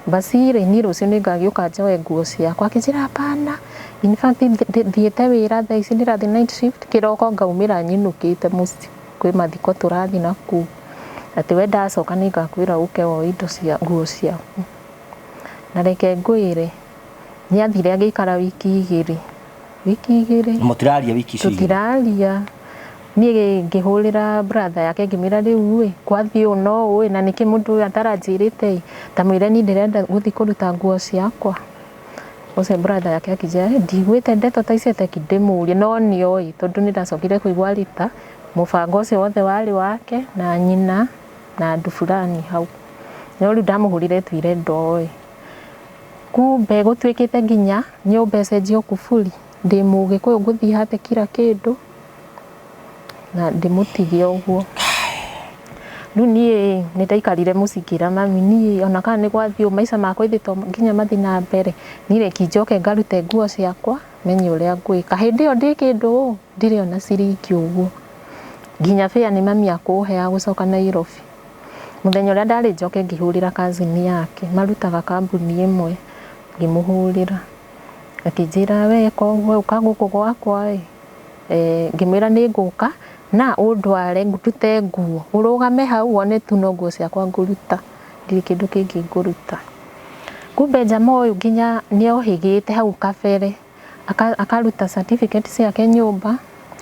Basi rĩ, niĩ rũciũ nĩ ngagĩũka njoe nguo ciakwa. Akĩnjĩra hapana, in fact thiĩte wĩra thaa ici ndĩrathiĩ night shift, kĩroko ngaumĩra nyinũkĩte mũciĩ, kwĩ mathiko tũrathiĩ nakũu. Atĩ we ndacoka nĩ ngakwĩra ũke woe indo cia nguo ciaku. Na reke ngwĩre, nĩ athire agĩikara wiki igĩrĩ. Wiki igĩrĩ. Mũtiraria wiki icio igĩrĩ? Tũtiraria. Niĩ ngĩhũrĩra brother yake ngĩmwĩra rĩu ĩ, kwathiĩ ũũ no ũũ ĩ, na nĩkĩ mũndũ ũyũ ataranjĩrĩte ĩ, ta mwĩre niĩ ndĩrenda gũthiĩ kũruta nguo ciakwa. Ũcio brother yake akĩnjĩra, ndiguĩte ndeto ta icio reke ndĩmũrie, no nĩoĩ tondũ nĩ ndacokire kũigua rita, mũbango ũcio wothe warĩ wake na nyina na andũ fulani hau. No rĩu ndamũhũrĩre twire ndoĩ. Kumbe gũtuĩkĩte nginya nyũmba ĩcenjio kuburi, ndĩ mũgĩkũyũ ngũthiĩ hate kila kĩndũ na ndĩmũtige ũguo. Rĩu niĩ nĩ ndaikarire mũciĩ ngĩra mami niĩ ona kana nĩ gwathiĩ ũũ maica makwa ithuĩ to nginya mathiĩ na mbere, niĩ reke njoke ngarute nguo ciakwa menye ũrĩa ngwĩka. Hĩndĩ ĩyo ndĩ kĩndũ ndirĩ ona ciringi ũguo. Nginya fare nĩ mami akũhe ya gũcoka Nairobi. Mũthenya ũrĩa ndarĩ njoke ngĩhũrĩra cousin yake, marutaga kambuni ĩmwe, ngĩmũhũrĩra. Akĩnjĩra we koguo ũka gũkũ gwakwa ĩ, ngĩmwĩra nĩ ngũka na ũndware ndute nguo, ũrũgame hau wone tu no nguo ciakwa ngũruta, ndirĩ kĩndũ kĩngĩ ngũruta. Kumbe jamaa ũyũ nginya nĩ ohĩgĩte hau kabere, akaruta certificate ciake nyũmba,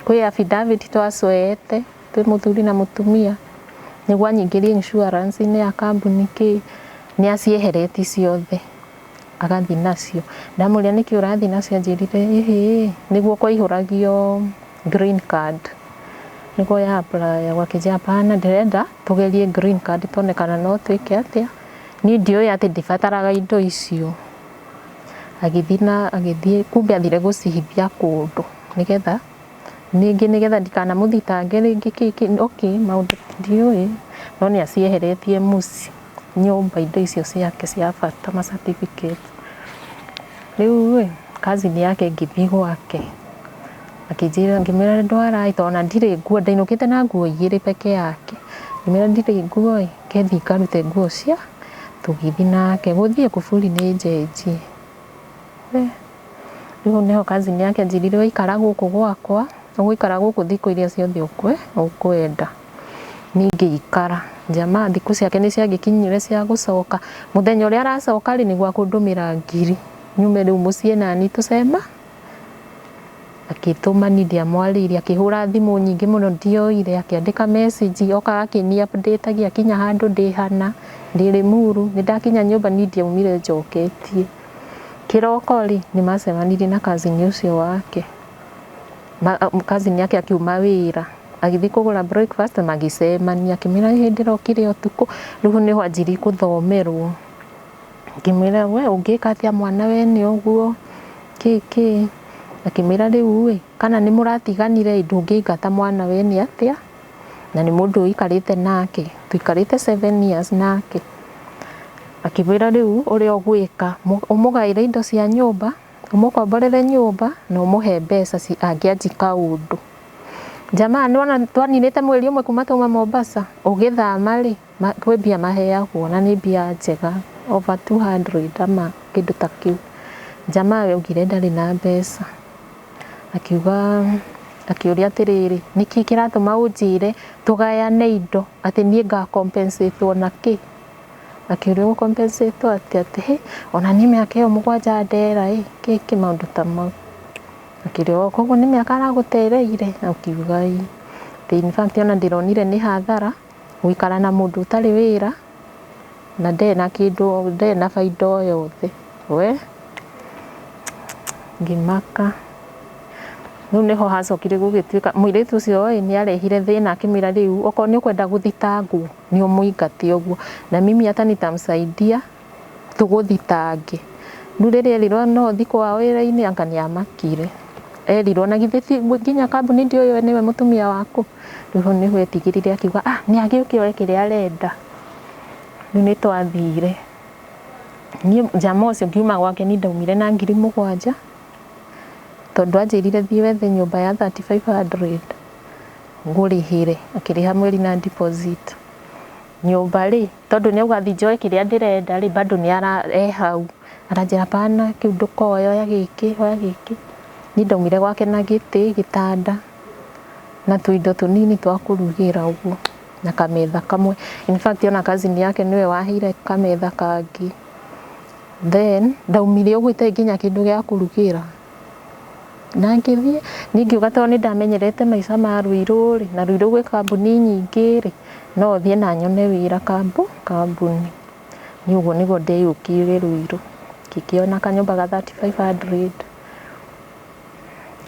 Kwĩ affidavit twacweete twĩ mũthuri na mũtumia nĩguo anyingĩrie insurance-inĩ ya kambuni kĩ nĩ acieheretie ciothe agathiĩ nacio. Ndamũria nĩkĩ ũrathiĩ nacio anjĩrire ĩhĩ nĩguo kwaihũragio green card nĩguo ya apply akĩnjĩra hapana ndĩrenda tũgerie green card tuone kana no twĩke atĩa. Niĩ ndiũĩ atĩ ndibataraga indo icio. Agĩthiĩ na agĩthiĩ kumbe athire gũcihithia kũndũ nĩgetha ningĩ nĩgetha ndikanamũthitange rĩngĩ kĩ kĩ okay maũndũ ndiũĩ no nĩ acieheretie mũciĩ nyũmba indo icio ciake cia bata ma certificate. Rĩu ĩ cousin yake ngĩthiĩ gwake akĩnjĩra ngĩmwĩra ndwara ĩ tondũ ona ndirĩ nguo ndainũkĩte na nguo igĩrĩ peke yake. Ngĩmwĩra ndirĩ nguo ĩ ngethiĩ ngarute nguo cia tũgĩthiĩ nake gũthiĩ kuburi nĩ njenjie. Rĩu nĩho cousin yake anjĩrire waikara gũkũ gwakwa ũgũikara gũkũ thikũ iria ciothe ũkwenda. Niĩ ngĩikara jamaa thikũ ciake nĩ ciagĩkinyire cia gũcoka. Mũthenya ũrĩa aracoka rĩ nĩguo akũndũmĩra ngiri nyume rĩu mũciĩ nani tũcema. Akĩtũma niĩ ndiamwarĩirie akĩhũra thimũ nyingĩ mũno ndioire akĩandĩka message okaga akĩni update akinya handũ ndĩ hana ndĩ Limuru nĩ ndakinya nyũmba niĩ ndiaumire njoketie. Kĩroko rĩ nĩ macemanirie na cousin ũcio wake. Cousin yake akiuma wĩra agĩthiĩ kũgũra breakfast magĩcemania akĩmwĩra ĩ ndĩrokire ũtukũ. Rĩu nĩho anjirie gũthomerwo. Ngĩmwĩra we ũngĩka atĩa mwana wene ũguo kĩ kĩ. Akĩmwĩra rĩu ĩ kana nĩ mũratiganire ĩ ndũngĩingata mwana wene atĩa na nĩ mũndũ ũikarĩte nake tũikarĩte 7 years nake. Akĩmwĩra rĩu ũrĩa ũgwĩka ũmũgaĩre indo cia nyũmba ũmũkomborere nyũmba na ũmũhe mbeca angĩanji kaũndũ. Jamaa nĩwona twaninĩte mweri ũmwe kuma twauma Mombasa ũgĩthama rĩ kwĩ mbia maheagwo na nĩ mbia njega over 200 ama kĩndũ ta kĩu. Jamaa augire ndarĩ na mbeca akiuga akĩũria atĩrĩrĩ nĩkĩ kĩratũma ũnjĩre tũgayane indo atĩ niĩ nga compensate na kĩ. Akĩũria ũgũ compensate atĩa atĩ hĩ ona niĩ mĩaka ĩyo mũgwanja ndera ĩ kĩ kĩ maũndũ ta mau. Akĩũria koguo nĩ mĩaka aragũtereire akiuga ĩ. In fact ona ndĩronire nĩ hathara gũikara na mũndũ ũtarĩ wĩra na ndarĩ na kĩndũ ndarĩ na baida o yothe. We ngĩmaka. Rĩu nĩho hacokire gũgĩtuĩka mũirĩtu ũcio ĩ nĩ arehire thĩna akĩmwĩra rĩu okorwo nĩ ũkwenda gũthitangwo nĩ ũmũingate ũguo na mimi hata nitamsaidia tũgũthitange. Rĩu rĩrĩa erirwo no ũthiĩ kwao wĩra-inĩ anga nĩ amakire. Erirwo na githĩ ti nginya kambuni ndĩũĩ we nĩwe mũtumia waku. Rĩu hau nĩho etigĩrire akiuga ah nĩ agĩũke oe kĩrĩa arenda. Rĩu nĩ twathire. Niĩ jamaa ũcio ngiuma gwake niĩ ndaumire na 7,000 tondũ anjĩrire thiĩ wethe nyũmba ya 3500 ngũrĩhĩre. Akĩrĩha mweri na deposit. Nyũmba rĩ tondũ nĩ auga thiĩ njoe kĩrĩa ndĩrenda rĩ bado nĩ ara e hau. Aranjĩra hapana kĩu ndũkoe oya gĩkĩ oya gĩkĩ. Niĩ ndaumire gwake na gĩtĩ, gĩtanda na tũindo tũnini twa kũrugĩra ũguo na kametha kamwe. In fact ona cousin yake nĩwe waheire kametha kangĩ. Then ndaumire ũguo itarĩ nginya kĩndũ gĩa kũrugĩra. Na ngĩthiĩ niĩ ngiuga tondũ nĩ ndamenyerete maica ma Ruiru rĩ na Ruiru gwĩ kambuni nyingĩ rĩ no thiĩ na nyone wĩra kambuni. Niĩ ũguo nĩguo ndeyũkĩire Ruiru. Ngĩkĩona kanyũmba ga 3500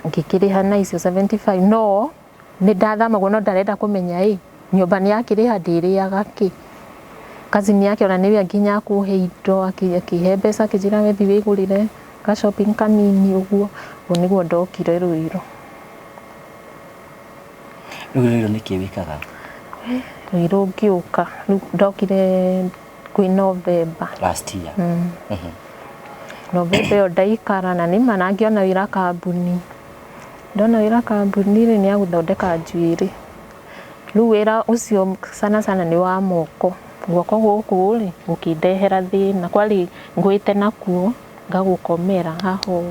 ngĩkĩrĩha na icio 75 no nĩ ndathamagwo no ndarenda kũmenya ĩ nyũmba nĩ yakĩrĩha ndĩrĩaga kĩ. Cousin yake ona nĩwe nginya akũhe indo akĩhe mbeca akĩnjĩra we thiĩ wĩgũrĩre ka shopping kanini ũguo. Ũguo nĩguo ndokire Ruiru. Rĩu Ruiru nĩkĩ wĩkaga? Ruiru ngĩũka rĩu ndokire kwĩ November. Last year. November ĩyo ndaikara na nĩma na ngĩona wĩra kambuni. Ndona wĩra kambuni rĩ nĩ ya gũthondeka njuĩrĩ. Rĩu wĩra ũcio sana sana nĩ wa moko. Guoko gũkũ rĩ gũkĩndehera thĩna. Kwarĩ ngwĩte nakuo ngagũkomera haha ũũ.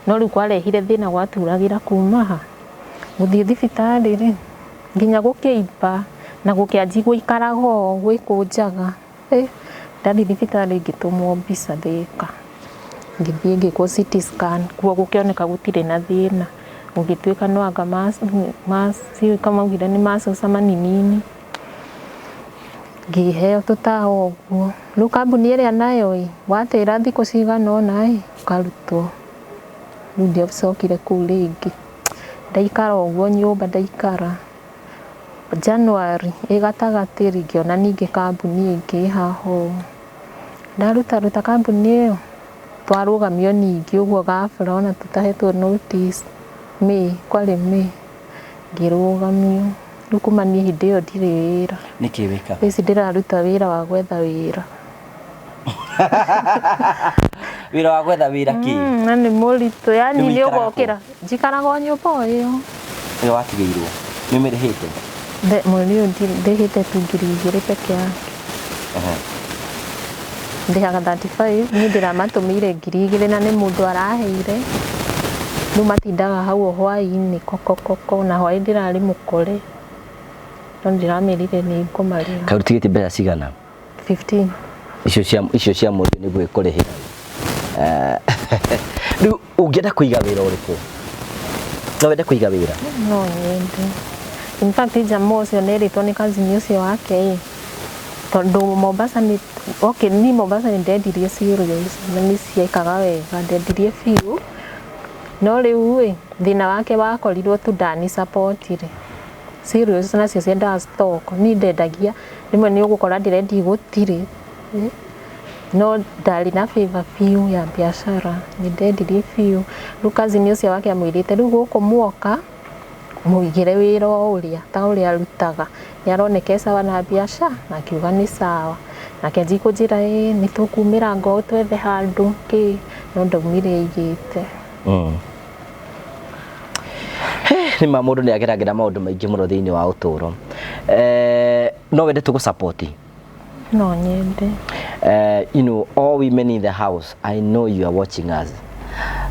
No rĩu kwarehire thĩna gwaturagĩra kuma ha. Gũthiĩ thibitarĩ rĩ nginya gũkĩimba na gũkĩanjia gũikaraga ũũ gwĩkũnjaga. Ndathiĩ thibitarĩ ngĩtũmwo mbica Thĩka. Ngĩthiĩ ngĩkwo CT scan kuo gũkĩoneka gũtirĩ na thĩna. Gũgĩtuĩka no anga siũĩ kama maugire nĩ macuca maninini, ngĩheo tũtawa ũguo. Rĩu kambuni ĩrĩa nayo ĩ, watĩra thikũ cigana ũna ĩ, ũkarutwo. Rĩu ndiacokire kũu rĩngĩ, ndaikara ũguo nyũmba ndaikara. January ĩ gatagatĩ rĩ, ngĩona ningĩ kambuni ĩngĩ ĩ haha ũũ. Ndarutaruta kambuni ĩyo, twarũgamio ningĩ ũguo ghafla ona tũtahetwo notice, May, kwarĩ May, ngĩrũgamio. Rĩu kuma niĩ hĩndĩ ĩyo ndirĩ wĩra. Nĩkĩ wĩkaga? Thaa ici ndĩraruta wĩra wa gwetha wĩra. Wĩra wa gwetha wĩra kĩ? Na nĩ mũritũ, yani Rĩu nĩ ũikaraga kũ? ũgokĩra. Njikaraga o nyũmba o ĩyo. Ĩyo watigĩirwo. Nĩ ũmĩrĩhĩte? Mweri ũyũ ndĩhĩte tu 2000 peke yake. Ndĩhaga 35, niĩ ndĩramatũmĩire 2000 na nĩ mũndũ araheire. Rĩu matindaga hau o hwaĩ-inĩ kokokoko na hwaĩ ndĩrarĩ mũkore. No ndĩramerire nĩ ngũmarĩha. Kaĩ ũtigĩtie mbeca cigana? 15. Icio cia mweri nĩguo ĩkũrĩhĩra. Rĩu ũngĩenda kũiga wĩra ũrĩkũ? No wende kũiga wĩra? No nyende. In fact jamaa ũcio nerĩtwo nĩ cousin ũcio wake ĩ, tondũ Mombasa nĩ okay, niĩ Mombasa nĩ ndendirie cereals na nĩ ciekaga wega, ndendirie biũ. No rĩu ĩ, thĩna wake wakorirwo tu ndani support rĩ. Cereals nacio ciendaga stock, niĩ ndendagia rĩmwe nĩ ũgũkora ndĩrendia gũtirĩ. No ndarĩ na favor biũ ya biacara, nĩ ndendirie biũ. Rĩu cousin ũcio wake amwĩrĩte rĩu gũkũ muoka mũigĩre wĩra o ũrĩa ta ũrĩa arutaga, nĩ aroneka e sawa na biacara, na akiuga nĩ sawa. Nake anjia kũnjĩra ĩĩ nĩ tũkumĩra ngoo twethe handũ kĩ, no ndaumire aigĩte. Nĩ ma mũndũ nĩ ageragĩra maũndũ maingĩ mũno thĩinĩ wa ũtũũro. No wende tũgũ support? No nyende. You know, all women in the house, I know you are watching us.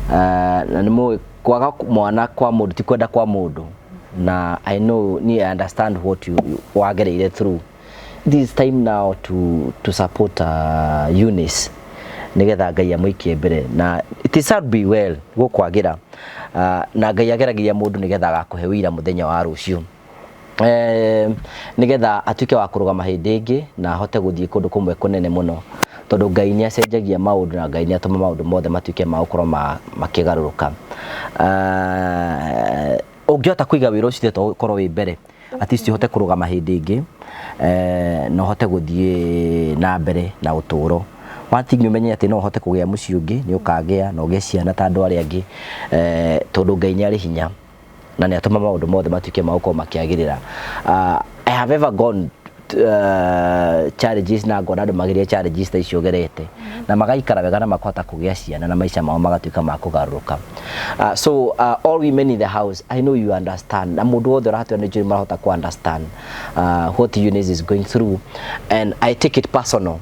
Na nĩ mũĩ kwaga mwana kwa mũndũ ti kwenda kwa mũndũ. Na I know, ni I understand what you wagereire through. It is time now to support Eunice nigetha Ngai amũikie mbere na it is shall be well gũkwagĩra na Ngai ageragĩria mũndũ nigetha agakũhe wĩira mũthenya wa rũciũ nigetha atuĩke wa kũrũgama hĩndĩ ĩngĩ na ahote gũthiĩ kũndũ kũmwe kũnene mũno tondũ Ngai nĩ acenjagia maũndũ na Ngai nĩ atũma maũndũ mothe matuĩke ma gũkorwo makĩgarũrũka. Ũngĩhota kũiga wĩra ũcio to ũkorwo wĩ mbere at least ũhote kũrũgama hĩndĩ ĩngĩ na ũhote gũthiĩ na mbere na ũtũũro. One thing ũmenye atĩ no ũhote kũgĩa mũciĩ ũngĩ, nĩ ũkagĩa na ũgĩe ciana ta andũ arĩa angĩ tondũ Ngai nĩ arĩ hinya na nĩ atũma maũndũ mothe matuĩke ma gũkorwo makĩagĩrĩra. I have ever gone challenges na ngona andũ mageria challenges ta icio ũgerete na magaikara wega na makahota kũgĩa ciana na maica mao magatuĩka ma kũgarũrũka. So all women in the house, I know you understand na mũndũ wothe ũratwĩra nĩ njũĩ marahota ku understand what Eunice is going through, and I take it personal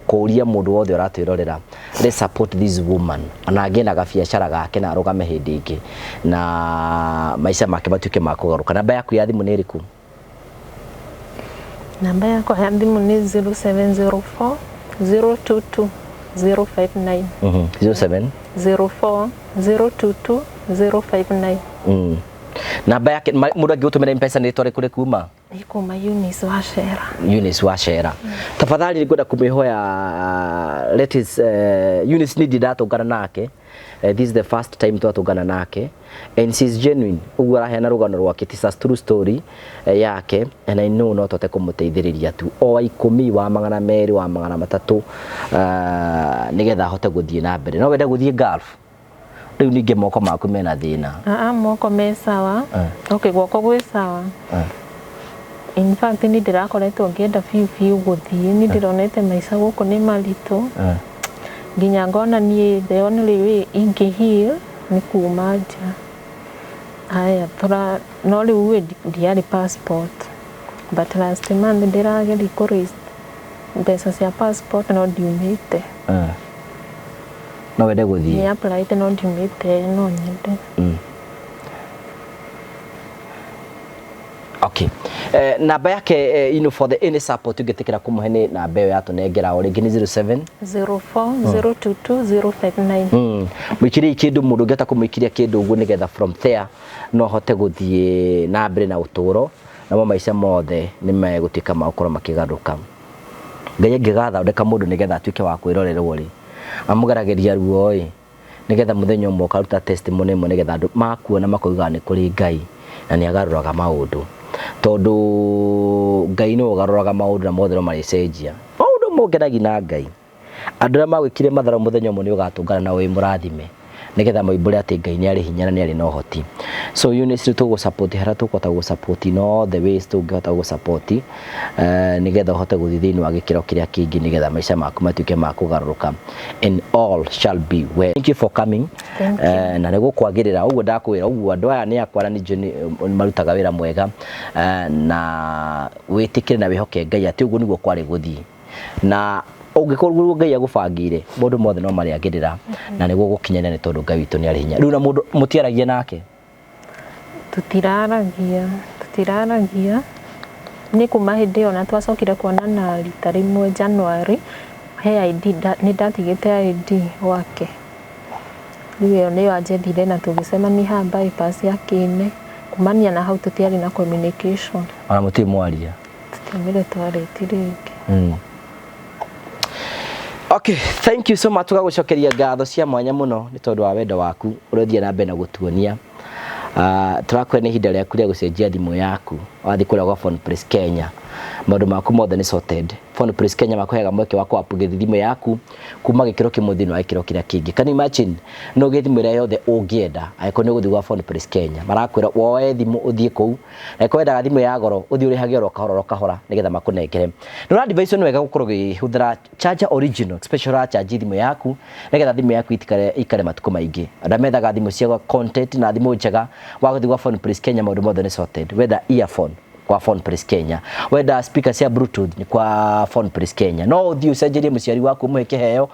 kũria mũndũ wothe ũratwĩrorera, let's support this woman ona agĩe na gabiacara gake na arũgame hĩndĩ ĩngĩ na maica make matuĩke ma kũgarũrũka. Namba yaku ya thimũ nĩ ĩrĩkũ? Namba yakwa ya thimũ nĩ 0704 022 059. 07 04 022 059. Namba yake mũndũ angĩgũtũmĩra M-Pesa nĩ rĩtwa rĩkũ rĩkuma? Nĩ kuma Eunice Wachera. Eunice Wachera. Tafadhali ngwenda kũmĩhoya, let us Eunice nĩ ndatũngana nake. This is the first time twatũngana nake and she is genuine. Ũguo araheana rũgano rwake, it is a true story yake and I know no tũhote kũmũteithĩrĩria tu o wa 10 wa 200 wa 300 nĩgetha ahote gũthiĩ na mbere. No wende gũthiĩ Gulf? Rĩu ningĩ moko maku mena thĩna. Moko me sawa. Okay, guoko gwĩ sawa. In fact nĩ ndĩrakoretwo ngĩenda biũ biũ gũthiĩ, nĩ ndĩronete maica gũkũ nĩ maritũ. Nginya ngona niĩ the only way ingĩ heal nĩ kuma nja. Haya, no rĩu ĩ ndiarĩ passport. But last month ndĩrageria kũ raise mbeca cia passport no ndiumĩte. No wende gũthiĩ? Nĩ apply no ndiumĩte, no nyende. Okay. Namba yake for the any support ũngĩtĩkĩra kũmũhe nĩ namba ĩyo yatũnengera o rĩngĩ nĩ 07 04 022 059. Mũikirie kĩndũ mũndũ ũngĩhota kũmũikiria kĩndũ ũguo nĩgetha from there no hote gũthiĩ na mbere na ũtũũro namo maica mothe nĩ megũtuĩka ma gũkorwo makĩgarũrũka. Ngai angĩgathondeka mũndũ nĩgetha atuĩke wa kwĩrorerwo rĩ, amũgeragĩria ruo ĩ nĩgetha mũthenya ũmwe ũkaruta testimony ĩmwe nĩgetha andũ makuona makoigaga nĩ kũrĩ Ngai na nĩ agarũraga maũndũ, tondũ Ngai nĩwe ũgarũraga maũndũ na mothe no marĩcenjia. Maũndũ mongeragi na Ngai. Andũ arĩa magwĩkire matharau mũthenya ũmwe nĩ ũgatũngana nao wĩ mũrathime nĩgetha moimbũre atĩ Ngai nĩ arĩ hinya na nĩ arĩ na ũhoti. So Eunice, rĩu tũgũ-support harĩa tũkũhota gũ-support in all the ways tũngĩhota gũ-support nĩgetha ũhote gũthiĩ thĩinĩ wa gĩkĩro kĩrĩa kĩngĩ nĩgetha maica maku matuĩke ma kũgarũrũka and all shall be well. Thank you for coming. Thank you. Na nĩ gũkwagĩrĩra ũguo ndakwĩra ũguo andũ aya nĩ akwa na nĩ marutaga wĩra mwega, na wĩtĩkĩre na wĩhoke Ngai atĩ ũguo nĩguo kwarĩ gũthiĩ, na ũngĩkorwo Ngai agũbangĩire maũndũ mothe no marĩagĩrĩra na nĩguo gũkinyanĩra nĩ tondũ Ngai witũ nĩ arĩ hinya. Rĩu na mũndũ mũtiaragia nake? Tũtiraragia nĩ kuma hĩndĩ ĩyo, na twacokire kuonana rita rĩmwe January. He ID nĩ ndatigĩte ID gwake, rĩu ĩyo nĩyo anjethire na tũgĩcemania haha bypass ya Kĩne. Kumania na hau tũtiarĩ na communication. Ona mũtirĩ mwaria? Tũtiumire twarĩtie rĩngĩ. Okay, thank you so much. Tũgagũcokeria ngatho cia mwanya mũno nĩ tondũ wa wendo waku ũrĩa ũthiĩ na mbere na gũtuonia. Tũrakwĩra nĩ ihinda rĩaku rĩa gũcenjia thimũ yaku. Wathiĩ kũrĩa gwa Phone Place Kenya, maũndũ maku mothe nĩ sorted. Phone Place Kenya makũheaga mweke wa kũ-upgrade thimũ yaku kuma gĩkĩro kĩmwe thĩinĩ wa gĩkĩro kĩrĩa kĩngĩ. Can you imagine? No ũgĩe thimũ ĩrĩa yothe ũngĩenda angĩkorwo nĩ ũgũthiĩ gwa Phone Place Kenya. Marakwĩra woe thimũ ũthiĩ kũu, angĩkorwo wendaga thimũ ya goro ũthiĩ ũrĩhage oro kahora oro kahora nĩgetha makũnengere. Nĩ ũra advise nĩ wega gũkorwo ũgĩhũthĩra charger original, special ũra charge thimũ yaku nĩgetha thimũ yaku itikare ikare matukũ maingĩ. Andũ arĩa methaga thimũ cia content na thimũ njega, wagũthiĩ gwa Phone Place Kenya maũndũ mothe nĩ sorted. Whether earphone kwa Phone Place Kenya, wenda speaker cia bluetooth ni kwa Phone Place Kenya. No ũthiĩ ũcenjerie mũciari waku ũmũhe kĩheo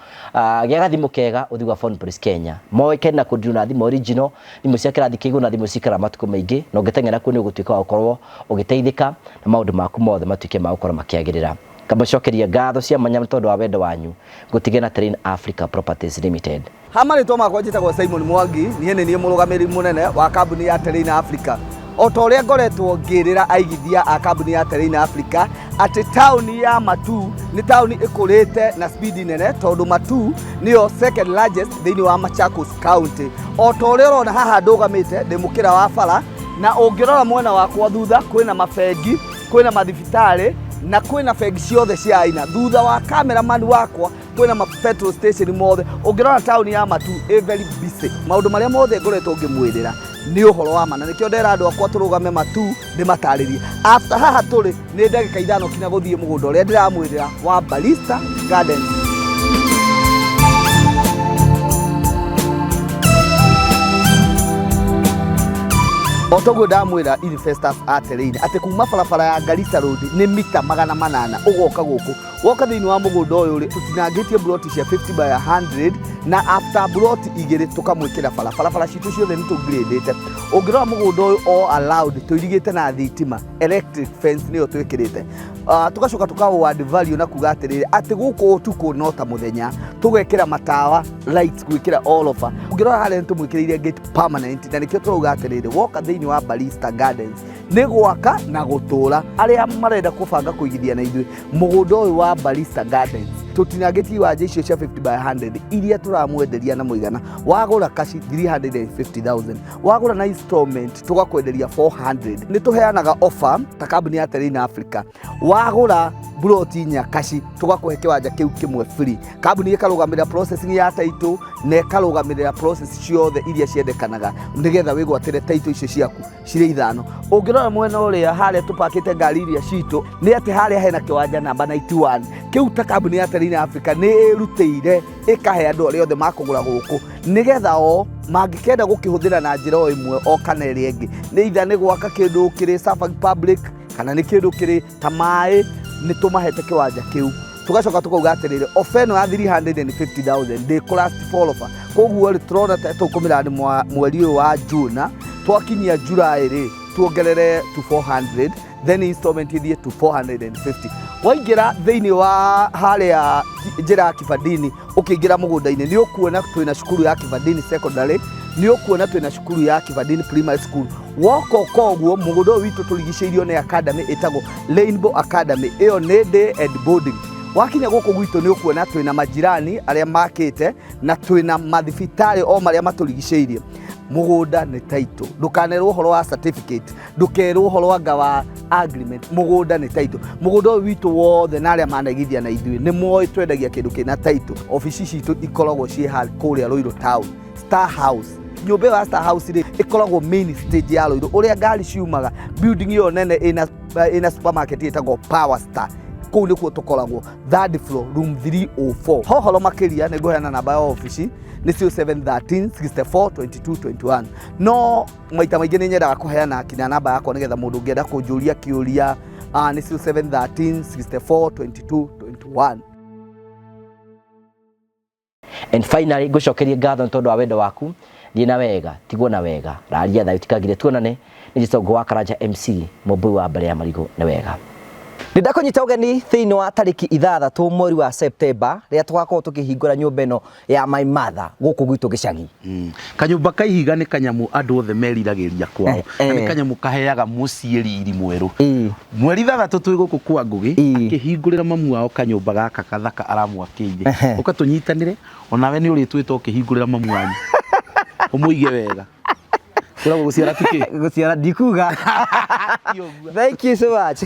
gĩa gathimũ kega, ũthiĩ gwa Phone Place Kenya. Moĩkaine na kũndirwo na thimũ original, thimũ cia kĩrathi kĩa igũrũ na thimũ cikara matukũ maingĩ, na ũngĩteng'era kuo nĩ ũgũtuĩka wa gũkorwo ũgĩteithĩka na maũndũ maku mothe matuĩke ma gũkorwo makĩagĩrĩra. Kamũcokeria ngatho cia mwanya nĩ tondũ wa wendo wanyu. Ngũtige na Terrain Africa Properties Limited. Ha marĩtwa makwa njĩtagwo Simon Mwangi, niĩ nĩ niĩ mũrũgamĩrĩri mũnene wa kambuni ya Terrain Africa. O ta ũrĩa ngoretwo ngĩrĩra aigithia a kambuni ya Terrain Africa atĩ taũni ya Matuu nĩ taũni ĩkũrĩte na speed nene, tondũ Matuu nĩyo second largest thĩinĩ wa Machakos County. O ta ũrĩa ũrona haha ndũgamĩte ndĩ mũkĩra wa bara, na ũngĩrora mwena wakwa thutha kwĩna mabengi, kwĩna mathibitarĩ na kwĩna bengi ciothe cia aina. Thutha wa cameraman wakwa kwĩna ma petrol station mothe. Ũngĩrora taũni ya Matuu ĩ very busy. Maũndũ marĩa mothe ngoretwo ngĩmwĩrĩra nĩ ũhoro wa ma, na nĩkĩo ndera andũ akwa tũrũgame Matuu ndĩmatarĩrie. After haha tũrĩ nĩ ndagĩka 5 kinya gũthiĩ mũgũnda ũrĩa ndĩramwĩrĩra wa Barista Gardens. O toguo ndamwĩra investors a Terrain atĩ kuma barabara ya Garissa Road nĩ mita 800 ũgoka gũkũ. Woka thĩinĩ wa mũgũnda ũyũ rĩ, tũtinangĩtie broti cia 50 by 100, na after broti igĩrĩ tũkamwĩkĩra bara. Barabara citũ ciothe nĩ tũngirĩndĩte. Ũngĩrora mũgũnda ũyũ all allowed tũirigĩte na thitima, electric fence nĩyo twĩkĩrĩte. Tũgacoka tũka add value na kuga atĩrĩrĩ atĩ gũkũ ũtukũ no ta mũthenya, tũgekĩra matawa lights gwĩkĩra all over. Ũngĩrora harĩa nĩ tũmwĩkĩrĩire gate permanent, na nĩkĩo tũrauga atĩrĩrĩ woka thĩinĩ wa Barista Gardens nĩ gwaka na gũtũra. Arĩa marenda kũbanga kũigithia na ithuĩ mũgũnda ũyũ wa Barista Gardens, tũtinangĩtie iwanja icio cia 50 by 100 iria tũramwenderia na mũigana wagũra kaci 350,000, wagũra na installment tũgakwenderia 400. Nĩ tũheanaga offer ta kambuni ya Terrain Africa, wagũra buroti inya kaci tũgakũhe kĩwanja kĩu kĩmwe free. Kambuni ĩkarũgamĩrĩra processing ya title na ĩkarũgamĩrĩra process ciothe iria ciendekanaga nĩgetha wĩgwatĩre title icio ciaku cirĩ 5. Ũngĩrora mwena ũrĩa harĩa tũpakĩte ngari iria citũ nĩ atĩ harĩa hena kĩwanja namba 91 kĩu ta kambuni ya Terrain Africa nĩ ĩrutĩire ĩkahe andũ arĩa othe makũgũra gũkũ nĩgetha o mangĩkenda gũkĩhũthĩra na njĩra o ĩmwe o kana ĩrĩa ĩngĩ, nĩ either nĩ gwaka kĩndũ kĩrĩ serving public kana nĩ kĩndũ kĩrĩ ta maĩ, nĩ tũmahete kĩwanja kĩu. Tũgacoka tũkauga atĩrĩrĩ ofa ĩno ya 350,000 ndĩkũ last for offer. Koguo rĩ tũrona ta tũkũmĩra nĩ mweri ũyũ wa June, twakinyia July rĩ Tuongerere to 400, then installment ithiĩ to 450. Waingĩra thĩinĩ wa harĩa njĩra ya Kibandini, ũkĩingĩra mũgũnda-inĩ nĩ ũkuona twĩna cukuru ya Kibandini Secondary, nĩ ũkuona twĩna cukuru ya Kibandini Primary School. Woka ũka ũguo, mũgũnda ũyũ witũ tũrigicĩirio nĩ academy ĩtagwo Rainbow Academy, ĩyo nĩ day and boarding. Wakinya gũkũ gwitũ nĩ ũkuona twĩna majirani arĩa makĩte na twĩna mathibitarĩ o marĩa matũrigicĩirie. Mũgũnda nĩ title, ndũkanerwo ũhoro wa certificate, ndũkerwo ũhoro anga wa agreement. Mũgũnda nĩ title. Mũgũnda ũyũ witũ wothe na arĩa manaigithia na ithuĩ nĩ moĩ twendagia kĩndũ kĩna title. Obici citũ ikoragwo ciĩ kũrĩa Ruiru Town, Star House. Nyũmba ĩyo ya Star House rĩ, ĩkoragwo main stage ya Ruiru, ũrĩa ngari ciumaga, building ĩyo nene ĩna supermarket ĩtagwo Power Star. Kũu nĩkuo tũkoragwo, third floor, room 304. Hohoro makĩria nĩ ngũheana namba ya obici, nĩ 0713 64 22 21. No maita maingĩ nĩ nyendaga kũheana kinya namba yakwa nĩgetha mũndũ ũngĩenda kũnjũria kĩũria, nĩ 0713 64 22 21. And finally, ngũcokerie ngatho nĩ tondũ wa wendo waku. Thiĩ na wega, tigwo na wega, raria thayũ, tikagire tuonane. Nĩ Gĩtongo wa Karanja MC, mũmbui wa mbere ya marigũ. Nĩ wega nĩ ndakũnyita ũgeni thĩinĩ wa tarĩki 6 mweri wa Septemba, rĩrĩa tũgakorwo tũkĩhingũra nyũmba ĩno ya my mother gũkũ gwitũ gĩcagi. Kanyũmba ka ihiga nĩ kanyamũ andũ othe meriragĩria kwao, na nĩ kanyamũ kaheaga mũciĩ riri mwerũ. Mweri 6 twĩ gũkũ kwa Ngũgĩ akĩhingũrĩra mamu wao kanyũmba gaka kathaka aramwakĩire. Ũka tũnyitanĩre, onawe nĩ ũrĩtwĩta ũkĩhingũrĩra mamu wanyu, ũmũige wega. Kwĩragwo gũciara ti kĩ? Gũciara ndikuga. Thank you so much.